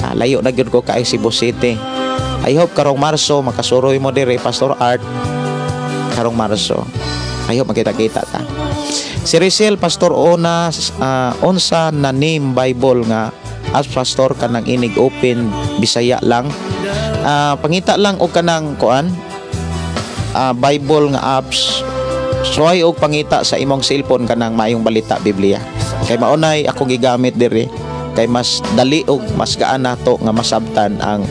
Ah, layo na gyud ko kay Cebu City. I hope karong Marso makasuroy mo dire, Pastor Art. Karong Marso. I hope makita-kita ta. Si Rizel, Pastor Ona, unsa na name Bible nga as pastor kanang inig open Bisaya lang? Pangita lang og kanang kuan, Bible nga apps. Suway og pangita sa imong cellphone kanang Maayong Balita Biblia. Kay maunay ako gigamit diri kay mas dali og mas gaan nato nga masabtan ang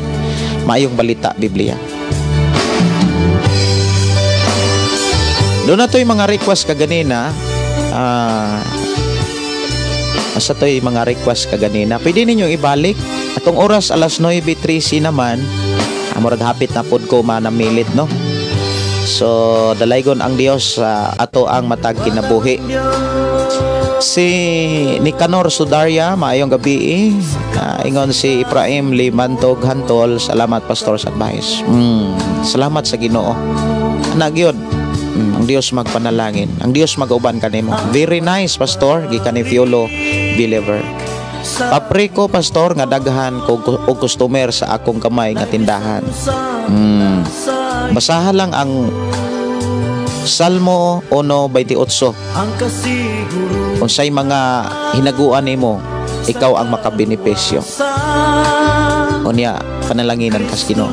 Maayong Balita Biblia. Doon na to'y mga request kaganina. Asa to'y mga request kaganina. Pwede ninyong ibalik. Atong oras alas 9:13 naman. Murag hapit na pod ko manamilit, no? So, dalaygon ang Dios sa ato ang matag kinabuhi. Si Nicanor Sudaria, maayong gabi. Ingon si Ibrahim Limantog Hantol, salamat Pastor sa advice. Salamat sa Ginoo. Anak yun. Ang Dios magpanalangin. Ang Dios mag-uban kanimo. Very nice, Pastor, gikan ni Fiolo Believer. Papre ko, Pastor, nga daghan ko og customer sa akong kamay nga tindahan. Basahan lang ang Salmo 1:28. Unsay mga hinaguan nimo, ikaw ang makabenepisyo. Unya, panalanginan kas Ginoo.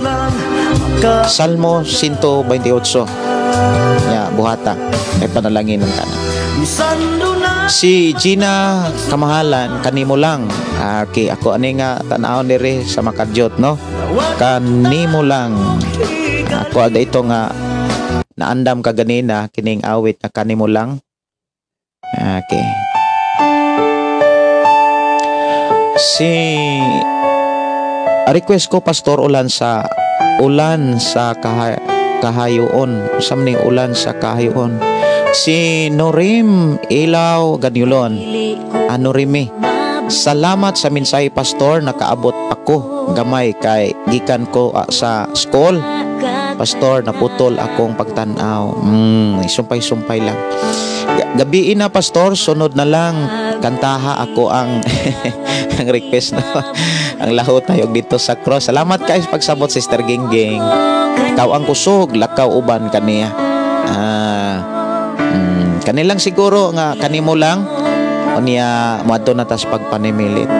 Salmo 128. Nya, buhata, ay panalanginan ka na. Si Gina Kamahalan, kanimo lang. Okay, ako ani nga tan-awon diri sa makadyot, no? Kanimo lang. Ako ada ito nga naandam ka ganina kining awit na kanimo lang. Okay. Si request ko, Pastor, ulan sa kahayoon. Sam ni ulan sa kahayoon. Si Norim Ilaw Ganyulon. Norime. Salamat sa mensahe, Pastor, nakaabot ako gamay kay gikan ko sa school. Pastor, naputol akong pagtan-aw. Sumpay-sumpay lang. Gabiin na, Pastor, sunod na lang kantaha ako ang ang request, no. Ang lahot tayo dito sa cross. Salamat kay pagsabot, Sister Gingging. Ikaw ang kusog, lakaw uban kaniya. Kanilang siguro nga kanimo lang unya moadto na tas pagpanimilit.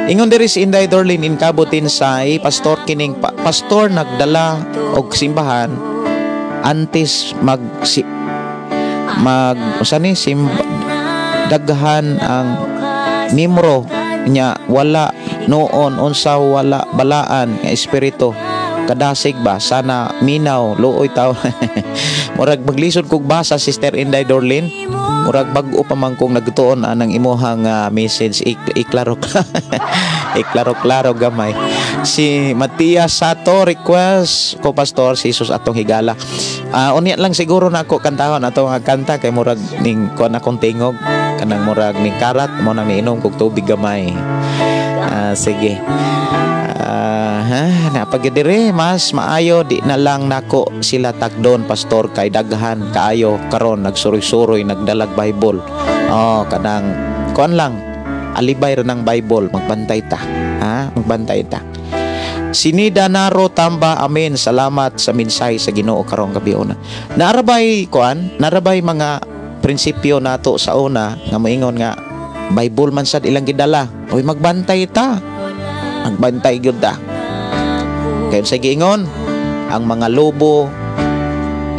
Ingon diri si Inday Dorlin in Kabutin say, Pastor, kining pastor nagdala og simbahan antes mag si, mag usa ni daghan ang mimro nya wala noon unsa wala balaan nga espiritu kadasig ba sana minaw luoy taw. Murag maglisod kog basa, Sister Inday Dorlin. Murag bag-o pa man kong nagtuon anang imuhang message. Iklaro iklaro-klaro gamay. Si Matias Sato, request ko, Pastor, si Jesus atong higala. Unya lang siguro na ako kantahon ato nga kanta kay murag ning kuan akong tingog kanang murag ning karat mo nang niinom kog tubig gamay. Sige. Napagidire mas maayo di na lang nako sila tagdon, Pastor, kay daghan kaayo karon nagsuroy-suroy nagdalag Bible. Oh, kanang kuan lang alibay ra ng Bible, magbantay ta. Ha, magbantay ta. Sinida Naro Tamba, amen. Salamat sa mensahe sa Ginoo karong gabi una. Naarabay kuan, narabay mga prinsipyo nato sa una nga moingon nga Bible man sad ilang gidala. Oy, magbantay ta. Magbantay gyud ta. Kaya sa giingon, ang mga lobo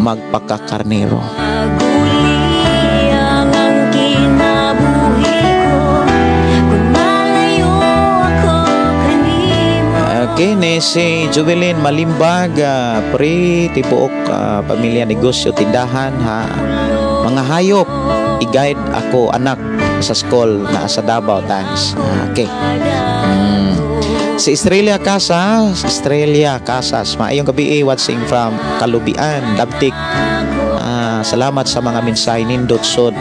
magpakakarnero. Okay, ni si Jubilin Malimbag, pre tibuok pamilya, negosyo, tindahan, ha. Mga hayop, i-guide ako anak sa school na sa Davao, thanks. Okay. Si Estrella Casas, Estrella Casas, maayong gabi, watching from Kalubian, Labtik. Ah, salamat sa mga mensahe nindot sod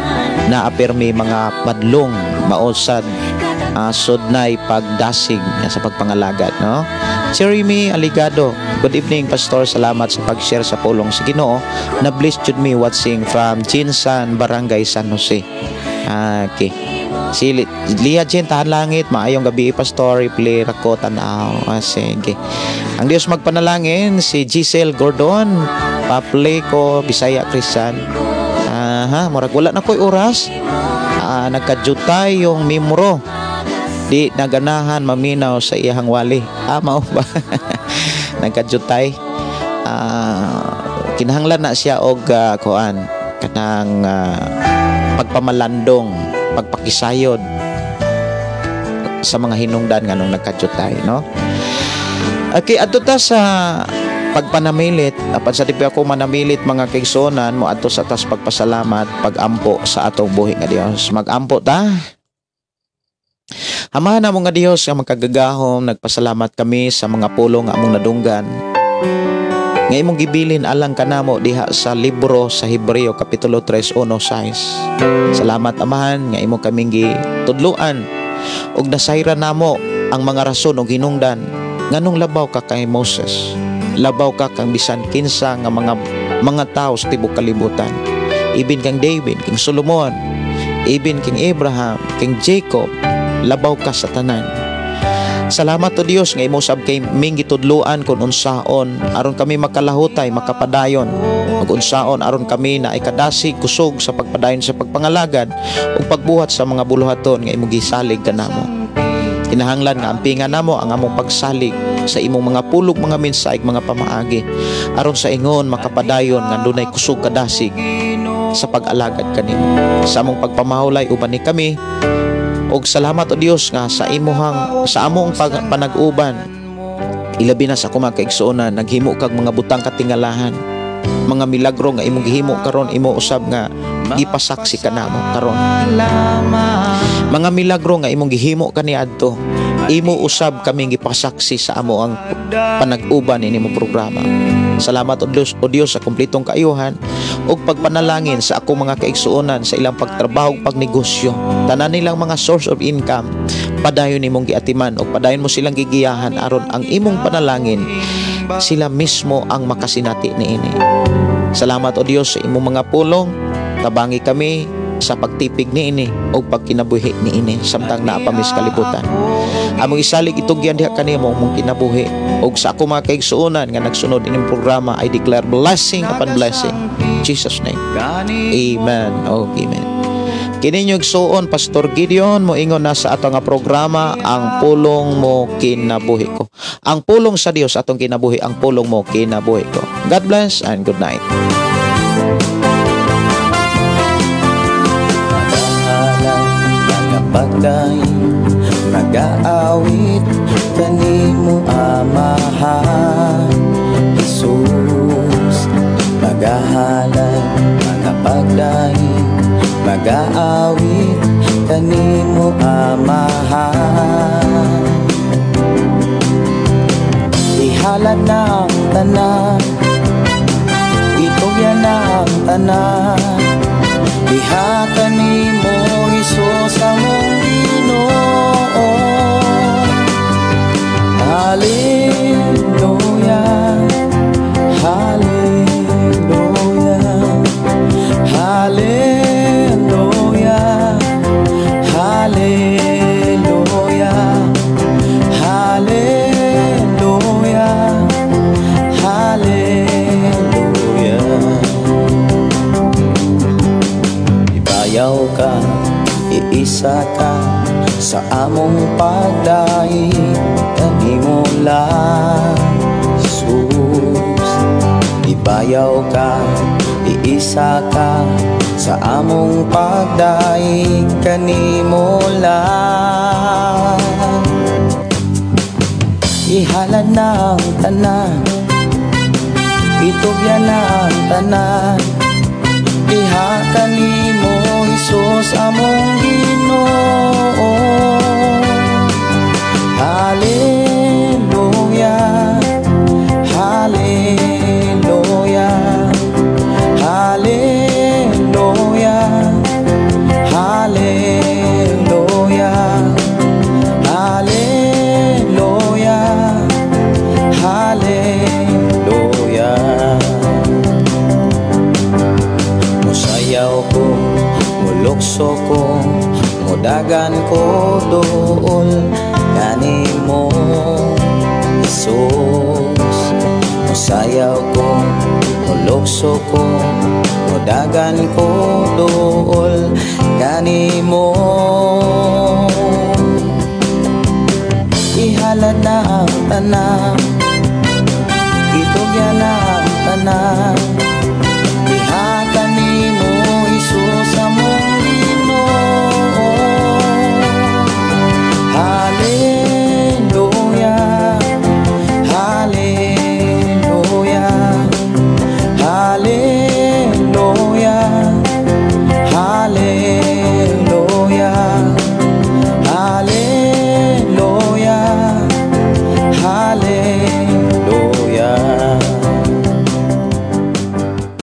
na apirmi mga padlong mausad sudnay pagdasig sa pagpangalagad, no? Jeremy Aligado, good evening, Pastor. Salamat sa pag-share sa pulong sa Ginoo. Na bless jud me, watching from Jinsan, Barangay San Jose. Ah, okay. Si Lia Jen Tahan Langit, maayong gabi, Pastor, replay rako tanaw. Ah, sige. Ang Dios magpanalangin. Si Giselle Gordon, pa-play ko Bisaya Christian. Aha, murag wala na ko'y oras. Ah, nagkajutay yung mimro. Di naganahan maminaw sa iyahang wali. Ah, mao ba? Nagkajutay. Ah, kinahanglan na siya og kuan kanang pagpamalandong, pagpakisayod sa mga hinungdan nganong nagkajutay, no? Okay, adto ta sa pagpanamilit. Apan sa di pa ako manamilit, mga kaigsuonan, mo adto sa tas pagpasalamat, pagampo sa atong buhi nga Dios. Magampo ta. Amahan namo nga Dios nga makagagahom, nagpasalamat kami sa mga pulong nga among nadunggan nga imong gibilin alang kanamo diha sa libro sa Hebreo kapitulo 3:1-6. Salamat, Amahan, nga imo kaming gitudloan ug nasayran namo ang mga rason ug hinungdan nganong labaw ka kay Moses. Labaw ka kang bisan kinsa nga mga tao sa tibok kalibutan. Ibin kang David, king Solomon, ibin king Abraham, king Jacob, labaw ka sa tanan. Salamat o Dios nga imo sab kay ming gitudloan kon unsaon aron kami makalahutay, makapadayon. Ug unsaon aron kami na ikadasig kusog sa pagpadayon sa pagpangalagad ug pagbuhat sa mga buluhaton nga imong gisalig kanamo. Kinahanglan nga ampingan namo ang among pagsalig sa imong mga pulog, mga mensahe, mga pamaagi aron sa ingon makapadayon nga dunay kusog kadasig sa pag-alagad kanimo. Sa among pagpamahulay, uban ni kami og salamat o Dios nga sa imuhang sa among panag-uban, ilabi na sa akong mga kaigsuonan, naghimo kag mga butang katingalahan, mga milagro nga imong gihimo karon, imo usab nga gipasaksi kanamo karon. Mga milagro nga imong gihimo kaniadto, imo usab kaming gipasaksi sa amo ang panag-uban ini mo programa. Salamat o Dios sa kumplitong kaayuhan ug pagpanalangin sa akong mga kaigsuonan sa ilang pagtrabaho ug pagnegosyo. Tanan nilang mga source of income, padayon nimong giatiman ug padayon mo silang gigiyahan aron ang imong panalangin sila mismo ang makasinati niini. Salamat o Dios sa imong mga pulong. Tabangi kami sa pagtipig niini ug pagkinabuhi niini samtang naa pa mi sa kalibutan. Among isalig, itugyan diha kanimo among kinabuhi ug sa ako mga kaigsuonan nga nagsunod ining programa, I declare blessing upon blessing. In Jesus' name. Amen. Oh, amen. Kini inyong igsuon, Pastor Gideon, moingon na sa ato nga programa, "Ang Pulong Mo Kinabuhi Ko." Ang pulong sa Dios atong kinabuhi, ang pulong mo kinabuhi ko. God bless and good night. Magahalad, magapagdaig, magaawit kanimo, Amahan Jesus. Magahalad, magapagdaig, magaawit kanimo, Amahan. Ihalad na ang tanan, itugyan na ang tanan diha kanimo, Hesus among Ginoo. Hallelujah, Hallelujah, Hallelujah, Hallelujah, Hallelujah, Hallelujah. Ibayaw ka, iisa ka sa among pagdaig kanimo lang, Jesus. Ibayaw ka, iisa ka sa among pagdaig kanimo lang. Ihalad na ang tanan, itugyan na ang tanan diha kanimo, Hesus among Ginoo. Hallelujah. Hallelujah. Hallelujah. Hallelujah. Hallelujah. Hallelujah. Hallelujah. Musayaw ko, mulukso ko, mudagan ko duol kanimo, Jesus. Musayaw ko, mulukso ko, mudagan ko duol kanimo. Ihalad na ang tanan, itugyan na ang tanan.